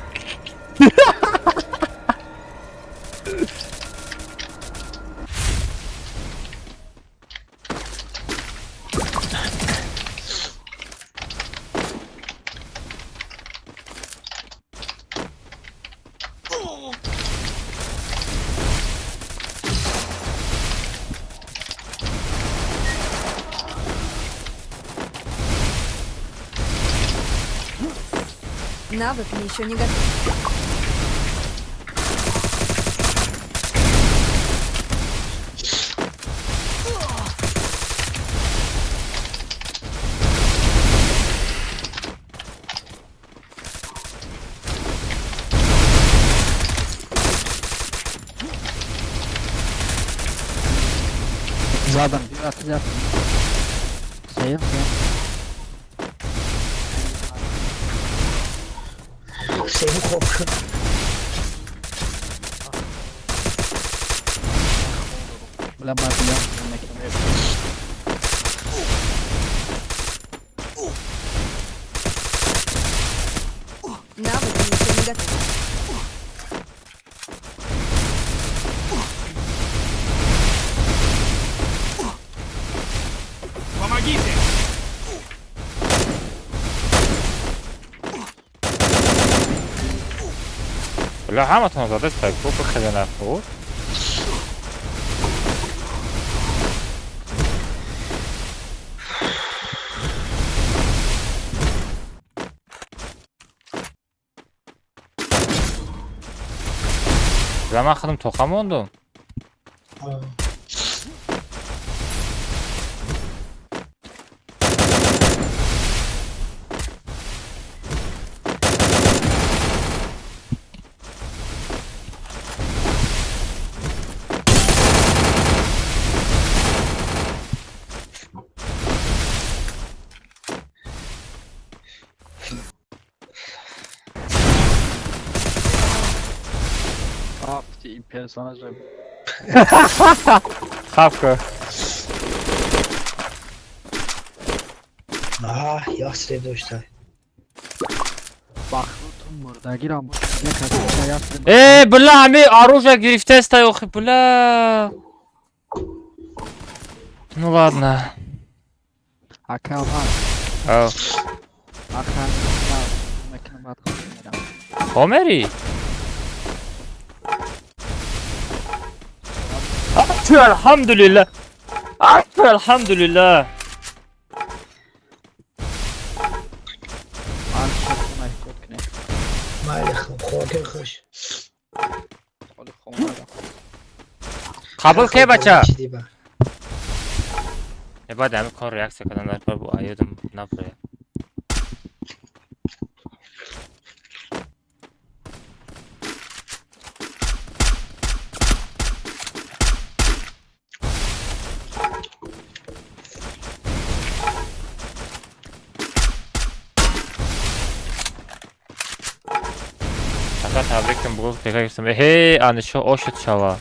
Навык еще не готов. Задам, биё, Сеюм, Сеюм хоб шуд. Бля, бля, бля. Навык еще не готов. Помогите! Бля, ҳаматон задаст, ку бихеза нахӯр. Бля, ман худам тоқа мондум. Персонажа. Хавка. А, ястреб дошта. Э, бля, ами оружие гирифтеста, охи, бля. Ну ладно. Хомери? Алҳамдулиллах. Алҳамдулиллах. Майли, хоки хуш. Хона. Қабул ке бача? Баъд ҳамин кор реаксия кардан дар кор бо аёдам наброяд. Ака табрикам бугӯ бега гирифтам. Эҳе, анишо ошуд шава.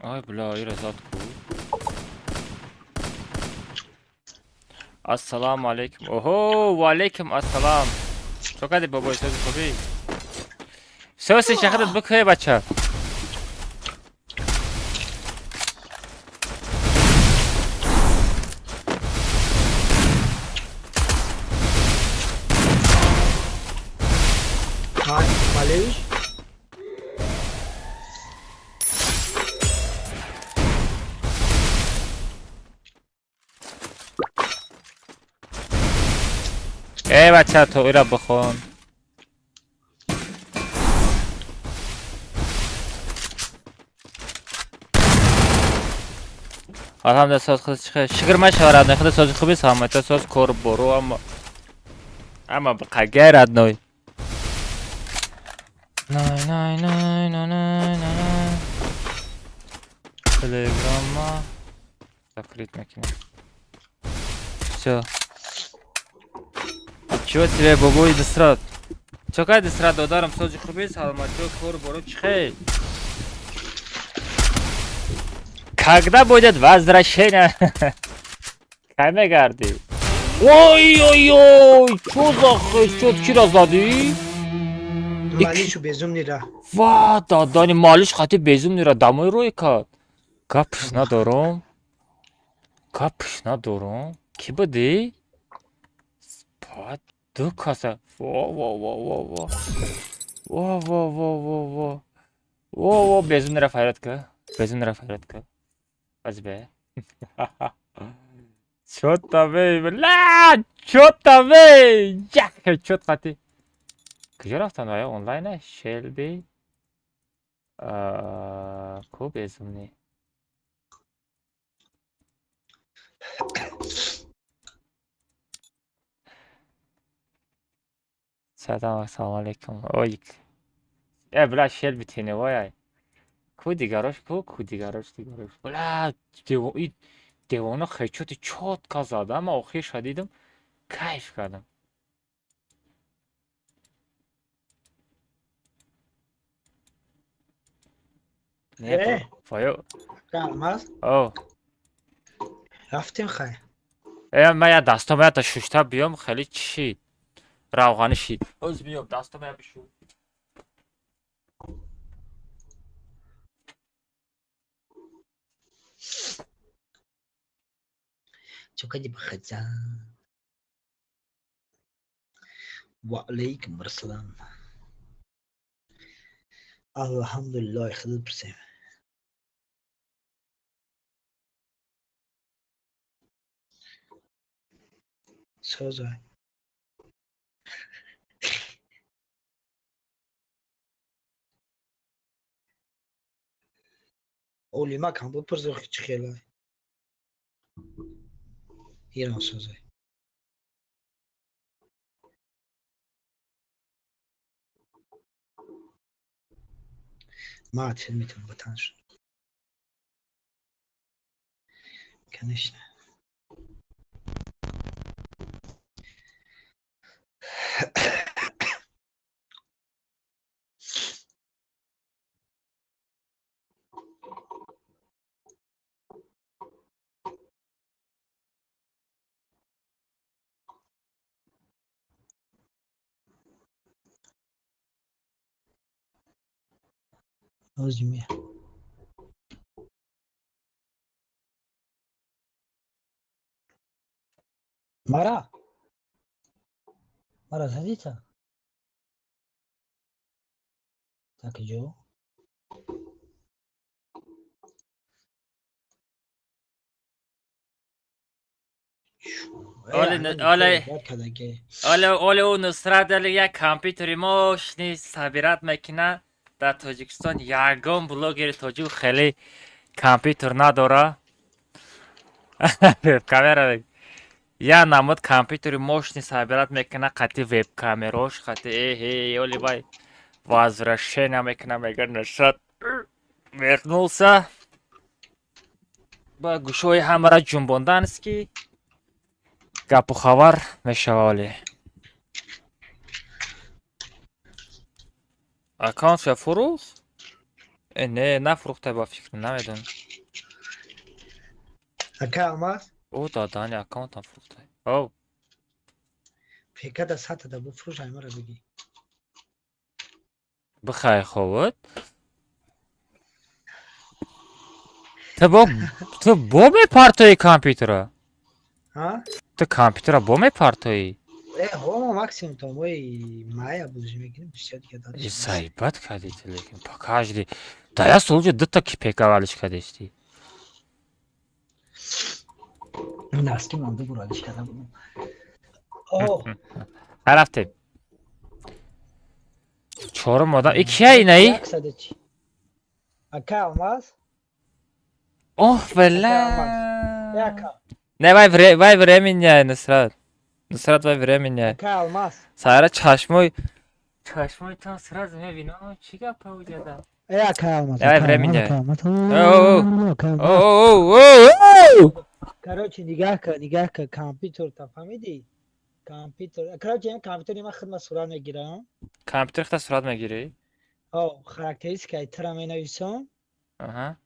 Ой, бля, ира задку. Ассалому алейкум. Охо, ва алейкум ассалам. Чо кардӣ бобой, сози хубӣ? Соси шахадат бикӯе бача. Малевич? Эй бача, то ира бихон. Алҳамдулилла соз худ чихе. Шукр машава родной, худ сози хуби саломатӣ, соз кор бору амма қагай родной. Най най най най най най. Телеграмма закрыть мекунем. Всё. Чего тебе бобои дистрат? Чо кай дистрат додарам сози хуби саломатӣ, кор бору чихе. Когда будет возвращение? Кай мегардӣ? Ой-ой-ой, чё за хешчот кира задӣ? Малишу безумныйра. Ва, дадани малиш хати безумныйра дамой рӯй кард. Гапш надорам. Гапш надорам. Ки будӣ? Ба ду каса. Во во во во во. Во во во во во. Во во безумныйра фарёд ка. Безумныйра фарёд ка. Возьми. Чё там, бля? Чё там, як чё қати? Куҷо рафтан оя онлайна? Шелби? Ку безумный? Салам, ассалому алейкум. Ой. Бля, Шелби теневой. Ку дигарош, ку дигарош, дигарош. Бля, девона хечоти чётко зада, ман охирша дидам, кайф кардам. Не, фоё. Алмаз? О. Рафтем хай. Ман я дастам я та шушта биём, хеле чӣ? Равғани шид. Оз биём, дастам я бишу. Чё кади бахаҷан? Ва алейкум ассалам. Алҳамдулиллоҳ, худат пурсем. Созай. Олимакам бипурс, охи чӣ хелай. Ирон созай. Ман ответ метавонам ба таншон. Конечно. Озимия. Мара. Мара, садится? Так, иду. Оле, оле, оле, ӯ Нусрат али як компютери мощный собирать мекунад. Дар Тоҷикистон ягон блогери тоҷик хеле компютер надора. Вебкамера я намуд компютери мощный собирать мекунад, қати вебкамерош, қати эҳе, оли вай возвращение мекунад, мега Нусрат вернулся. Ба гӯшҳои ҳамаро ҷунбонданаст, ки гапу хабар мешава. Оле аккаунтша фурӯхт? Э, не, нафурӯхта ба фикр, намедонам. Ака Алмаз? Ӯ додани аккаунтам фурӯхта. О. Пекада сатада буфурӯш, аймара бигӣ. Бихай ховуд. Ту бо мепартои компютера? А? Ту компютера бо мепартоӣ? Э, ҳо, максимум то мои мая бозӣ мекунем, бисёр дига дальше. И заебать кардӣ ту, лекин по каждый да я сол дута ки пека валиш кардисти. Наски ман ду буралиш карда будам. О, рафтем. Чорум одам. И кия инаи? Яксаду чи? Ака Алмаз? Оҳ, бала. Яка. Не, вай вай временная, Нусрат. Нусрат, вай временная. Ака Алмаз. Сара чашмои тон сразу мебинам, чӣ гапа уҷада. Э, ака Алмаз. Давай, ака времени. Алмаз, ака Алмаз. Оу, Ака Алмаз. Оу. Короче, нигаҳ кар, нигаҳ кар, компютер та фаҳмидӣ? Компютер. Короче, ин компютери ман хидмат сурат мегирам. Компютер хта сурат мегирӣ? О, характеристикаи тира менависам. Аҳа.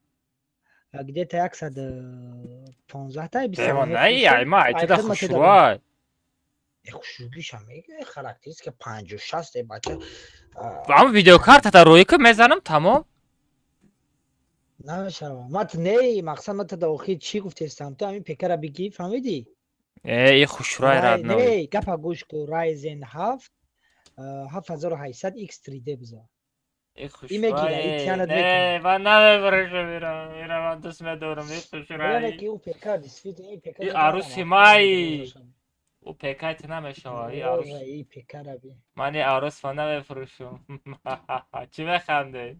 Где-то 115 та Девонаи, ай ма, ай туда хушрӯай. Хушрӯгиша мега, характеристика 50 60, э бача. Ама видеокартата рӯи ки мезанам, тамом. Намешава. Ман не, мақсад ман та охир чӣ гуфтестам? Ту ҳамин пекара бигӣ, фаҳмидӣ? Э, и хушрӯай родной. Не, гапа гӯш кун, Ryzen 7 7800 X3D бизор. И И мегира, и хушрӯай. тиянат Не, мекунад. ман намебарашам ира. Ира ман дӯст медорам, и Яъне хушрӯай. ки ӯ пека действительно и пека И аруси май. Ӯ пекай ти намешава, и арус. И пекара би. Ман и арусма намефурӯшум. Чӣ механдед?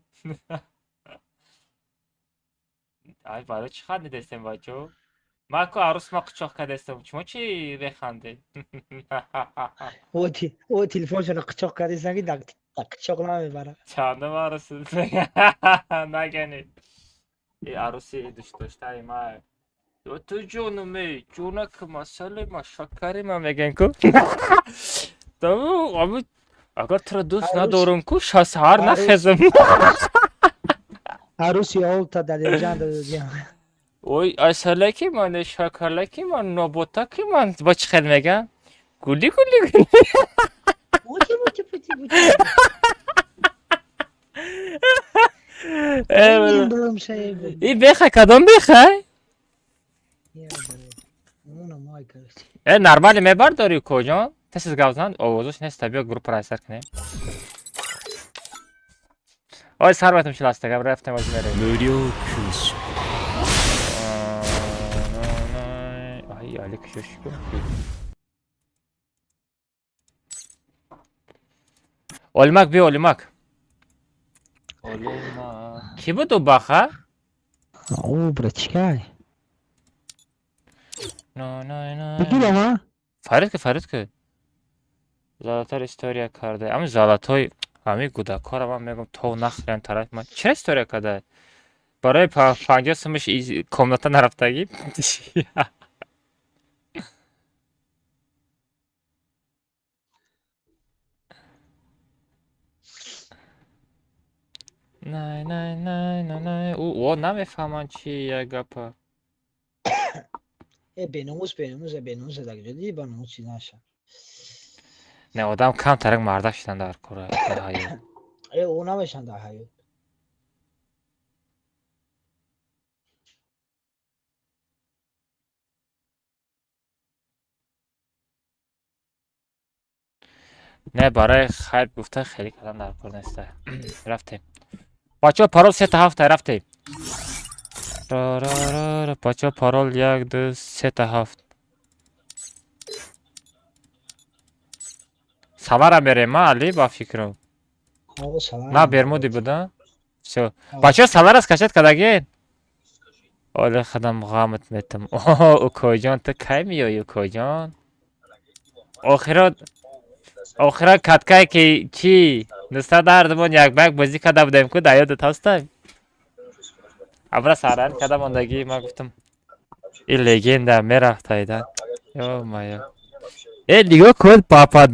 Ай, барои чӣ хандидестем, бачо? Ман ку арусма қучоқ кардестам. Шумо чӣ механдед? Ӯ телефоншонро қичоқ кардесан, ки дар қичоқ намебарад. Чандум арус нагани. И аруси дӯстдоштаи ман. Ту ҷонуме, ҷонакма, салима, шакарима мегӯем ку. Аму агар туро дӯст надорам ку, шасаҳар нахезам. Аруси олта далерҷан дадоҷан. Ой, асалаки ман, шакалаки ман, ноботаки ман, ба чӣ хел мегӯям? Гули гули гули. Бути бути бути бути. И беха кадом бехай? Э, нормально мебардорӣ, коҷон? Тез гап зан, овозош нест, биё группаро айсар кунем. Ой, сар батам шиластагам, рафтем аз мерем. Ай, Али кушошку. Олимак биё, Олимак. Олимак. Ки буд ӯ баха? О, брат, чикай? Бигирам, а? Фарид ки, Фарид ки. Золотар история карда. Ами золотой, ами гудакора ман мегум то нахрен тараф ман. Чира история карда? Барои 50 сумаш комната нарафтагӣ? Най, най, най, най, най. О, намефаҳмам чи як гапа. Э, беномус, беномус, беномус, дагҷоди ба номус чи наша. Не, одам камтарак мардак шидан дар кора дар ҳаёт. Э, ӯ намешан дар ҳаёт. Не, барои хайр гуфта хеле кардан дар кор неста. Рафтем. Бачаҳо, парол 3 та 7, рафтем. Бачаҳо, парол 1, 2, 3 та 7. Савара мерем, ма, Али, ба фикрам. На, Бермуди буда. Всё. Бачаҳо, Савара скачать кардагин? Оле хадам ғамат метам. О, укойҷон, ту кай меоӣ, укойҷон? Охиро охиро каткае ки чӣ нусрат ҳардумон як ба як бозӣ карда будем ку, дар ёдат ҳаста? Абра саран карда мондагӣ, ман гуфтам ин легенда мерафтайда. Ё моё. Э, нигоҳ кун,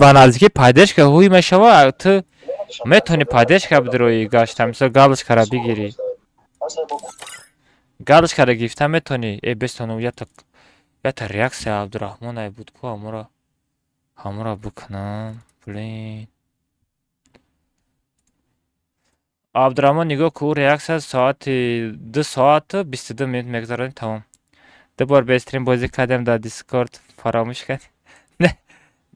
ба наздикӣ поддержка ҳуй мешава, ту метавонӣ поддержка бидроӣ гашта, мисол галочкара бигирӣ. Галочкара гирифта метавонӣ. Э, бестону ята реаксия Абдураҳмон ай буд ку, ҳамура бикунам. Блин. Абдураҳмон, нигоҳ ку, реаксия соати 2 соату 22 минут мегузаронем, тамом. Ду бор бе стрим бозӣ кардем дар Дискорд, фаромӯш кардем. Не,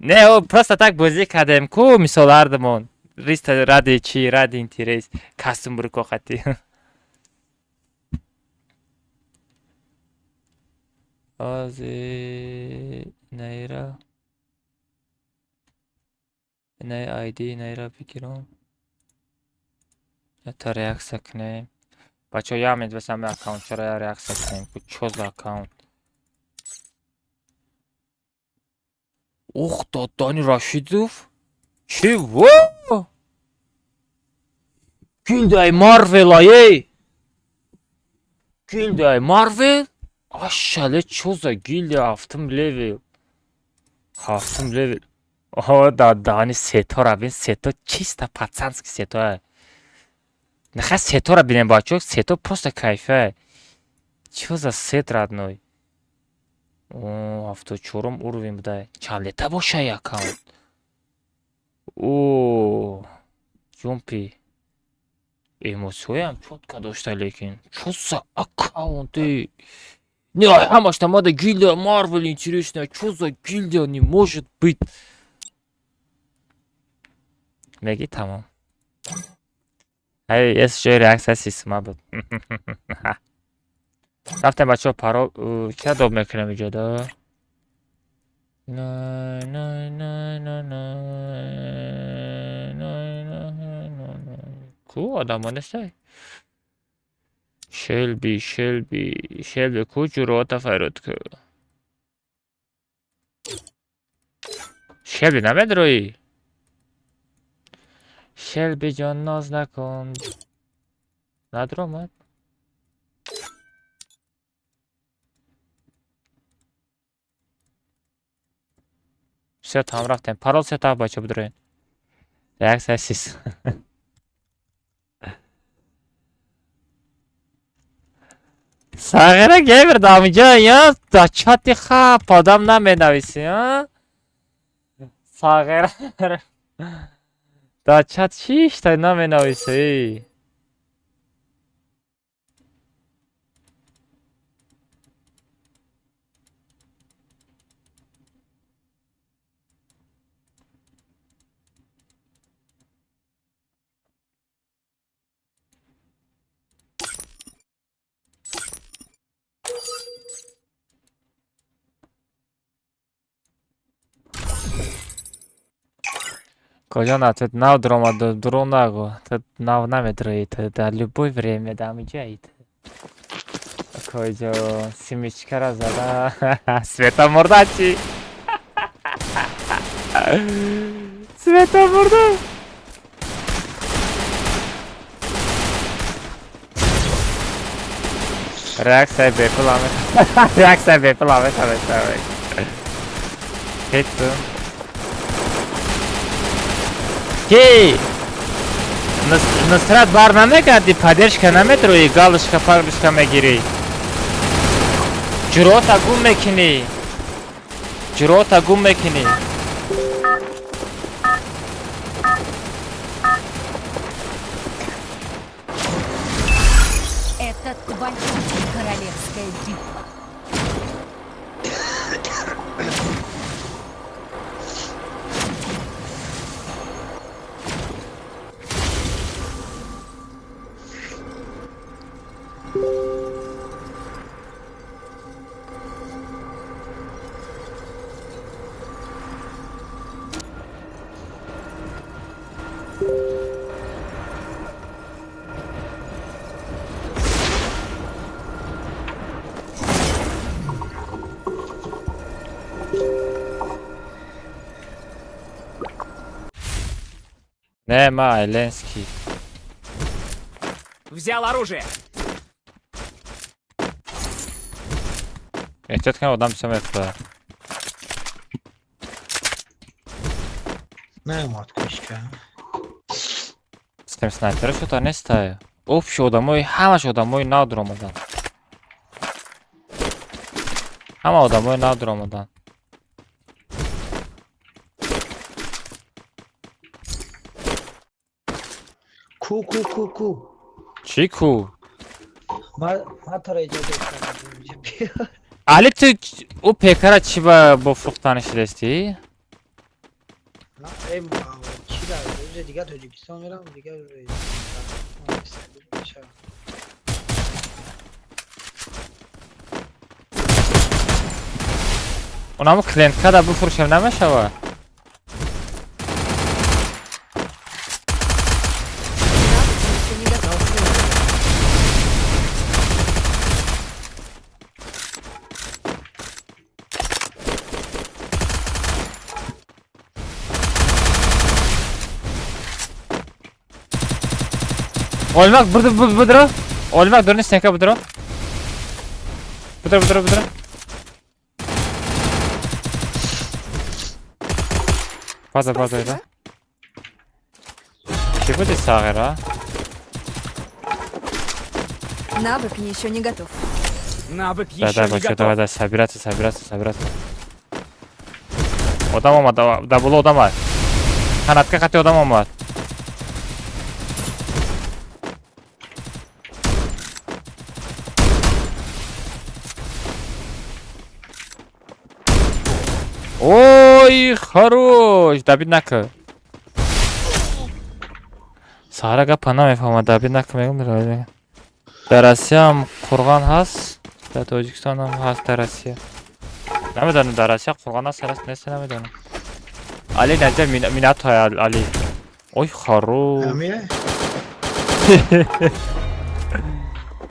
не, о, просто так бозӣ кардем ку, мисол ҳардумон. Риста ради чи, ради интерес, кастум буруко хати. Ози найра най айди найра бигирам. Ята реаксия кунем. Бачаҳо, як минут басам аккаунт чара реаксия кунем. Ку чо за аккаунт? Ух, Додани Рашидов? Чего? Гилдияи Марвел, ай! Гилдияи Марвел? Ашале, чо за гилдия ҳафтум левел? Ҳафтум левел. О, дани сетора бин, сето чисто пацанский сето. Нахай сетора бинем, бачаҳо, сето просто кайфа. Чо за сет, родной? О, 74-ум уровень буда. Чанд лета боша аккаунт? О, ҷумпи. Эмосиҳоям чётко дошта, лекин. Чо за аккаунты? Не, ҳамаш тамада гилдия Марвел интересная. Чо за гилдия, не может быть. Меги тамом. Ай, эс ҷои реаксия сисма буд. Рафтем, бачаҳо, парол ча доб мекунем иҷода? Най, най, най, най, най, най, най, най. Ку одамо нестай? Шелби, Шелби, Шелби, ку ҷуроата файрод ку. Шелби намедроӣ? Шелби ҷон, ноз накун. Надромад? Всё, там рафтем. Парол сета, бача, бидроен. Реаксия сис. Сағира геймер дамиҷа я да чати хап одам наменависӣ, а? Сағира да чат чишта наменависӣ. Куҷо на, ту нав дуромад, дурӯғ нагӯ. Ту нав намедуроӣ, ту дар любой время дар ҳамиҷаи ту. Куҷо семечкара зада Света мурда чӣ? Света мурда. Реаксияи бепул ҳаме реаксияи бепул ҳамеша мешавад. Ҳеҷ ки Нусрат бар намегардӣ, поддержка намедроӣ, галочка палочка мегирӣ. Ҷурота гум мекунӣ. Ҷурота гум мекунӣ. Это твоя королевская битва. Не, ма, Эленский. Взял оружие. Эҳтиёт кун, одам бисёр мехӯрад. Наомад кушка. Систем снайпера шута нестае. Общий одамои, ҳамаш одамои нав дуромаданд. Ҳама одамои нав дуромаданд. Ку ку ку ку. Чӣ ку? Ма туро иҷоза кардам. Али, ту ӯ пекара чӣ ба бо фурӯхтани шудастӣ? Э, чӣ да, уже дигар Тоҷикистон мерам, дигар Унамо клиенткада бифурӯшем намешавад? Навык еще не готов. Олмак будро. Олмак дурни стенка будро. Будро, будро, будро. База, база, да. Чӣ буди сағира? Навык еще не готов. Навык Да, еще да, не бачо, готов. давай, давай, собираться, собираться, собираться. Одам омад, да боло одам омад. Канатка қати одам омад. Ой, хорош! Добить нака. Сара гапа намефаҳмад, добить нака мегӯм. Дар Россияам қурғон ҳаст, дар Тоҷикистонам ҳаст, дар Россия. Намедонам, дар Россия қурғон ҳаст, ҳаст нест, намедонам. Али наҷа минатой Али. Ой, хорош. Амира?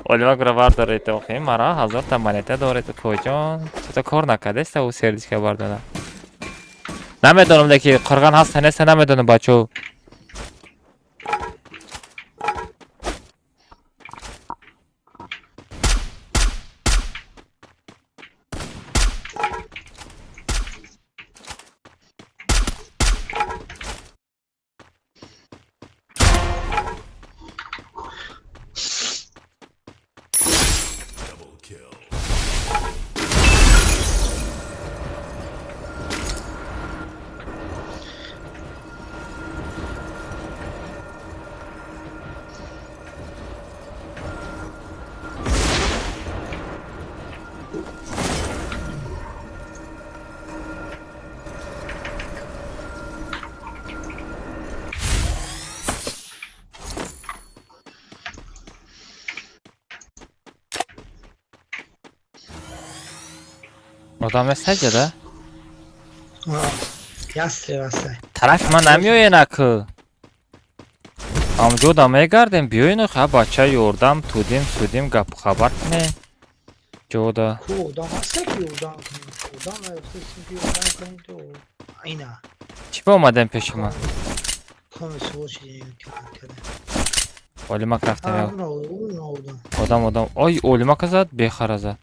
Олимак равар доред, охи, мара ҳазорта монета доред, коҷон. Чото кор накардеста ӯ сердичка бардора. Намедонам, леки қурғон ҳаст нест, намедонам, бачо. Одам нест ҳаҷа да? Ястреб аст. Тарафи ман намеоен аку. Ҳамҷода мегардем, биёен ха бача ёрдам, тудим, судим, гапу хабар кунем. Ҷода. Ку одам ҳаста ки ёрдам кунем. Одам наёфтастем ки ёрдам кунем то. Ина. Чӣ ба омадем пеши ман? Коми суол шидем кардем. Олимак рафтем. Одам одам. Ой, олимак зад, бехара зад.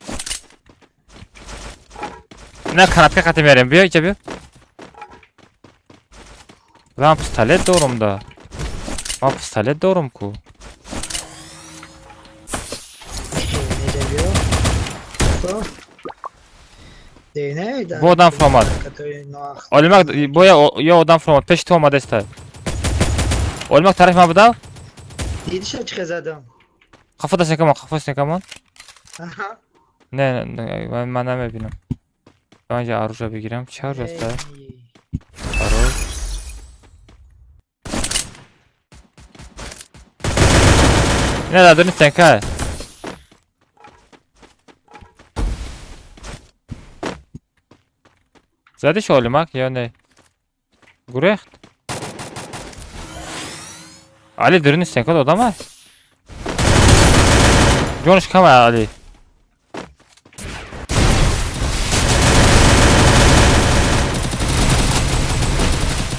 На канатка қати мерем. Биё иҷа биё. Ман пистолет дорум да. Ман пистолет дорум ку. Бо одам фуромад. Олимак бо я одам фуромад. Пеши ту омадаста. Олимак тарафи ман будав? Дидиша чӣ задам? Қафо даст некамон, қафо даст некамон. Не, ман намебинам. Ман инҷа оружие бигирам. Чӣ оружие аст? Оружие. Не, дар дуни стенка. Задиш олимак ё не? Гурехт? Али дуруни стенка одам аст? Ҷонаш кам Али.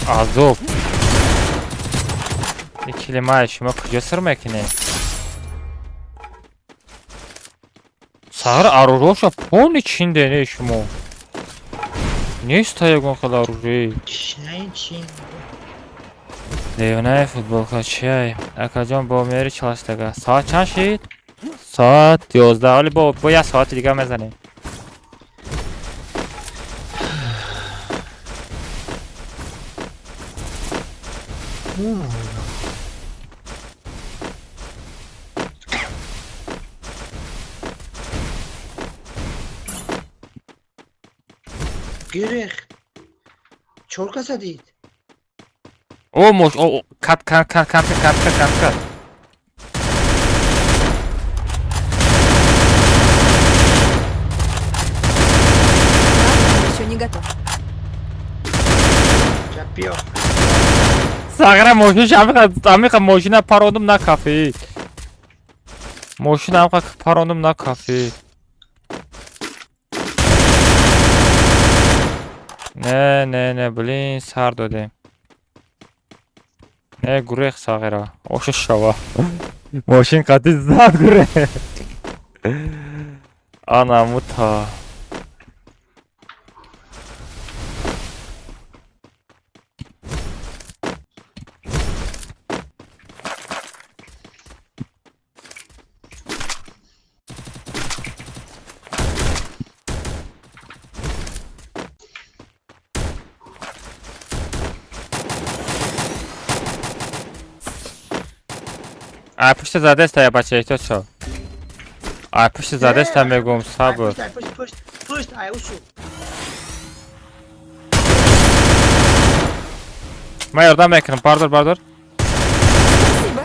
Азоб. Ин килимаи шумо куҷо сир мекунед? Сағир оружоша полни чинде не шумо. Нест ягон хел оружие. Девонаи футболка чиай? Акаҷон бо мери чаластага. Соат чанд шид? Соат 11. Ҳоли бо як соати дига мезанем. Гирехт. Чор каса дид. О, мош, о, кат, кат, кат, кат, кат, кат, кат. Еще не готов. Сағира мошин амиқа мошина парондум на кафе. Мошина амиқа парондум на кафе. Не, не, не, блин, сар додем. Не, гурех сағира. Оша шава. Мошин қати зад гурех. Ана мута. Ай пушти задаста я бача эҳтиёт шав. Ай пушти задаста мегӯм сабр. Пушт, пушт, ай усу. Ман ёрдам мекунам, бардор, бардор. Спасибо.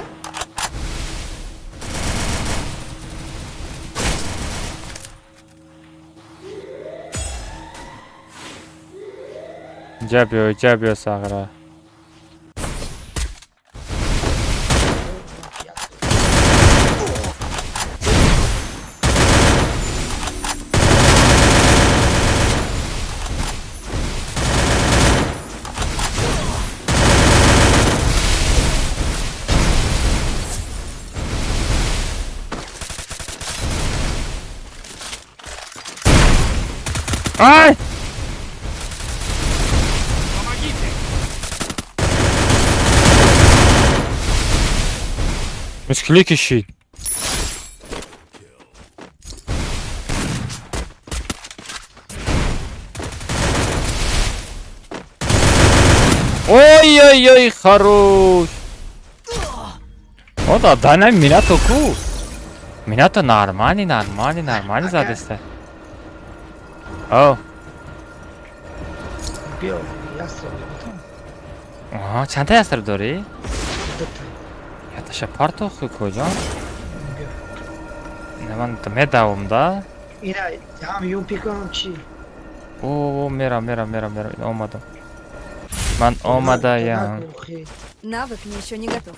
Ҷа биё, ҷа биё сағира. Ай! Помогите! Мушкилӣ кишид. Ой ой ой, хорош! О, да, дай нам минато ку. Минато нормальный, нормальный, нормальный задеста. О. Биё, ястреб. Аҳа, чандта ястреб дорӣ? Дута. Яташа партохи куҷо? Не, ман медавам да. Ина, ҳам юн пикам чи? О, мерам, мерам, мерам, мерам, омадам. Ман омадаям. Навык еще не готов.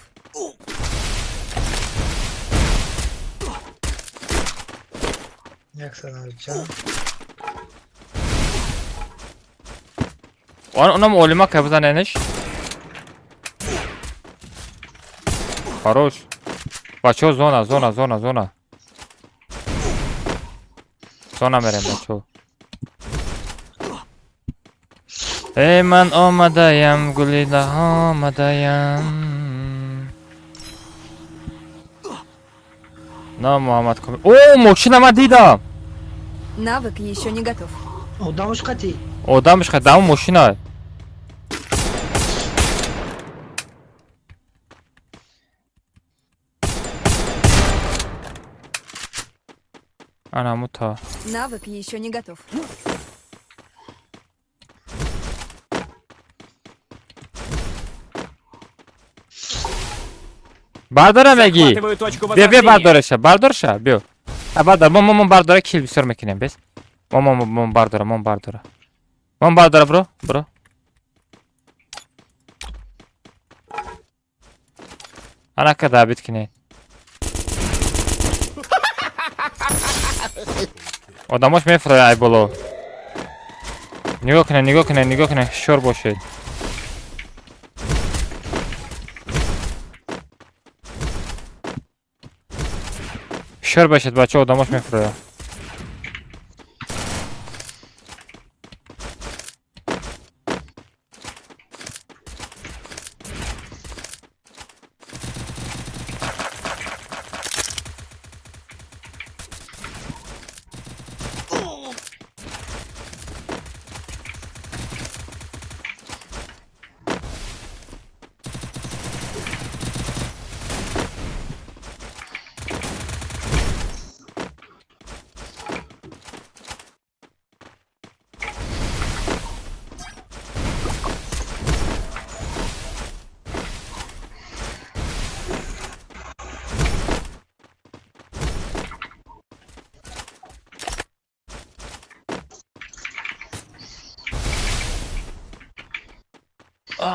Онам олима кабзанениш. Хорош. Бачо зона, зона, зона, зона. Зона мерем, бачо. Эй, ман омадаям, гулида омадаям. На Муҳаммад Комил. О, мошина ман дидам. Навык еще не готов. Одамш қати. Одамш қати, дам мошина. Ана мута. Навык еще не готов. Бардора меги. Биё, биё бардораша, бардорша, биё. А бардор, мо бардора кил бисёр мекунем, бес. Мо бардора, мо бардора. Мо бардора, бро, бро. Ана када бит кине. Одамош мефрояд ай боло. Нигоҳ кунед, нигоҳ кунед, нигоҳ кунед, ҳушёр бошед. Ҳушёр бошед, бачаҳо, одамош мефрояд.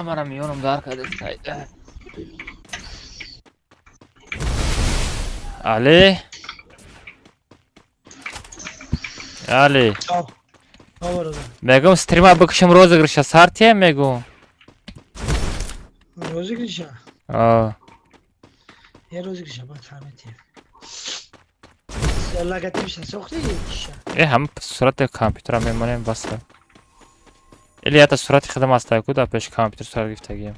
Мара миёнам дар кардед. Али? Али. Мегум стрима бикушам розыгрыша сартия мегум. Розыгрыша? А. Я розыгрыша бад фаҳмидем. Логотипша сохти чиша? Э, ҳам сурати компютера мемонем баста. Или ята сурати худам аста ку дар пеши компютер сурат гирифтагием.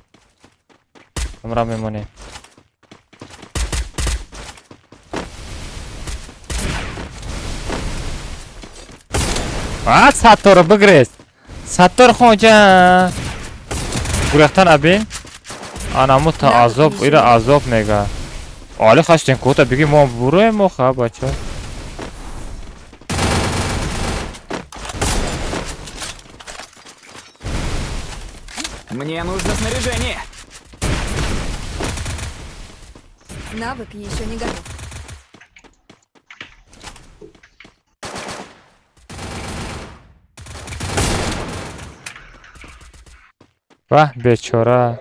Ҳамра мемонем. А, Сатторо бигрез. Саттор хоҷа. Гурехтан абин. Анаму та азоб, ира азоб мега. Али хаштен кота биги мо буроем мо ха бача. Мне нужно снаряжение. Навык еще не готов. Ва, бечора.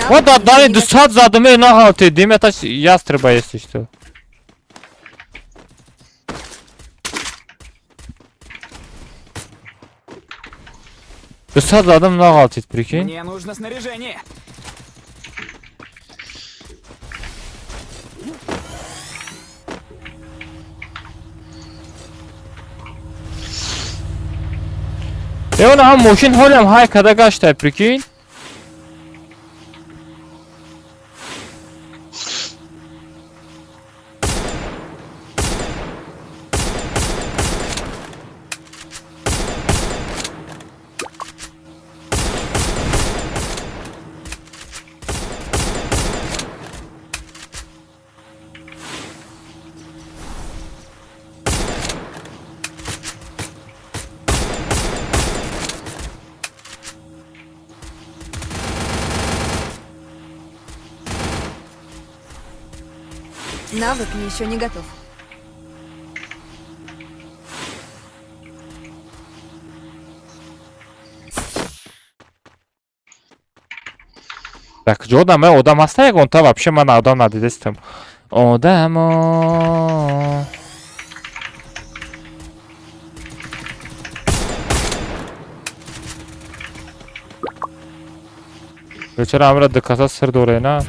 Вот отдали 200 задуме на ты, дим это ястреба если что. Задам нағалтид, прикинь. Мне нужно снаряжение. Э, он ҳам мошин ҳолиам ҳай када гаштай, прикинь. Навык еще не готов. Дар куҷо одам? Одам ҳаста ягонта? Вообще ман одам надидастам. Одамо. Бечора амра дукаса сир доре, на?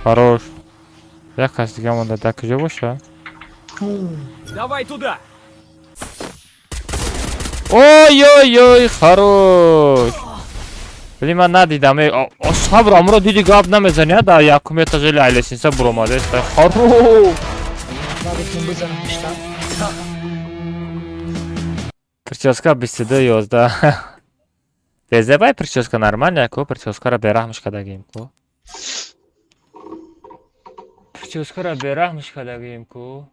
Хорош. Як кас дига монда, дар куҷо боша? Давай туда! Ой, ой, ой, хорош. Вали ман надидам. Сабр, амро диди гап намезани, дар якум этажи лестница буромадест. Хорош. Прическа 22-11. Безебай прическа нормальная, ко прическара бераҳмш кардагим ко. Прическара бераҳмш кардагим ко.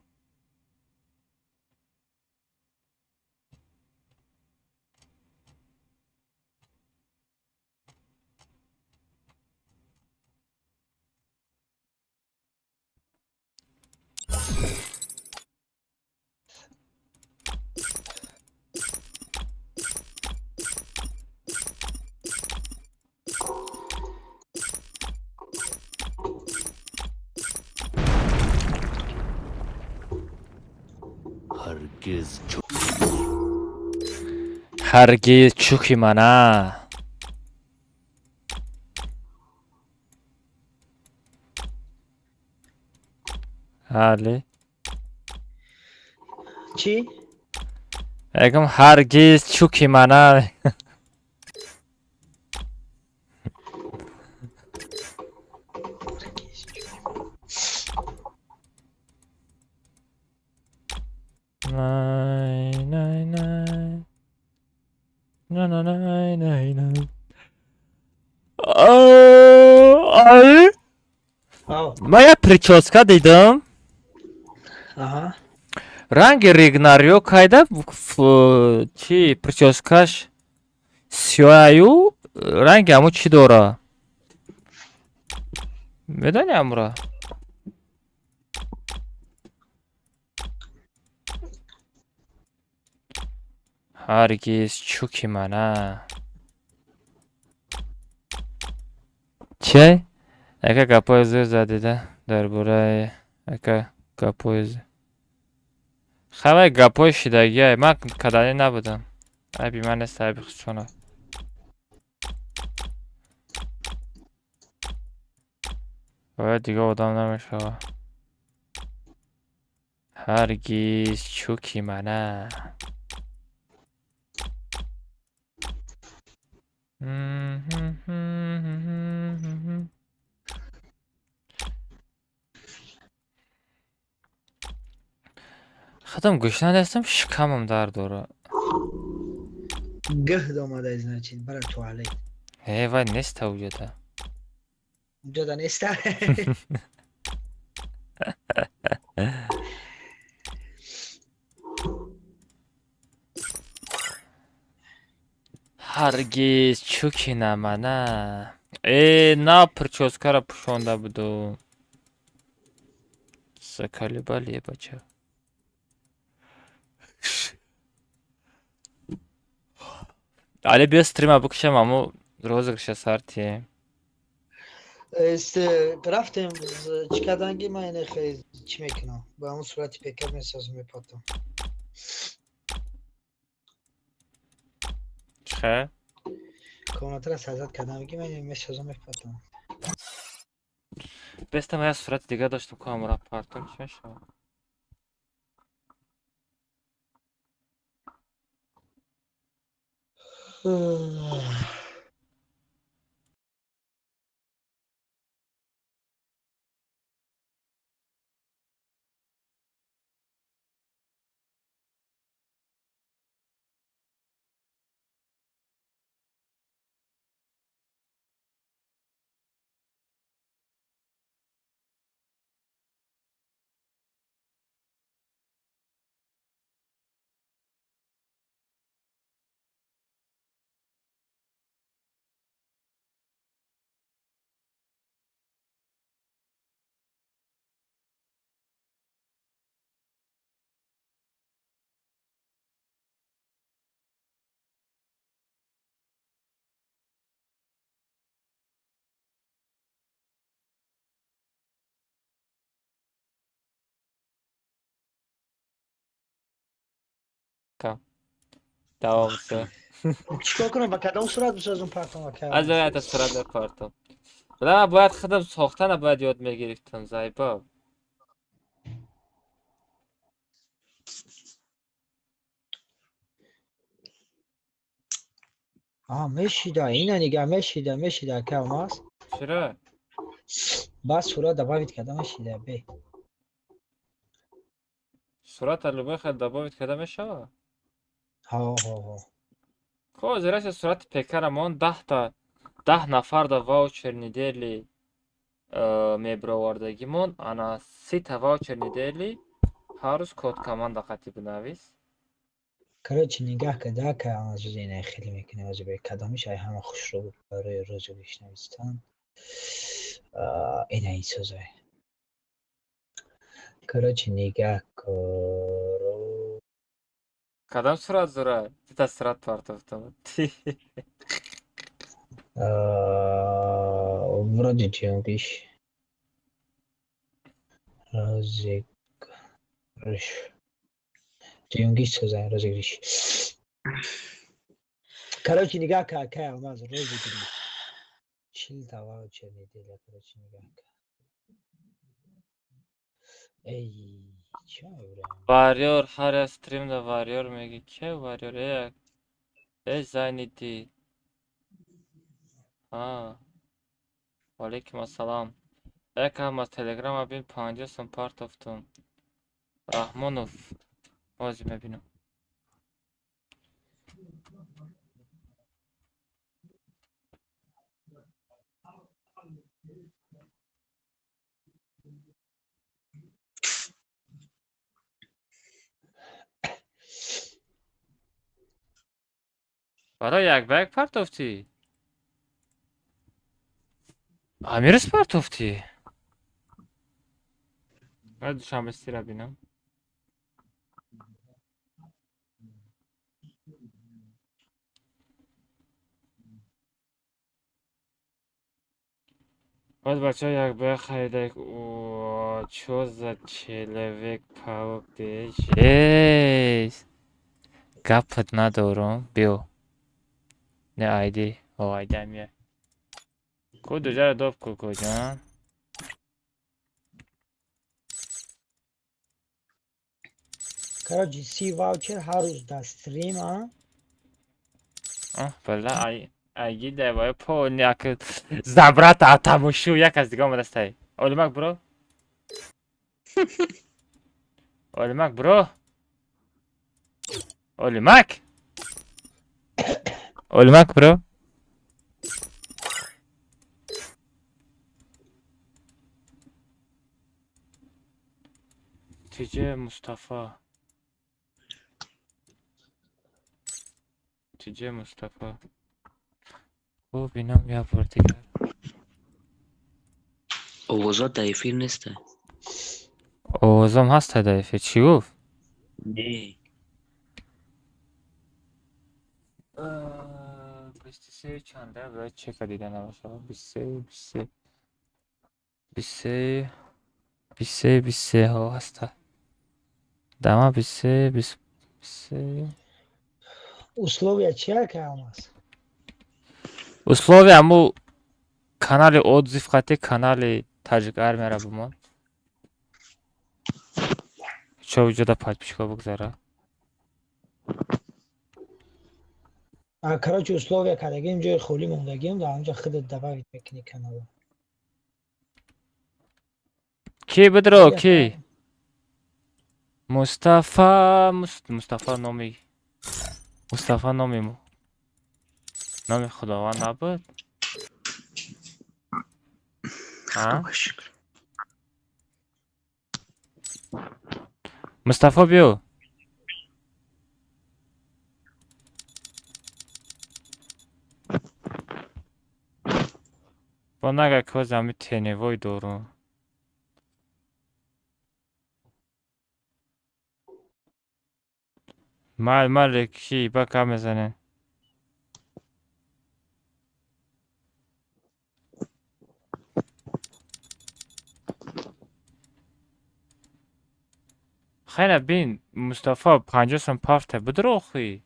Ҳаргиз чуки мана. Али. Чӣ? Эгам ҳаргиз чуки мана. Най, най, най. На, на, най, най, най. Ай! Ман як прическа дидам. Ранги Ригнарио кайда чи прическаш сиёаю ранги ҳамо чӣ дора? Медони ҳамура? Ҳаргиз чуки мана. Чай? Ака гапҳои зӯр задида дар бораи ака гапҳои зӯр. Хавай гапҳои шидагиай. Ман каданӣ набудам. Айби ман нест, айби худшона. Бояд дига одам намешава. Ҳаргиз чуки мана. Худам гӯшна нестам, шикамам дард дорад. Гӯҳ омада, значит, бара туалет. Э, вай неста уҷода. Уҷода неста? Ҳаргиз чуки намана. Э, на прическара пӯшонда буду. Заколебали, бача. Али биё стрима бикушам, аммо розыгрыша сар тием. Рафтем, чӣ карданги ман ине хеле чӣ мекунам? Ба ҳамон сурати пекар месозам, мепатам. Чӣ? Комнатара сазад кардам, ки ман месозам, мепатам. Бестам як сурати дига доштам, ку ҳамора партом, чӣ мешавад? Тамом шуд. Чикор кунам, ба кадом сурат бисозум партом ака? Аз ята сурат бипартом. Бла бояд худам сохтана бояд ёд мегирифтам, зайба. А, мешида, ина нига мешида, мешида ака Алмаз. Чиро? Бас сурат добавить карда мешида, бе. Сурата любой хел добавить карда мешава? Ҳо, ҳо, ҳо. Ко зираси сурати пекара мон 10 та 10 нафар да ваучер недели мебировардагимон, ана 30 та ваучер недели ҳар рӯз код команда қати бинавис. Короче, нигаҳ карда ака Алмаз, рӯзи ина хеле мекунем, ҳозир бе кадомиш ай ҳама хушрӯ буд барои розыгрыш навистан. Ина ин созай. Короче, нигаҳ кор. Кадом сурат зура? Дита сурат партофтам. Вроде ҷиёнгиш. Розыгрыш. Ҷиёнгиш созай, розыгрыш. Короче, нигаҳ кар, акай Алмаз, розыгрыш. 40 та ваучер неделя, короче, нигаҳ кар. Эй, чӣ мебурам? Варьёр ҳар як стримда варьёр меги. Ке варьёр? Э, э Зайниди. А. Валейкум ассалам. Якам аз телеграма бин 50 сом партофтум. Раҳмонов. Ҳозир мебинам. Барои як ба як партофтӣ? Амирус партофтӣ? Баъд душанбе сира бинам. Баъд бачаҳо як ба як харида. О, чё за человек паук дежест? Гапат надорум. Биё. Не айди. О, айди амия. Ку дуҷаро доб ку куҷан? Короче, 30 ваучер ҳар рӯз дар стрим, а? Аҳ, бала ай айги давай поняк забрата атамушу як аз дига омадастай. Олимак бро? Олимак бро? Олимак? Олимак бро? Тиҷе Мустафа. Тиҷе Мустафа. Хуб, инам як бор дигар. Овозот дар эфир неста. Овозам ҳаста дар эфир. Чӣ гуфт? Не. 23 чанда? Бояд чека дида набошад. 23, 23. 23, 23, 23 ҳо ҳаста. Дама 23, 23. Условия чи ака Алмаз? Условия аму канали отзыв қати канали Таҷик Армияра бимон. Чо вуҷуда подписчика бигзара. А, короче, условия кардагим, ҷои холӣ мондагим, дар онҷа худат добавить мекунӣ канала. Ки бидро, ки? Мустафа, Мустафа номи Мустафа номи Худованд набуд? А? Мустафо биё. Бо нага коз ами теневой дорум. Мал мал ки ба кам мезанем. Хайна бин Мустафа 50 сом парта бидро охи.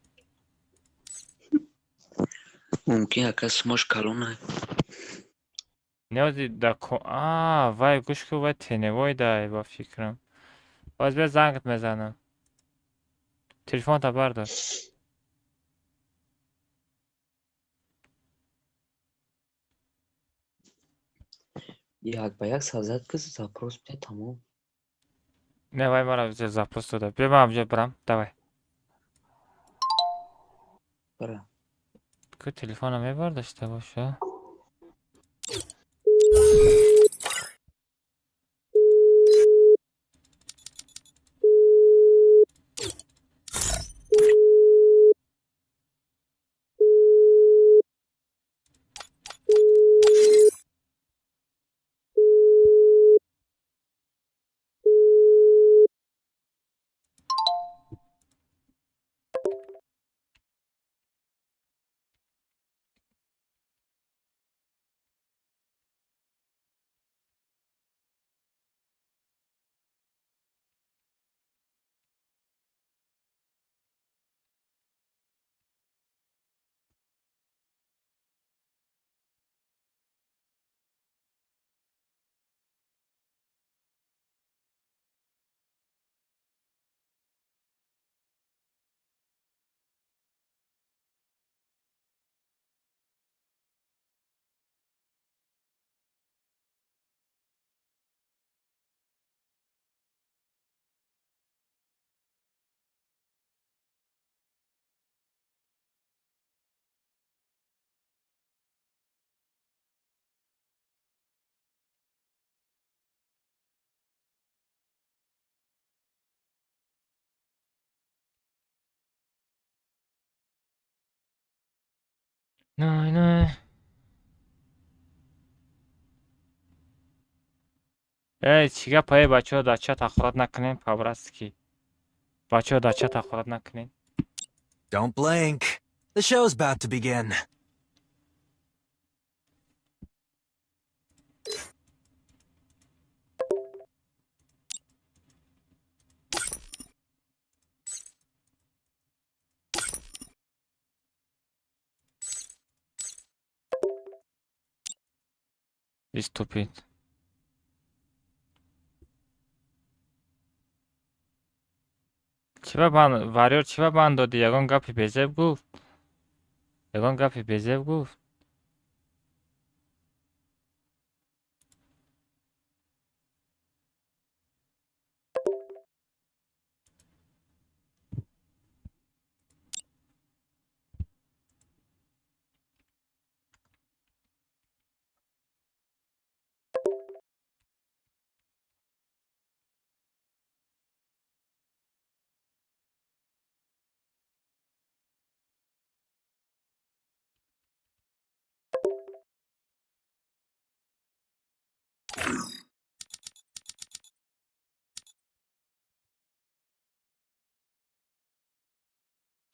Мумкин ака сумош калона. Неози да ко а вай гӯш ку, вай теневой дай ба фикрам. Боз бия зангат мезанам. Телефонта бардор. Як ба як сазад ки запрос бия тамом. Не, вай мара запрос дода. Бия ман ҳамҷо бирам. Давай. Бара. Ку телефона мебардошта боша? Най, най. Эй, чӣ гапа, эй, бачаҳо, дар чат ҳақорат накунем, по-братски. Бачаҳо, дар чат ҳақорат накунем. Don't blink. The show's about to begin. Stupid. Чӣ ба бан варёр, чӣ ба бан додӣ? Ягон гапи безеб гуфт? Ягон гапи безеб гуфт?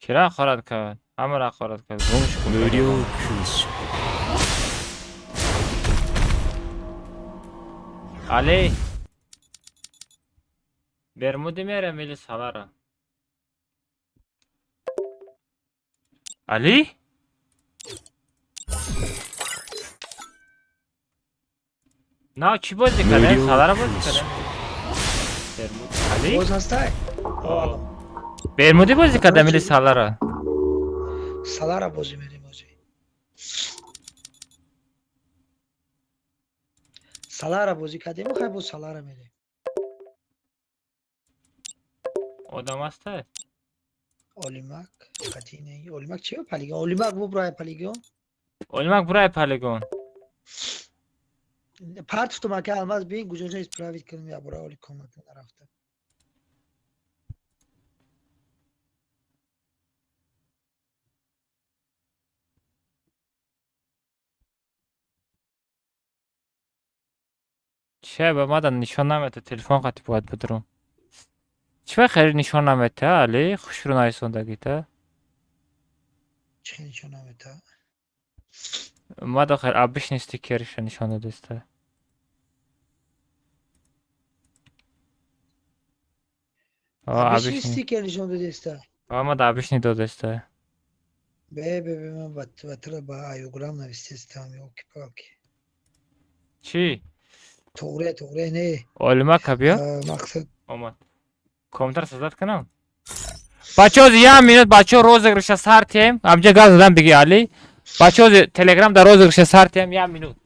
Кира ҳақорат кард? Ҳамаро ҳақорат кард. Гумш кун. 無料空襲 Али! Бермуди мерем или Салара? Али? На чӣ бозӣ кардем? Салара бозӣ кардем? Бермуд. Али? Боз ҳастай? Бермуди бозӣ кардем или Салара? Салара бозӣ мерем бозӣ. Салара бозӣ кардем, хай боз Салара мерем. Одам ҳастай? Олимак, қатъи не. Олимак чи полигон? Олимак бубрай полигон. Олимак бурай полигон. Партуфтум ака алмаз бин гуҷоша исправить кунем я бура оли комната нарафта. Че ба мада нишон намета, телефон қати бояд бидурум. Чӣ ба хеле нишон намета, Али? Хушрӯ нарисондагита? Чӣ нишон намета? Мада хел обычный стикериша нишон додеста. Обычный стикер нишон додеста. Мада обычный додеста. Бе, бе, бе, ман ба тура ба аюграм навистестам, ёлки-палки. Чӣ? Туғре, туғре, не. Олима кабиё? Мақсад. Омад. Компютер создать кунам? Бачаҳо, як минут, бачаҳо, розыгрыша сар тием. Амҷа газ задам биги Али. Бачаҳо, Телеграм дар розыгрыша сар тием, як минут.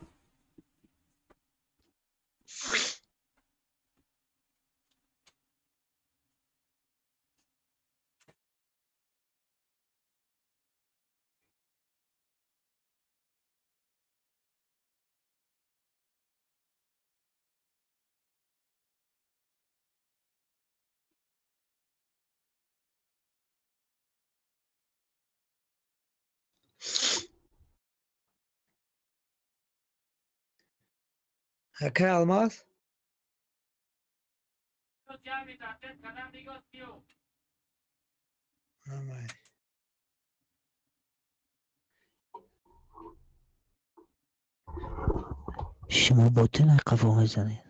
Акай Алмаз? Амай. Шумо ботин қафо мезанед.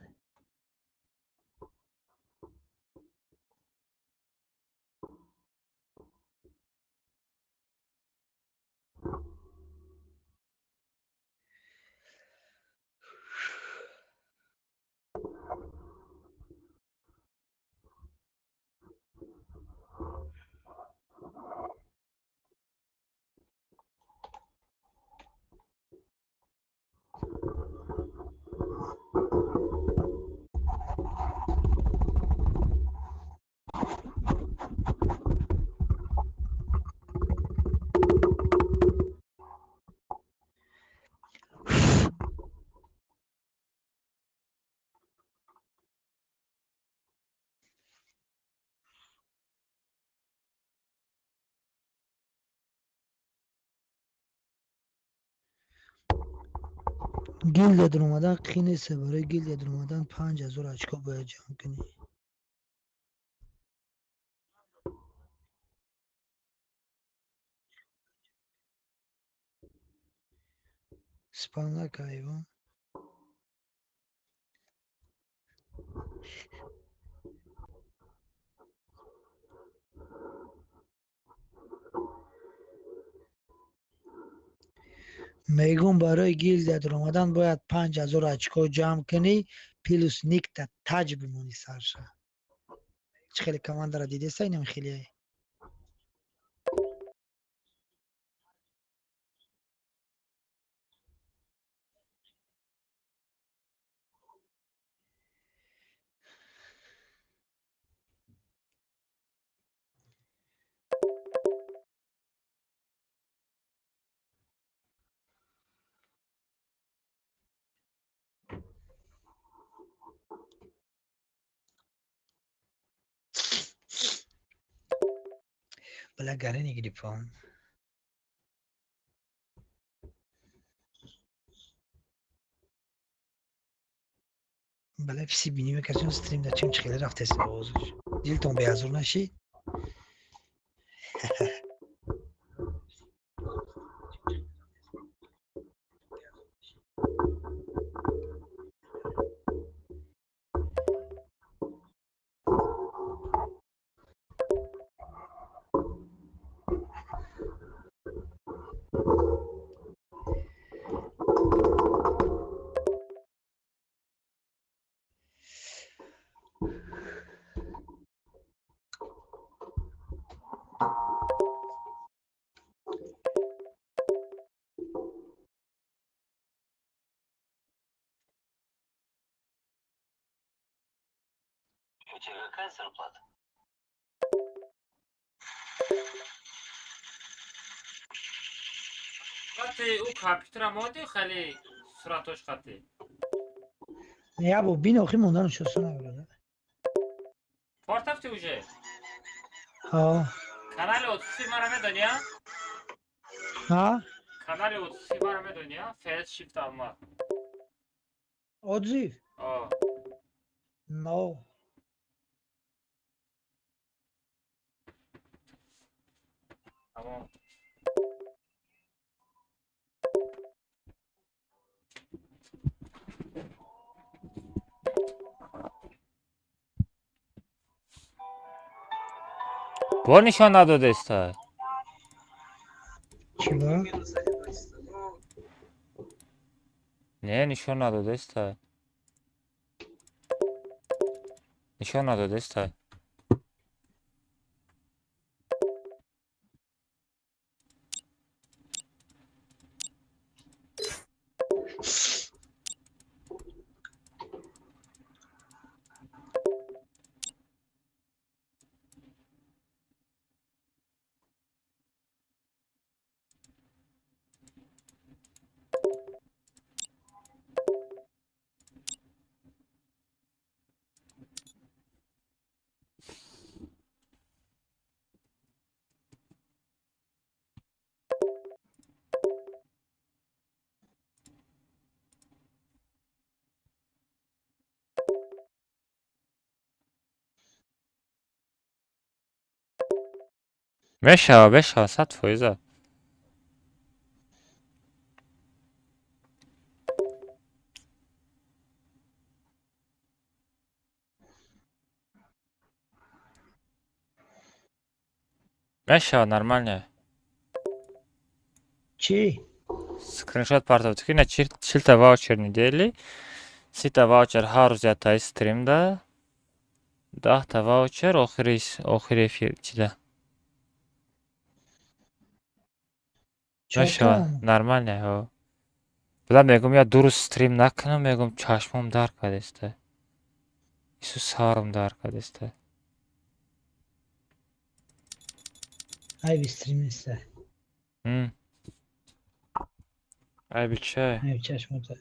Гилдия даромадан қин нест, барои гилдия даромадан 5000 очко бояд ҷамъ кунӣ. Спам нака, Иван. Мегӯм, барои гилдия даромадан бояд 5000 очко ҷамъ кунӣ, плюс никта таҷ бимонӣ сарша. Чӣ хеле командара дидеса, инам хеле. Бля, Гарени гриппон. Бля, писи бинӣ мекардем стрим да чим чӣ хеле рафтест овозаш. Дилтон беазур нашид? У тебя какая зарплата? Қати ӯ компютера монди, хеле суратош қати. Я бо бин охи мондану шоса набурада. Портафти уже? Ҳа. Канали отсуси мара медони, а? Ҳа? Канали отсуси мара медони, а? Фс Shift Алмаз. Отзив? О. No. Тамом. Бо нишон надодеста. Чиба? Не, нишон надодеста. Нишон надодеста. Мешава, мешава, 100%. Мешава, нормально. Чӣ? Скриншот партов ки на 40 та ваучер недели, 30 та ваучер ҳар рӯз яктаи стримда, 10 та ваучер охири эфир чида. Мешава, Чорта? Нормально, ҳо. Била мегум, я 2 рӯз стрим накунам, мегум, чашмом дард кардеста. Ису сарам дард кардеста. Айби стрим неста. Айби чай. Айби чашмота.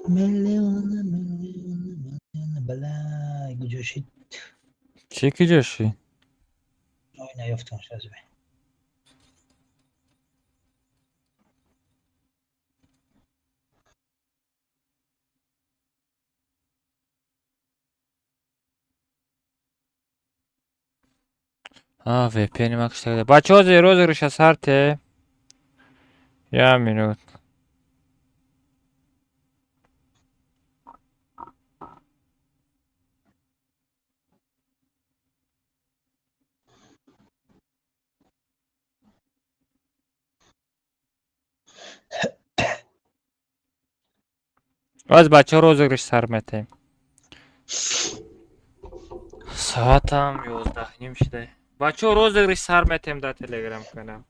Миллионы, миллионы, миллионы, балай, куҷо шид? Чӣ куҷо шид? Ой, наёфтам шазбе. А, VPN ма кушта. Бачаҳо, зе розыгрыша сарте. Я минут. Аз бачаҳо розыгрыш сар метем. Соатам 11:30 шуда. Бачаҳо, розыгрыш сар метем дар телеграм канал.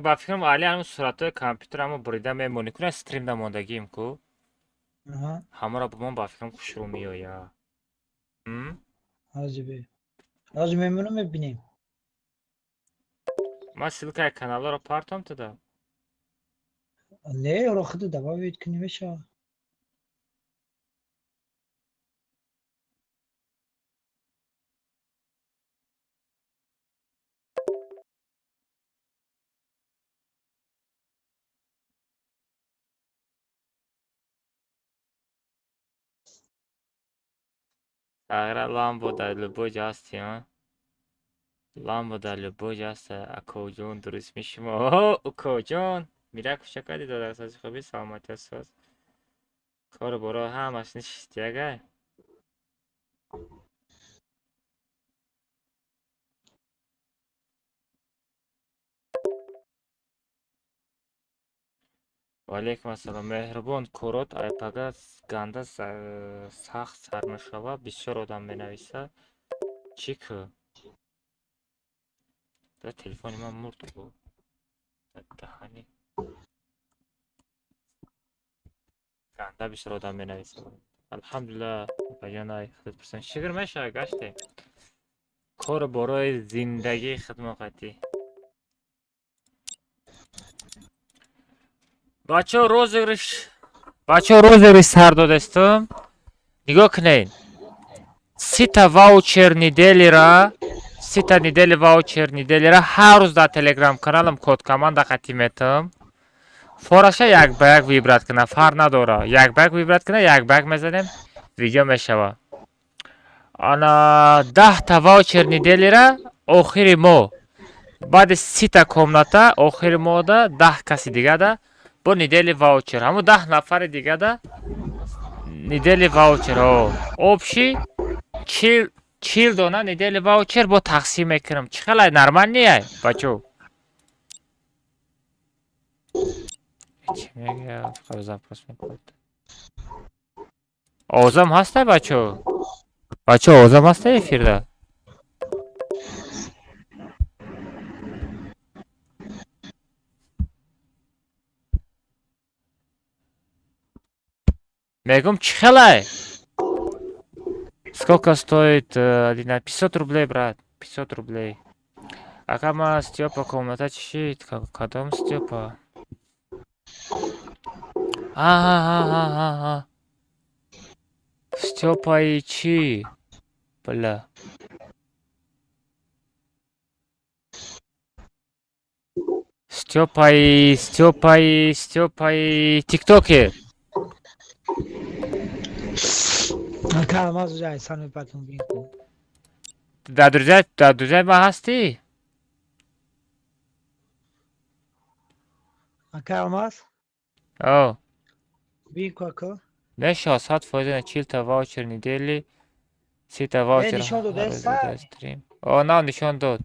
Ба фикрам, Али, ҳамн суратҳои компютерамо бурида мемонӣ куна, стрим да мондагием ку. Аҳа. Ҳамаро бумон, ба фикрам, хушрӯ меоя. Ҳозир бе. Ҳозир мемонам, мебинем. Ман ссылкаи каналҳоро партом туда. Не, ро худо добавить кунӣ, мешава. Тағйира ламбо дар любой ҷо ҳасти, а? Ламбо дар любой ҷо ҳаста, акоҷон, дуруст мешумо. Оҳо, укоҷон! Мирак кӯча кардӣ, додарсози хуби, саломатият соз. Кору боро ҳамаш нишисти, агай? Ваалейкум ассалом. Меҳрубон, корот айпага ганда сахт сар мешавад, бисёр одам менависад. Чӣ ку? Да телефони ман мурд ку. Даҳани. Ганда бисёр одам менависад. Алҳамдулилла, апаҷон, ай худат пурсан. Шукр, мешавад, гаштем. Кору борои зиндагии хидмоқатӣ. Бачаҳо, розыгрыш Бачаҳо, розыгрыш сар додастум. Нигоҳ кунед. 30-та ваучер неделира, 30-та недели ваучер неделира ҳар рӯз дар телеграм каналам код команда қатӣ метам. Фораша як ба як выбрать кунад, фарқ надора. Як ба як выбрать кунад, як ба як мезанем, видео мешава. Ана 10-та ваучер неделира охири моҳ. Баъди 30-та комната охири моҳда 10 каси дигада бо недели ваучер. Ҳамун 10 нафари дигада недели ваучер. Общий 40 дона недели ваучер бо тақсим мекунам. Чӣ хелай, нормальный ай, бачо? Чӣ мегӯяд? Запрос мекунад. Овозам ҳастай, бачо? Бачо, овозам ҳастай эфирда? Мегум, чӣ хелай? Сколько стоит один? 500 рублей, брат. 500 рублей. Ака, ма Степа комната чишид? Кадом Степа? Ага. Степа и чи? Бля. Степа и Степа и Степа и тиктокер. Дар друзья ма ҳастӣ? Ака Алмаз? О. Бин ку, ака. Меша, 100% на 40-та ваучер недели, 30-та ваучер. Нишон дод, стрим. О, на нишон дод.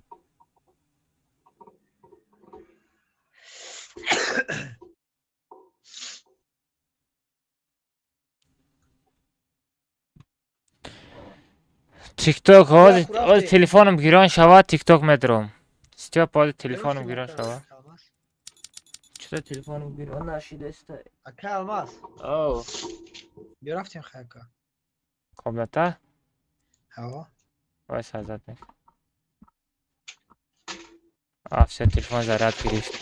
Тикток, ҳозир телефонам гирон шавад, тикток медурам. Стёп, ҳозир телефонам гирон шавад. Чиро телефонам гирон нашидаста? Ака Алмаз. О. Биё рафтем хай, ака. Комната? Ҳаво. Вай сазад мек. А, всё, телефон заряд гирифт.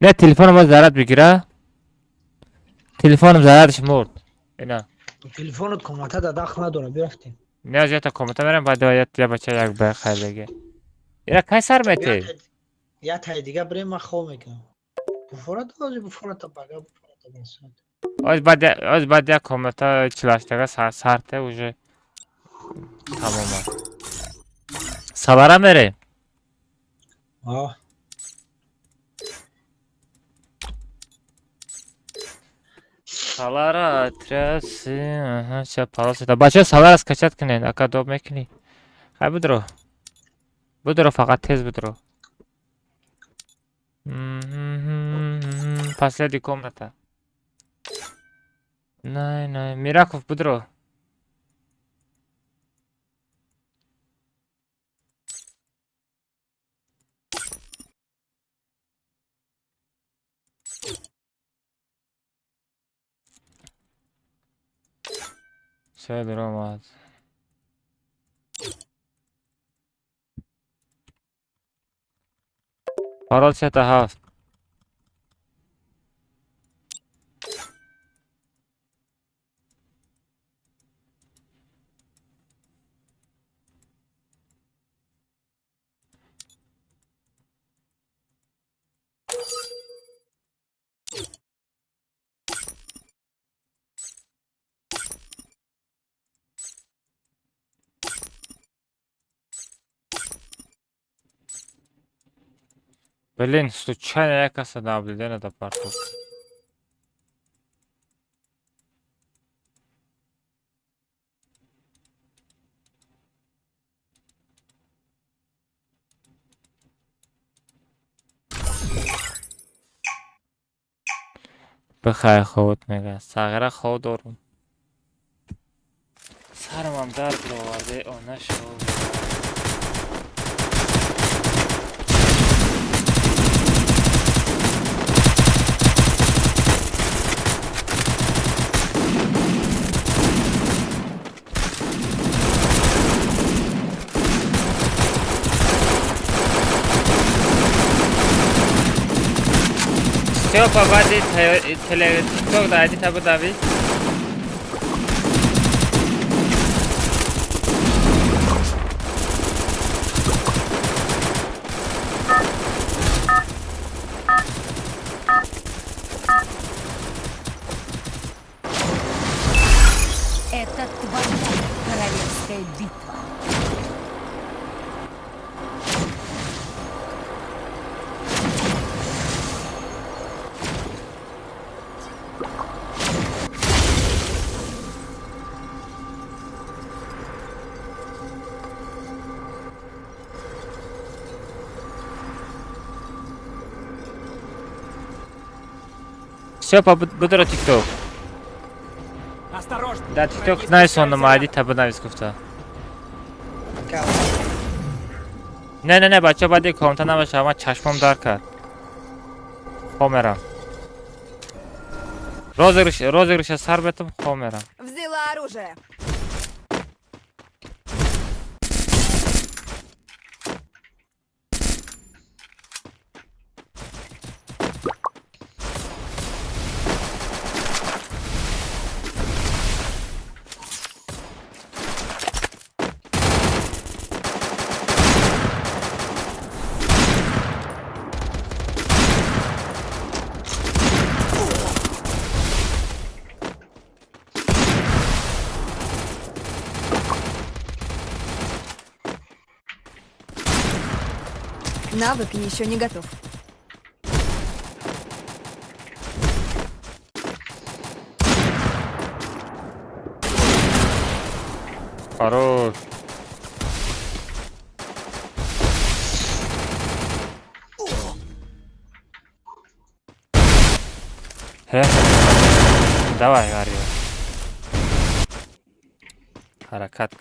Не, телефонам боз заряд бигира. Телефонам зарядаш мурд. Ина. Телефонат комната да дахл надора, биё рафтем. Не, аз ята комната мерам, баъд я бача як ба хайр беге. Ира кай сар мети? Я тай дига бирем, ман хоб мекунам. Буфорат ҳозир, буфората бага, буфората басад. Оз баъд як комната чилаштага сарте уже тамом аст. Сабара мерем? А. Салара отряд, ага, всё, пароль. Бачаҳо, салара скачать кунед, ака доб мекунӣ. Хай бидро. Бидро, фақат тез бидро. Последний комната. Най, най, Мираков бидро. Всё, даромад. Парол 3-7. Блин, случайно я каса наблюдение до парту. Бихай ход мега. Сағира ход дорум. Сармам дард оварде, она шо. Стёпа, баъди телетикток да айди таба дави. Это твоя королевская битва. Стёпа, будро тикток. Осторожно! Да, тикток найсонам, айди таба навис гуфта. Не, не, не, бача, баъди комната набаша, ман чашмам дар кард. Хоб мерам. Розыгрыш, розыгрыша сар бетам, хоб мерам. Взяла оружие. Навык еще не готов. Хорош. Давай, Арио. Ҳаракат.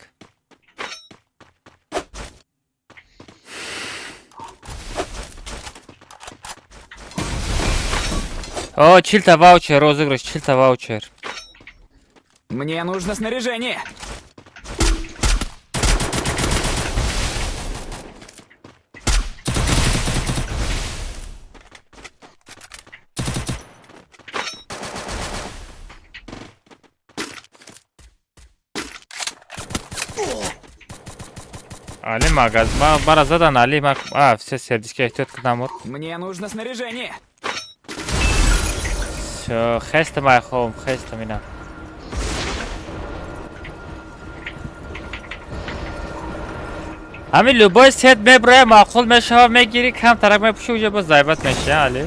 О, чилта ваучер, розыгрыш, чилта ваучер. Мне нужно снаряжение. Али магаз, бара задан Али мак, а, все сердечки эҳтиёт кунам. Мне нужно снаряжение. Всё, хестам ай хом, хестам ина. Ҳамин любой сет меброя, маъқул мешава, мегирӣ, кам тарак мепӯши, уҷа боз зайбат меши, Али?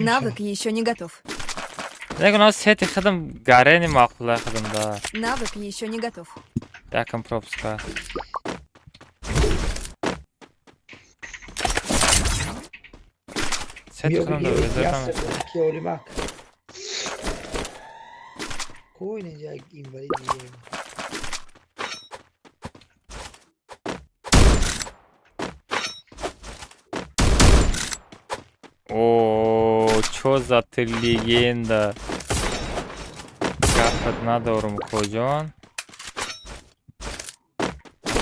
Навык еще не готов. Нагуна сети худам гарени маъқула худам да. Навык еще не готов. Якам пропуска. Сети худам да резервам. О, чё за ты легенда? Гапат надорум, коҷон.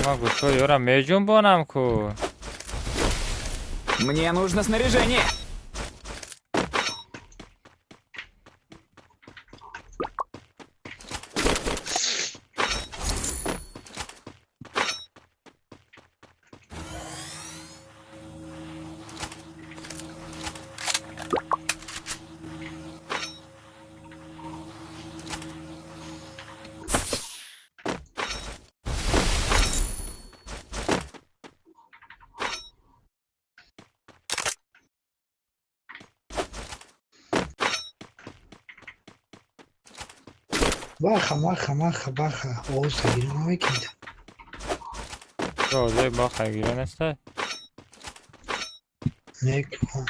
Ма гӯшо ёра меҷунбонам ку. Мне нужно снаряжение. Баха, маха, маха, баха. Оғоз гирон намекунед. Оғози баха гирон аст? Мекунам.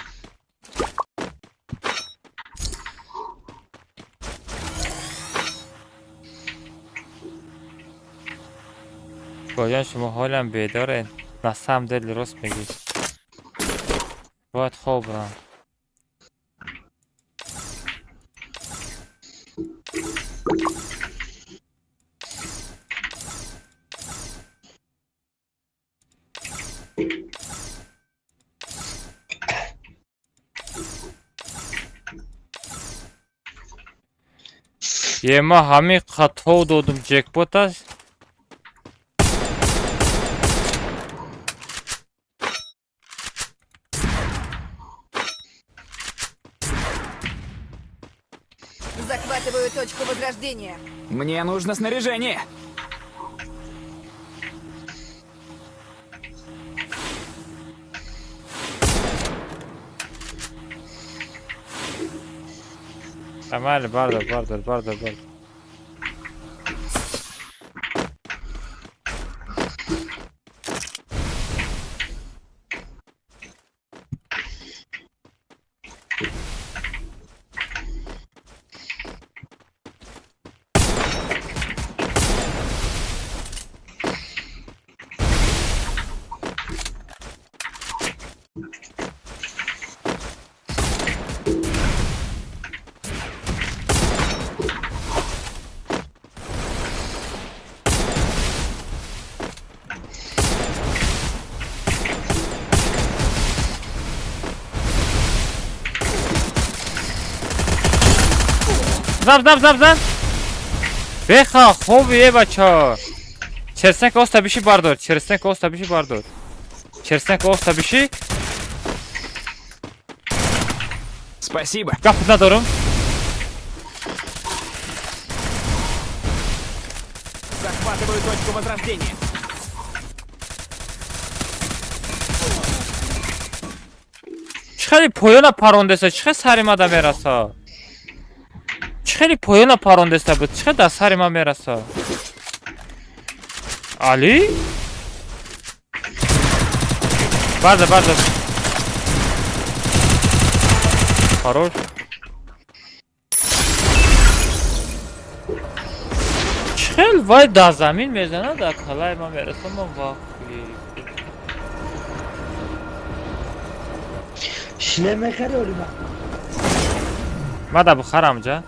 Боҷон, шумо ҳолам бедоред. На самом деле рост мегӯед. Бояд хоб рам. Ема ҳамин қатов додум ҷекпот аст. Захватываю точку возрождения. Мне нужно снаряжение. Амали, бардор, бардор, бардор, бардор. Зам, зам, зам, зам. Беха, хобие бача. Черсенк оста биши бардор, черсенк оста биши бардор. Черсенк оста биши. Спасибо. Гап надорум. Захватываю точку возрождения. Чхели поёна парондеса, чхе сари мада мераса. Хеле поёна парондеста буд. Чӣ дар сари ман мераса? Али? Бардор, бардор. Хорош. Хел вай дар замин мезанад, дар калаи ман мераса, ман вақти. Шлем мехари Олима? Ма да бухарам ҷа.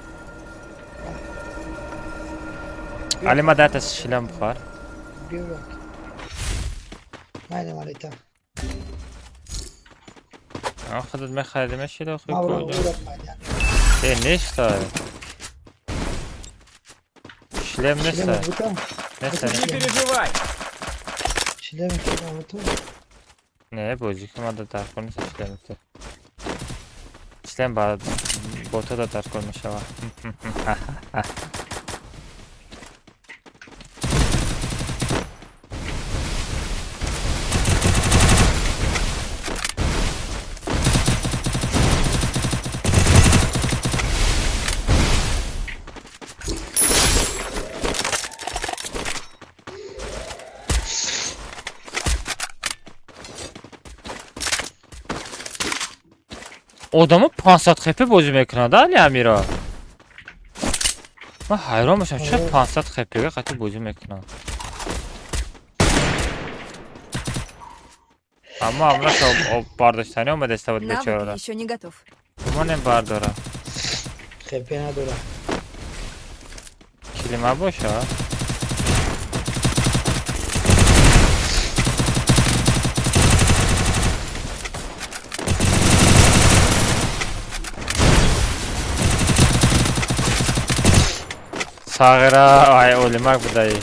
Али ма дата шлем бухар. Биёрак. Майна малита. Худат мехаридим шила хуй Мавра куҷо. урак майна. Э, нешта. Шлем неста. Шлем бута? Неста. Не переживай. Шлем бута? Не, бозӣ ки мада даркор нест шлем ту. Шлем ба ботода даркор мешавад. Одамо 500 хп бозӣ мекунад, Али Амира. Ман ҳайрон мешавам, чаро 500 хп қатъи бозӣ мекунад. Аммо амраша бардоштанӣ омадаиста буд Навык бечорара. еще не готов. Гумонем бардора. ХП надора. Килима боша? Сағира, ай, олимак будаи.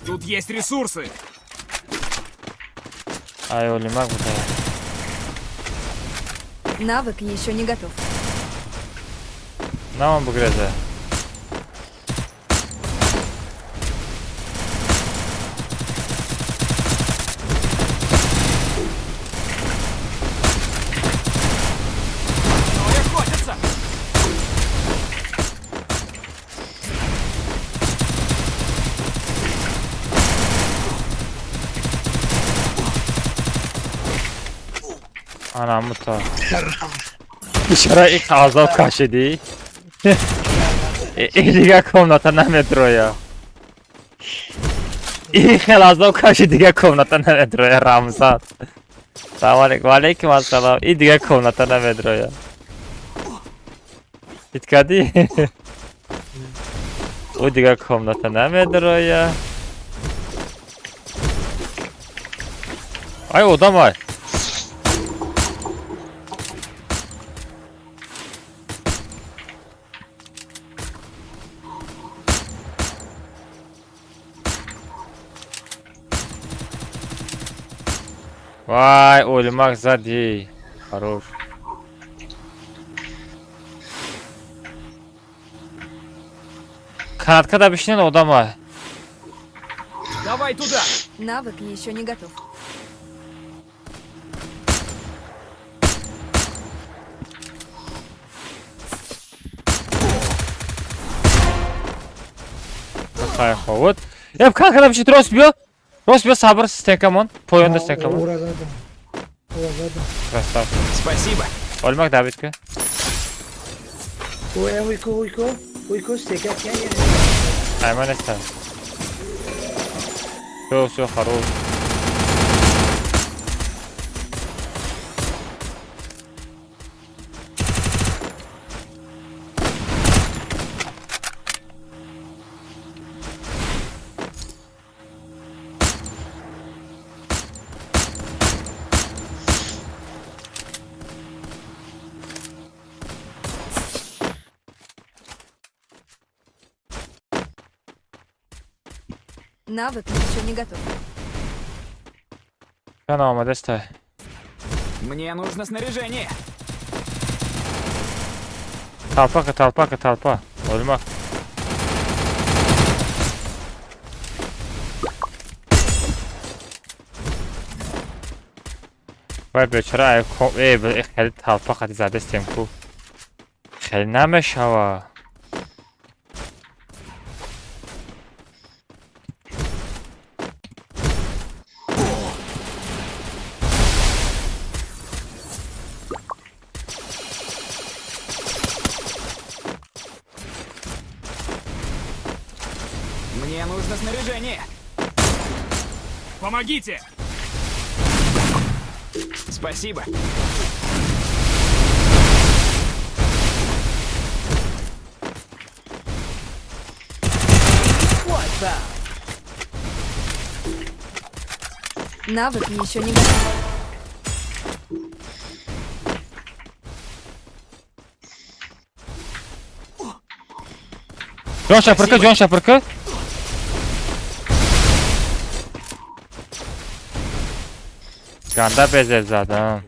Тут есть ресурсы. Ай, олимак будаи. Навык еще не готов. На он бугрезе. Ой, охотятся. Ана мута. Ишара их азоб кашидӣ? И дига комната наметроя. И хел азоб каши дига комната наметроя Рамзан. Салом алейкум. Ва алейкум ассалом. И дига комната наметроя. Дид кардӣ? Ӯ дига комната намедроя. Ай одам ай. Вай, Олимак зади. Хорош. Канатка да бишнен одама. Давай туда. Навык еще не готов. Вот. Я как когда бишит рост бил? Рост бил сабр стекамон. Поёнда стекамон. Красавчик. Спасибо. Олимак Давидка. Ой, уйко, уйко. Уйко стека. Айман эста. Все, все, хорош. Навык еще не готов. Мне нужно снаряжение. Толпа, толпа, толпа. Ольмак. Вай бечара, эй, хеле толпа хати задестем ку. Хеле намешава. Мне нужно снаряжение. Помогите! Спасибо. Навык еще не готов. Джон Шапырка, Джон Шапырка. Ганда безев задам.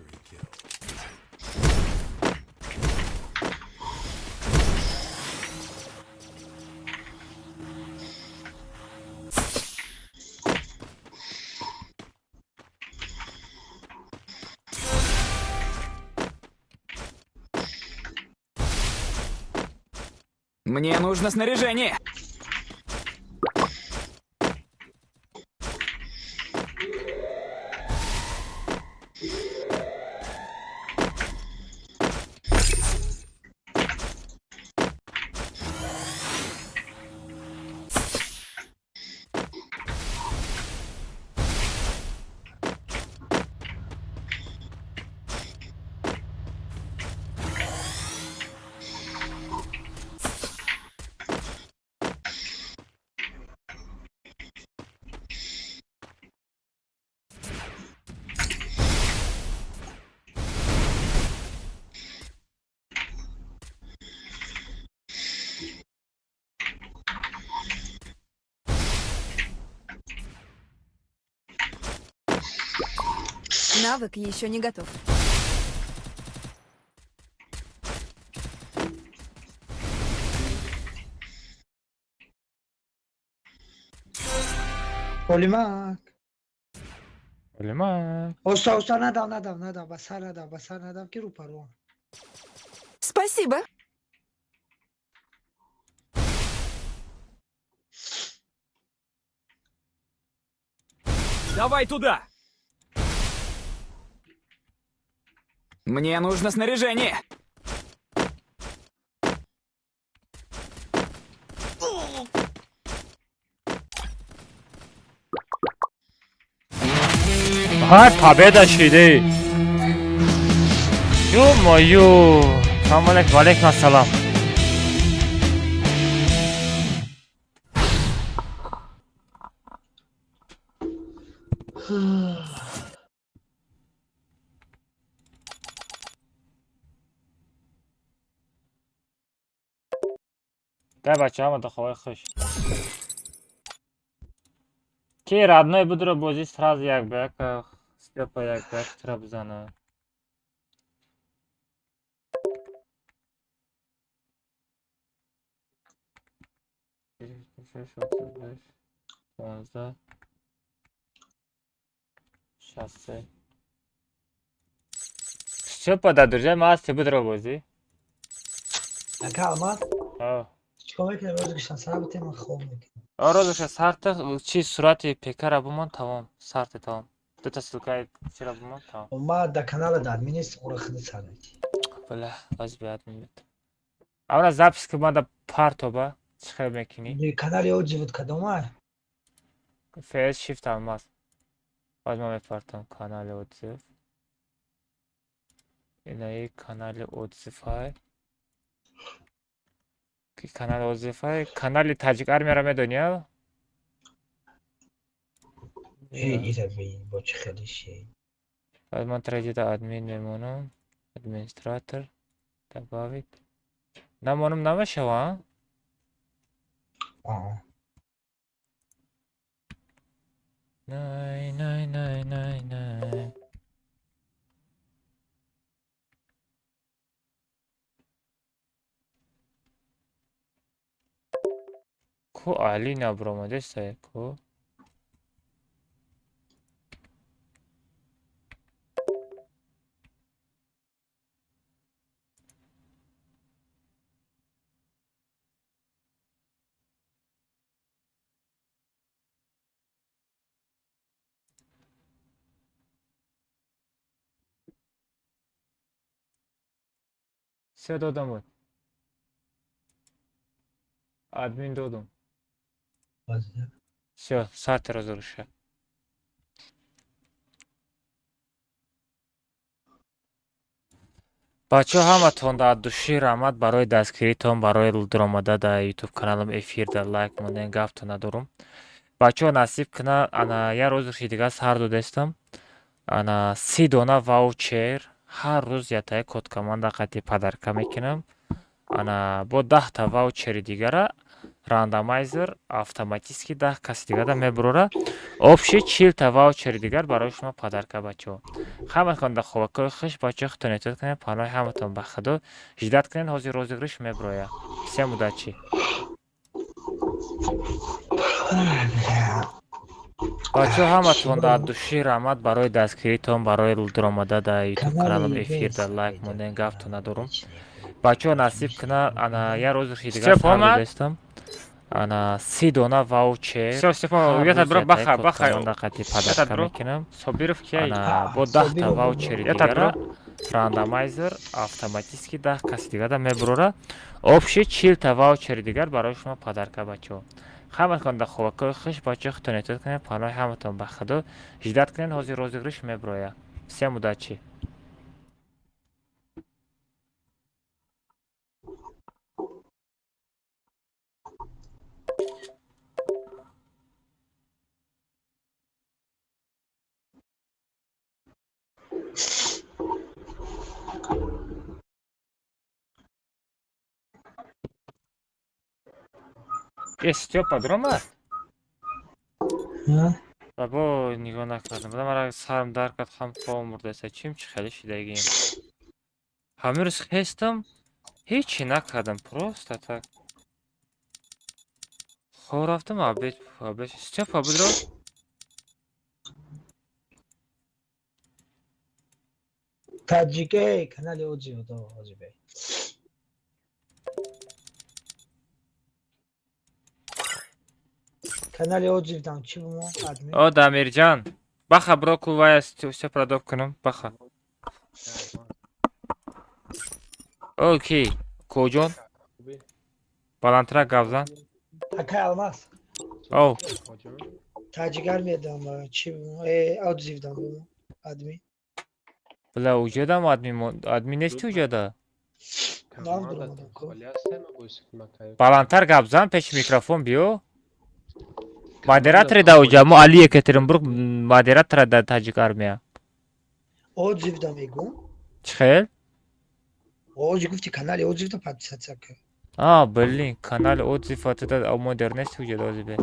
Мне нужно снаряжение. Навык еще не готов. Олимак. Олимак. Оста, оста, надав, надав, надав, басар надав, басар надав, ки рупару. Спасибо. Давай туда! Мне нужно снаряжение. Ага, победа шиды. Ё-моё. Салам алейкум, алейкум ассалам. Да, бача, ама даховай хуш. Ки родной будро бози сразу як ба як Стёпа як ба як тра бизана. Шаш, 35, 15, 63. Стёпа, дар друзья ман ҳасти, бидро бозӣ. Ака Алмаз? Ҳа. Чикор мекунем? Розыгрышам сар битем, ман хоб мекунам. А розыгрыша сарта чи сурати пекара бумон, тамом, сарте тамом. Дута ссылкаи чира бумон, тамом. Ма да канала да админ нест, ора хиди сар мети. Бля, аз би админ бит. Авра запись ки мада партоба, чӣ хел мекунӣ? Канали отзывот кадома? ФС Shift Алмаз. Баъд ман мепартам канали отзыв. Инаи канали отзывҳай. Ки канали отзывҳай? Канали Таҷик Армияро медонӣ, а? Э, ира бин, бо чӣ хеле ши. Баъд ман тра админ мемонам. Администратор. Добавить. Намонам намешава, а? Най, най, най, най, най. Ку Али набромадеста, ку? Се додам буд. Админ додум. Всё, сарте розыгрыша. Бачаҳо, ҳаматон дар души раҳмат барои дастгиритон, барои дуромада дар ютуб каналам, эфир дар лайк монден, гаптон надорум. Бачаҳо, насиб кина, ана як розыгрыши дигар сар додастам. Ана 30 дона ваучер ҳар рӯз ятаи код команда қати подарка мекунам. Ана бо 10-та ваучери дигара рандомайзер автоматически 10 каси дигара мебурора. Общий 40-та ваучери дигар барои шумо подарка, бачаҳо. Ҳаматон дар хобакҳои хуш, бачаҳо, худтон эҳтиёт кунед, паноҳи ҳаматон ба Худо. Ждать кунед, ҳозир розыгрыш мебурояд. Всем удачи. Бачаҳо, ҳаматон дар души раҳмат барои дастгиритон, барои дуромада дар ютуб каналам, эфир дар лайк монден, гаптон надорум. Бачаҳо, насиб кина, ана як розыгрыши дигар сар додастам. Ана 30 дона ваучер Всё, Степан, ҳар я рӯз бро, ятаи баха, код баха. команда қати подарка бро. мекунам. Собиров кияй? Ана бо 10-та ваучери Я дигара бро. рандомайзер автоматически 10 каси дигара мебурора. Общий 40-та ваучери дигар барои шумо подарка, бачаҳо. Ҳаматон дар хобакҳои хуш, бачаҳо, худтон эҳтиёт кунед, паноҳи ҳаматон ба Худо. Ждать кунед, ҳозир розыгрыш мебурояд. Всем удачи. Э, Стёпа дуромад? Бабо, нигоҳ накардам. Бада мара сарам дард кард, ҳам хобам бурдаста. Чим чӣ хеле шидагием. Ҳамин рӯз хестам, ҳечи накардам, просто так. Хоб рафтам, обед, обед. Стёпа будро? Таҷике канали отзыв до отзыве. Канали отзыв дам чӣ бумо админ? О, Дамирҷан. Баха, бро, ку вая Стёпа доб кунам. Баха. Окей. Коҷон? Баландтарак гап зан. Акай Алмаз. О. Таҷигар медам чӣ бумо? Э, отзыв дам бумо админ. Бля, уҷадам админ, админ нести уҷада? Нам дуромадам ку. Баландтар гап зан, пеши микрофон биё. Модератори да уҷа, мо Али Екатеринбург модератора да Таҷик Армия. Отзыв да мегум. Чӣ хел? Ози гуфти канали отзыв да подписаться ка. А, блин, канали отзыв атыда модер нести уҷада ози бе.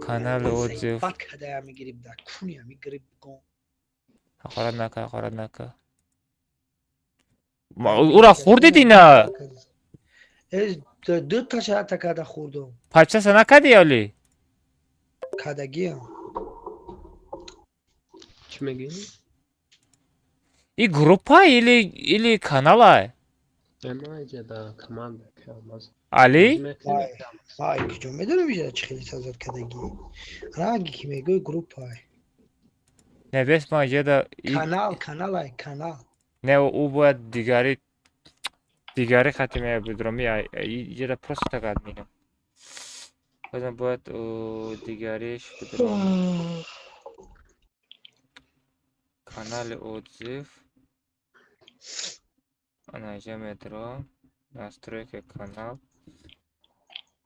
Канали отзыв. Бак кадая мегириб да куния мегириб гон. Ҳақорат нака, ҳақорат нака. Ура хӯрдиди на? Ду таша када хӯрдум. Подписаться накади ёли? Кадагиам. Чӣ мегӯӣ? И группа или канала? Ма команда. Али? Ай, куҷо медонам иҷа чӣ хеле сазад кадагӣ? Ранги ки мегӯй группа. Не, бес ма иҷада канал, каналай, канал. Не, ӯ бояд дигари хати мебудроми, иҷада просто так админам. Бозам бояд дигариш будром. Канали отзыв. Ана иҷа медром. Настройка канал.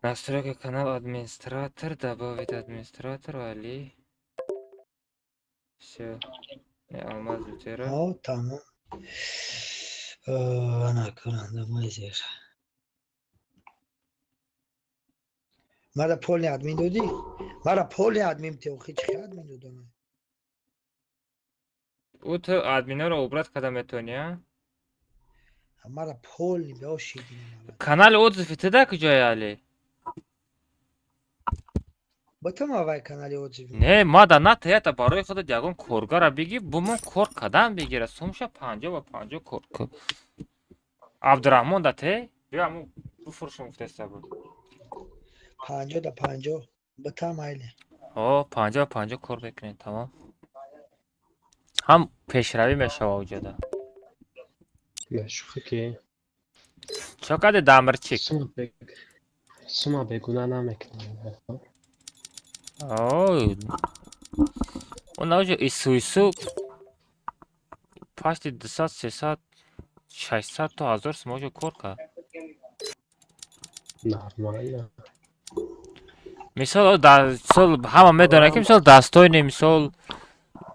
Настройка канал администратор. Добавить администратор Али. Всё. Не, Алмаз Бутера. О, тамом. Ана кунанда мазер. Мара полный админ додӣ? Мара полный админ те охи чӣ админ додам? Ӯ ту админаро убрат карда метавонӣ, а? Мара полный беошидина. Канали отзыви ту да куҷое, Али? Батам авай канали отзыви. Не, ма да на тията барои худат ягон коргара бигир, бумон кор кадан бигира. Сумша 50 ба 50 кор кун. Абдурахмон да те? Биё аму буфурушум гуфтаиста буд. 50 да 50. Батам айле. О, 50 ба 50 кор мекунем, тамом. Ҳам пешравӣ мешава уҷода. Шӯхӣ ки. Чо кади дамирчик? Сума бегуна намекунам. Ой. Он уже ису ису пашти 200, 300, 600 то 1000 сум уже кор кард. Нормально. Мисол, мисол ҳама медонад ки мисол дастойни мисол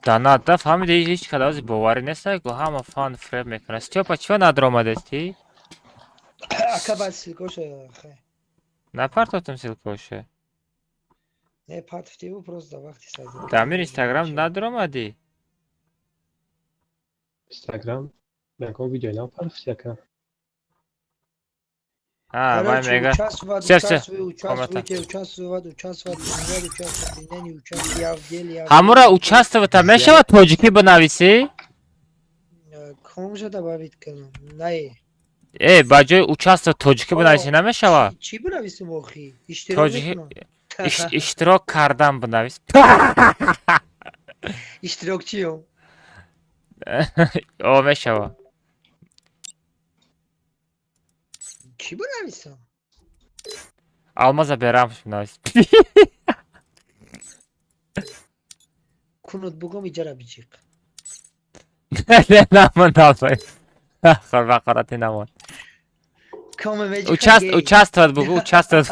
данат да фаҳмиди, ҳеҷ када ози боварӣ нест, ку ҳама фан фреб мекунад. Стёпа, чива надромадастӣ? Ака, баъд ссылкоша хай. Напартотум ссылкоша? Не, партофтиву просто вақти сазад. Дамир, Инстаграм надромадӣ? Инстаграм ягон видео напартофти, ака. А, вай Короче, мега. участвовать, Всё, всё. участвую, участвуйте, участвовать, участвовать, принимать участие, принять участие, я в деле, я в Ҳамура деле. участвовать мешавад тоҷикӣ бинависӣ? Комша добавить кунам? Не. Э, ба ҷои участвовать тоҷикӣ бинависӣ намешавад? Чӣ бинависем охи? Иштирок Тоҷикӣ мекунам. иштирок кардан бинавис. Иштирокчиём. О, мешавад. Чӣ бинависам? Алмаза берамш бинавис. Кунут бугум иҷара биҷиқ. Намон, намон. Хор бақарати намон. Коме меҷиқа гей. Участвовать бугу, участвовать.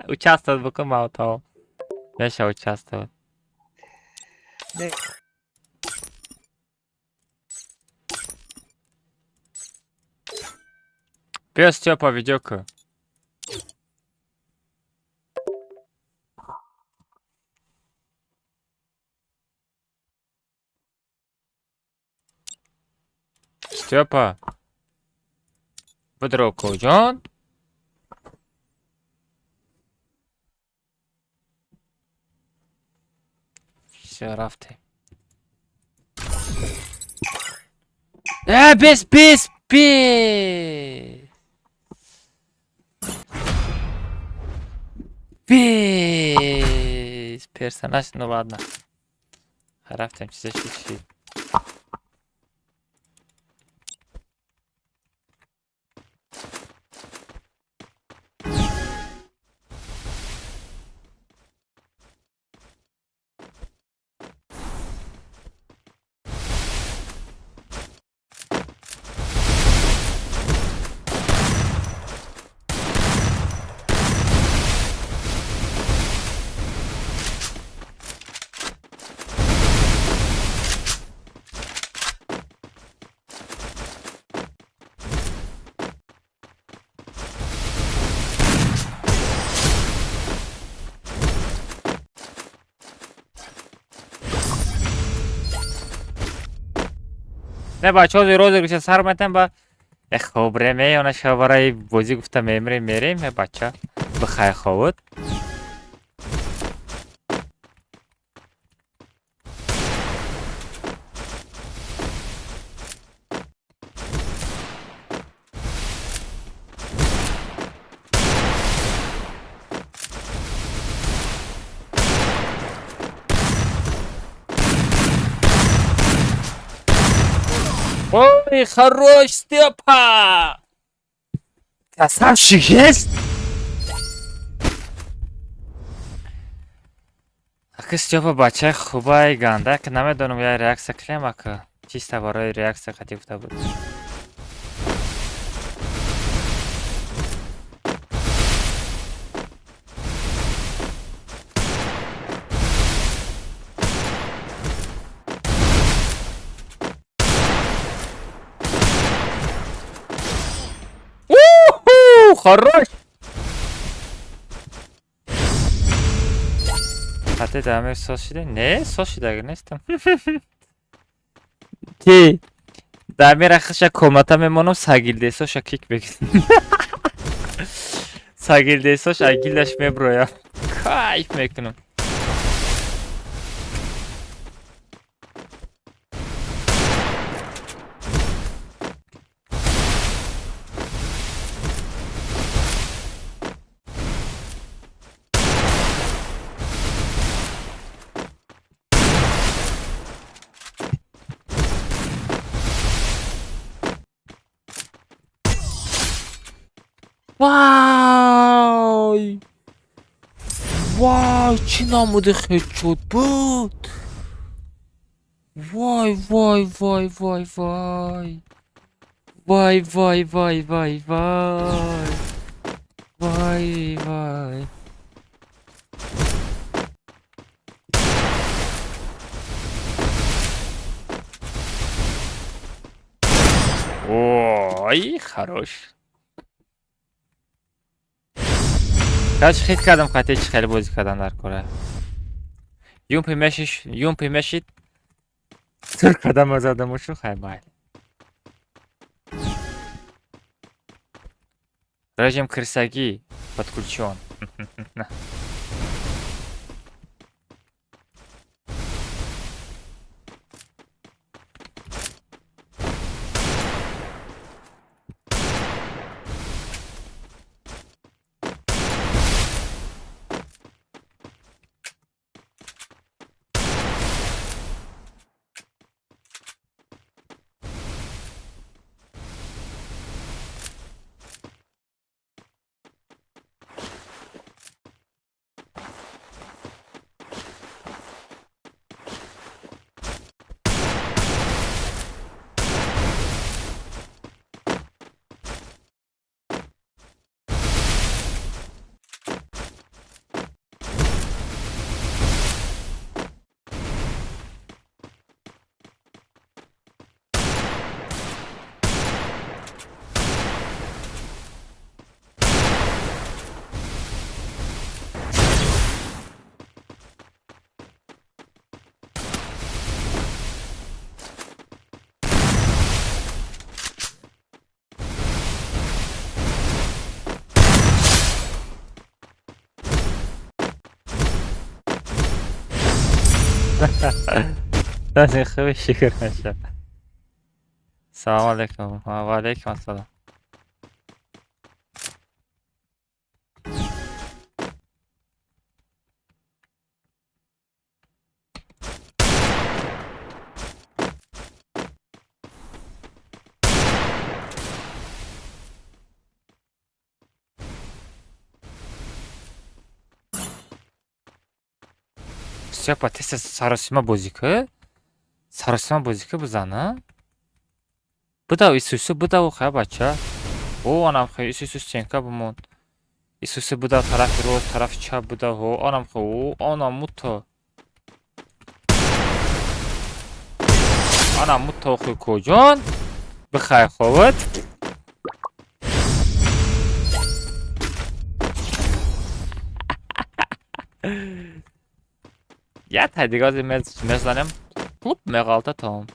Участвовать бугу мау тамом. Мешава участвовать. Не. Биё, Стёпа, видео ку. Стёпа. Бидро куҷон? Всё, рафтем. Э, бес, бес, бес. Бес. Персонаж, ну ладно. Рафтем, чизе шид шид. Не бачаҳо, розыгрыша сар метам ба хоб реме она шава барои бозӣ гуфта мемрем мерем э бача бихай ховуд. Ой, хорош, Степа! Красавчик есть? Ака Степа бачаи хубаи ганда, ки намедонам я реаксия кунем ака. Чисто барои реаксия қати гуфта буд. Хорош! Хате дамир сос шида? Не, сос шидаги нестам. Ки? Дамир ахиша комната мемонам сагилдесоша кик бегирам. Сагилдесош агилдаш меброям. Кайф мекунам. Вай! Вай, чӣ намуди хедшот буд! Вай, вай, вай, вай, вай! Вай, вай, вай, вай, вай! Вай, вай! Ой, хорош! Кач хит кардам қати чӣ хеле бозӣ кардан дар кора. Юмпи мешиш, юмпи мешид. Тур кардам задамушу хай майли. Режим крысаги подключен. Шукр наша. Салом алейкум. Ва алейкум ассалом. Степа, тез саросима бозӣ ку. Саросима бозӣ ку бизан, а? Бидав Исусу, бидав хай бача. О, анам хай Исусу стенка бимон. Исусу бидав тарафи рост, тарафи чап бидав. О, анам хай, о, анам муто. Анам муто хай куҷон? Бихай ховат. Я та дига мезанем, клуб меғалта тамом.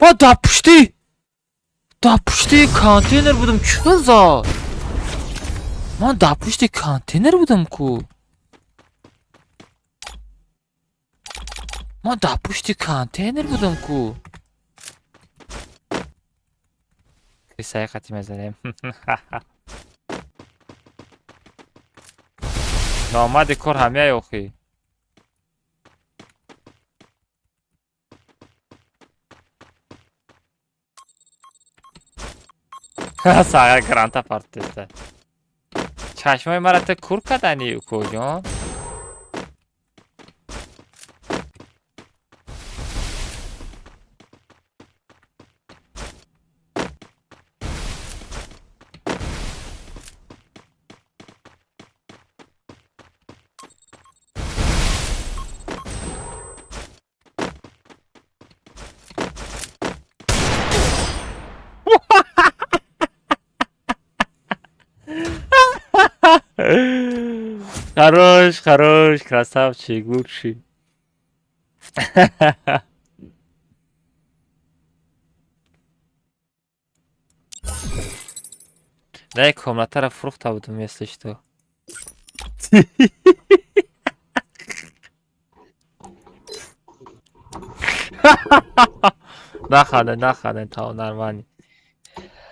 Ма дар пушти контейнер будам, чӣ хел зад? Ман дар пушти контейнер будам ку. Ман дар пушти контейнер будам ку. Крисаи қати мезанем. Номади кор ҳамяй охи. Сага гранта партиста. Чашмои мара ту кур кардани, укоҷон? Хорош, хорош, красавчик, лучший. Дай комнатара фрукта будем, если что. Нахане, нахане, та нормально.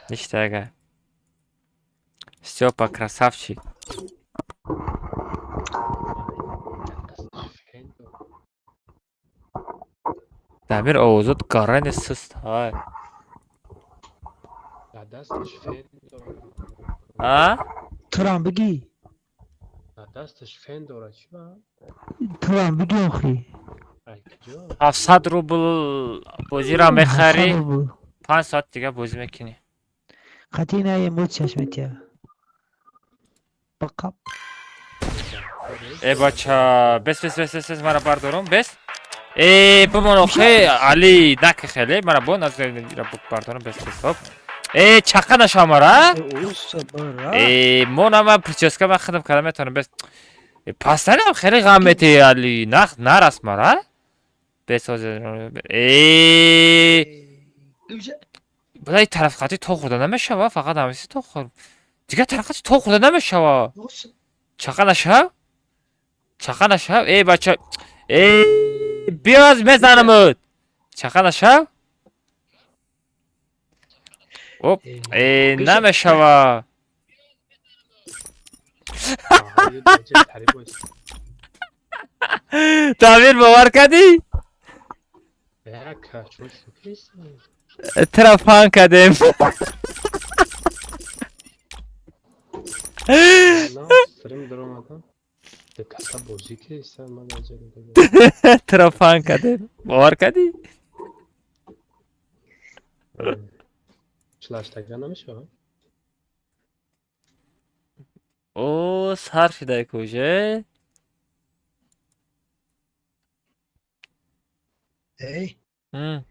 Ништяга. Степа, красавчик. Дамир овозот гарани суст ҳай. Дар дасташ фен дорад. А? Турам бигӣ. Дар дасташ фен дорад, чӣ ба? Турам бигӣ охи. Ай куҷо? 700 рубл бозиро мехарӣ, 700 рубл. 5 соат дига бозӣ мекунӣ. Қатъи на эмоцияш метиҳа. Бақаб. Э бача, бес бес бес бес бес мара бардорум, бес. Э бимон охе, Али, наки хеле, мара бо назира бардорум, бес бес хоп. Э чақа наша мара? Э мо нама прическа ма хидм карда метавонам бес. Э пастанам хеле ғам мети Али, нах нарас мара? Бес ҳозир. Э Бадай тараф қати то хӯрда намешава, фақат ҳамиси то хӯр. Дигар тараф қати то хӯрда намешава. Чақа нашав? Чақа нашав? Э бача, э биё аз мезанамут. Чақа нашав? Оп, э намешава. Дамир бовар кардӣ? Яка, чун шӯхист? Тура фан кардем. Стрим даромадам. Каса бозӣ киста, ман аҷаб. Тура фан кардем. Бовар кардӣ? Члаштага намешавад? О, сар шидай куже. Эй. М.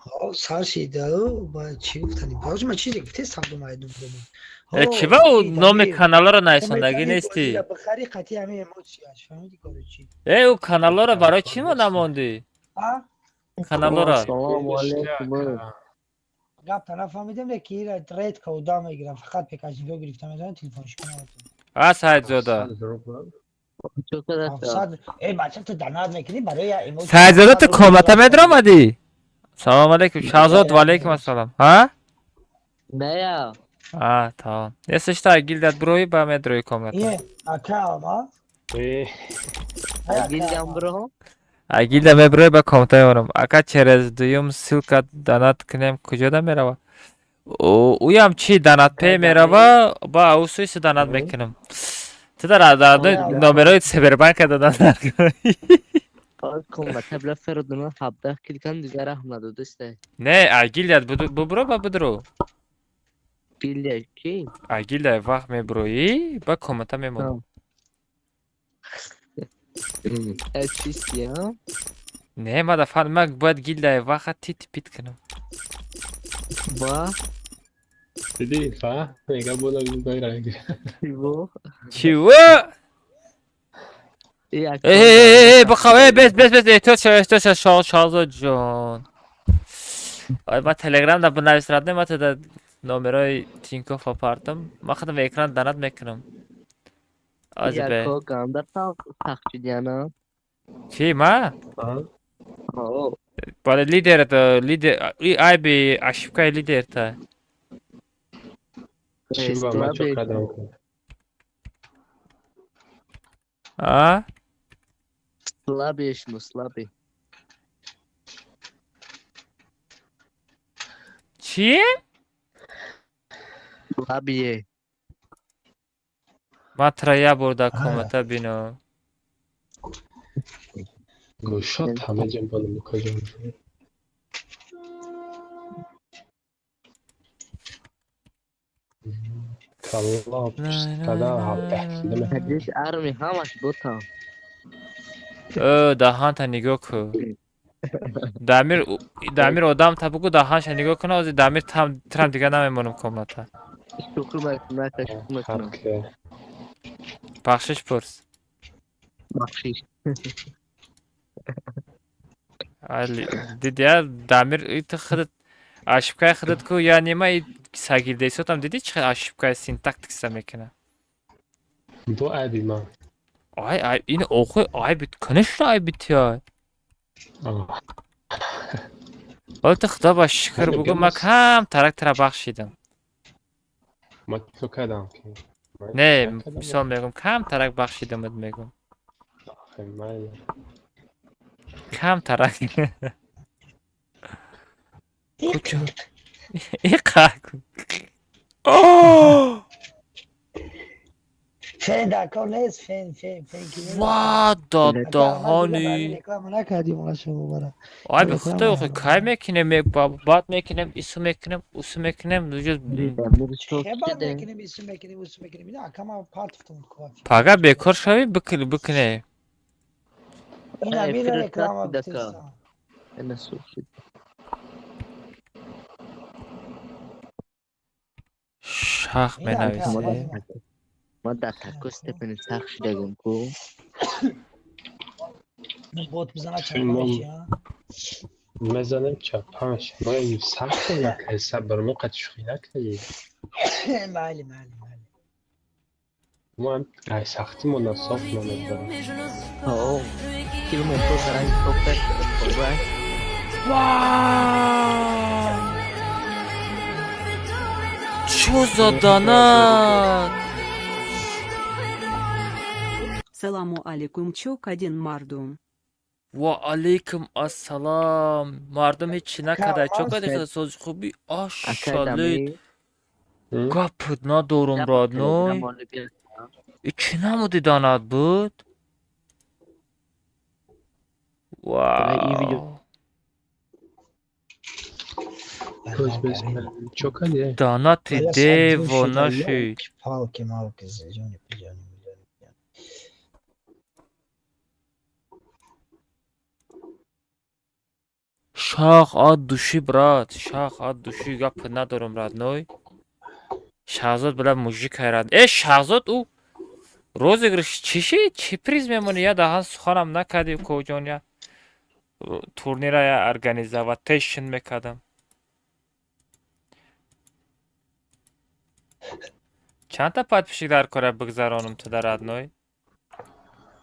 Ҳо, сар шидау, ба чӣ гуфтани? Баъзе ма чизе гуфте сабдум айдум дома. Э чӣ ба ӯ номи каналҳоро нависондагӣ нестӣ? Бихари қатъи ҳамин эмоцияш, фаҳмидӣ короче? Э ӯ каналҳоро барои чӣ мо намондӣ? А? Каналҳоро. Ассалому алайкум. Гапта нафаҳмидем, ки ира редко одам мегирам, фақат пекашнико гирифта метавонам, телефоншикан наметавонам. А Саидзода. Э бача, ту донат мекунӣ барои я эмоция. Саидзода, ту комната медаромадӣ? Салом алейкум, Шаҳзод, ва алейкум ассалом. Ҳа? Нея. А, тамом. Если что, гилдат брои ба медрои комната. Е, ака, ма? Э, Гилдам бро. А гилда меброи ба комната мемонам. Ака через дуюм ссылка донат кунем куҷода мерава? Уям чи донат пе мерава, ба аусуиси донат мекунам. Ту дар номерои Сбербанка донат накунӣ. Комната бла феродуна 17 килкан дигар раҳм надодиста. Не, а гилдат бубро ба бидро. Гилдия ки? А гилда вақт меброӣ ба комната мемонам. Э чисти, а? Не, ма да фан ма бояд гилда вақт тит пит кунам. Ба? Диди, фа, мега бола байра. Чиво? Чиво? Э, бихав, э, бес, бес, бес, эҳтиёт шав, эҳтиёт шав, Шаҳзод ҷон. Ма Телеграм да бинавис родной, ма тада номерои Тинькофф апартам. Ма худам экран донат мекунам. Ози бе. Яко ганда тахчидяна. Чи ма? Бале лидер лидер и айби ошибкаи лидерта. Чӣ ба ман чо кардам? А? Слабее шумо, слабее. Чӣ? Слабее. Ман тра як бор дар комната бинам. Гӯшот ҳама ҷанбони мукаҷон. Калла пишкада ҳабдаҳ километр. Ҳадис арми ҳамаш ботам. Э, даҳанта нигоҳ кун. Дамир, Дамир одам та бугу даҳанша нигоҳ кун, ози Дамир там трам дига намемонам комната. Шукр мекунам, шукр мекунам. Бахшиш пурс. Бахшиш. Али, дидя Дамир и ту худат ошибкаи худат ку я нема и сагилдесотам дидӣ чӣ хел ошибкаи синтактикса мекунад. Бо айби ман. Ай, ай, ин охи айби, конечно айби тя. Ҳоло ту худо ба шукр бугу ман кам тарак тара бахшидам. Ман чо кардам ки? Не, мисол мегӯм, кам тарак бахшидамат мегӯм. Кам тарак. Кучо? Иқа. Фен дар кор нест, фен, фен, фен ки нест. Ва дадаҳони. Реклама накардим она шумо бара. Ай бе худо охи кай мекунем, баъд мекунем, ису мекунем, усу мекунем, Чӣ баъд мекунем, ису мекунем, усу мекунем. Ина акама партофтам кува. Пага бекор шавӣ бикунӣ бикунем. Ина мира реклама гуфтестам. Ина сухшид. Шах менависӣ. Ман дар такой степени сахт шидагим ку. Бот бизана чапа меши, а? Мезанем чапа меши. Мо сахт накарди, сабр мо қад шӯхӣ накардӣ. Майли, майли, майли. Мо ҳам ай сахтӣ мо насоф намедорем. О, килмо то заранг топта хобай. Вау! Чё за донат? Саламу алейкум, чок один мардум. Ва алейкум ассалом. Мардум ҳеҷ накарда. Чо кардӣ хеле сози хуби? Ашалет. Гапат надорум, родной. И чӣ намуди донат буд? Вау. Чо кардӣ? Донати девона шид. Палки, малки, зелёни, пилёни. Шах от души, брат. Шах от души. Гап надорум, родной. Шаҳзод била мужик ҳайрат. Э, Шаҳзод ӯ розыгрыш чӣ шид? Чӣ приз мемонӣ? Я даҳан суханам накардӣ, коҷон я турнира я организоватейшн мекардам. Чандта подписчик дар кора бигзаронум ту дар родной?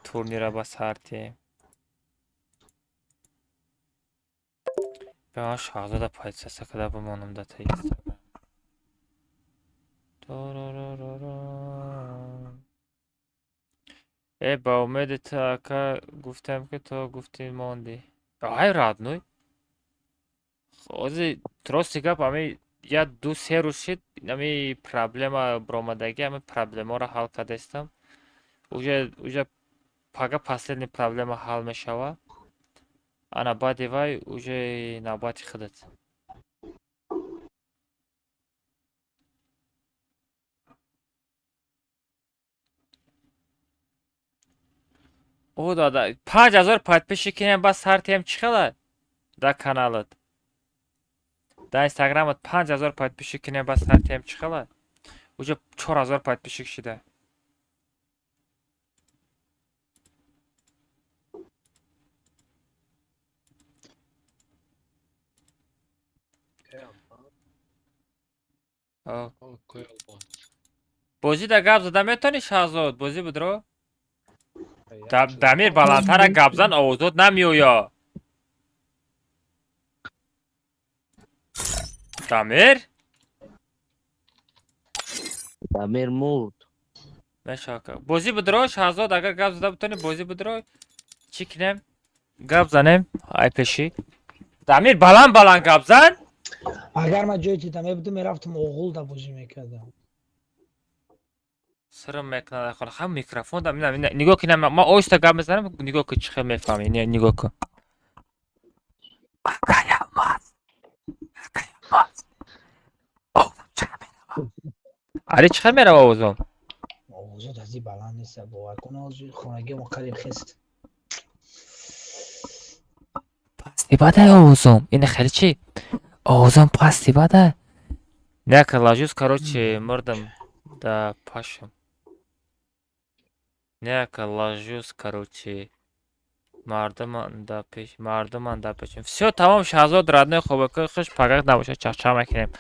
Турнира ба сар тием. Ба ман Шаҳзода подписаться карда бимонам дар таи Инстаграм. Э, ба умеди ту ака гуфтам ки то гуфтӣ мондӣ. Ай родной. Ози рости гап ами я ду се рӯз шид ами проблема баромадагӣ, ами проблемаро ҳал кардаистам. Уже пага последний проблема ҳал мешавад. Ана баъди вай уже навбати худат. О дада, 5000 подписчик кинем бас сар тием чӣ хела? Дар каналат. Дар инстаграмат 5000 подписчик кинем бас сар тием чӣ хела? Уже 4000 подписчик шида. О. Бозӣ да гап зада метавонӣ, Шаҳзод? Бозӣ будро? Дамир, баландтара гап зан, овозот намеоя. Дамир? Дамир мурд. Мешака. Бозӣ будро, Шаҳзод, агар гап зада бутонӣ, бозӣ будро. Чӣ кинем? Гап занем, ай пешӣ. Дамир, баланд баланд гап зан. Агар ман ҷои тита мебудам, мерафтам оғул да бозӣ мекардам. Сирм мекунад хон. Ҳам микрофон да мина нигоҳ кунам, ман оҳиста гап мезанам, нигоҳ кун чӣ хел мефаҳмӣ. Нигоҳ кун. Акай Алмаз. Акай Алмаз. Овозам чӣ хел мерава? Али, чӣ хел мерава овозам? Овозот аз и баланд нест, бовар кун, ҳозир хонагимо қариб хест. Пасти бадай овозам. Ина хеле чӣ? Овозам пасти бадай. Няка ложусь, короче, мурдам да пашам. Няка ложусь, короче. Мардуман да пеш, мардуман да пешем. Всё, тамом, Шаҳзод, родной, хобакои хуш, пагак набошад, чахчах мекунем.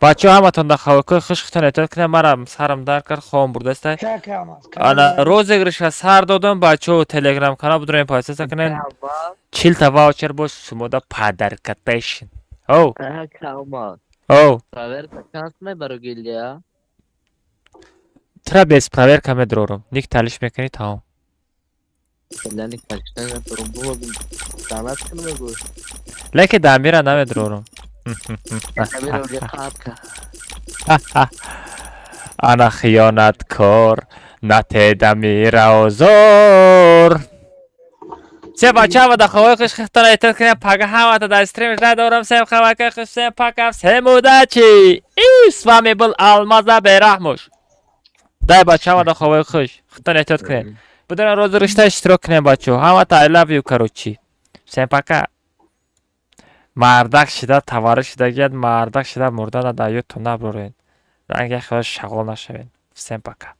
Бачаҳо, ҳаматон да хобакои хуш, худтон эҳтиёт кунед, марам сарам дард кард, хобам бурдастай. Ана розыгрыша сар додам, бачаҳо, телеграм канал будроем, подписаться кунед. 40 та ваучер бош шумода подаркатешн. Оу. Оу. Проверка шанс мебару гильдия? Тра без проверка медрорам. Ник талиш мекунӣ, тамом. Леки Дамира намедрорам. Ана хиёнаткор, нате Дамира озор. Все, бачаҳо, да хавои хуш, хихтона эҳтиёт кунед, пага ҳамата дар стрим надорам. Всем хавака хуш, всем пока, всем удачи. И с вами был Алмаза Берахмуш. Дай, бачаҳо, да хавои хуш, худтон эҳтиёт кунед. Будана розыгрышта иштирок кунед, бачаҳо. Ҳамата I love you, короче. Всем пока. Мардак шида таварруд шидагият, мардак шида мурдана дар ёдтон набуред. Ранги хело шағол нашавед. Всем пока.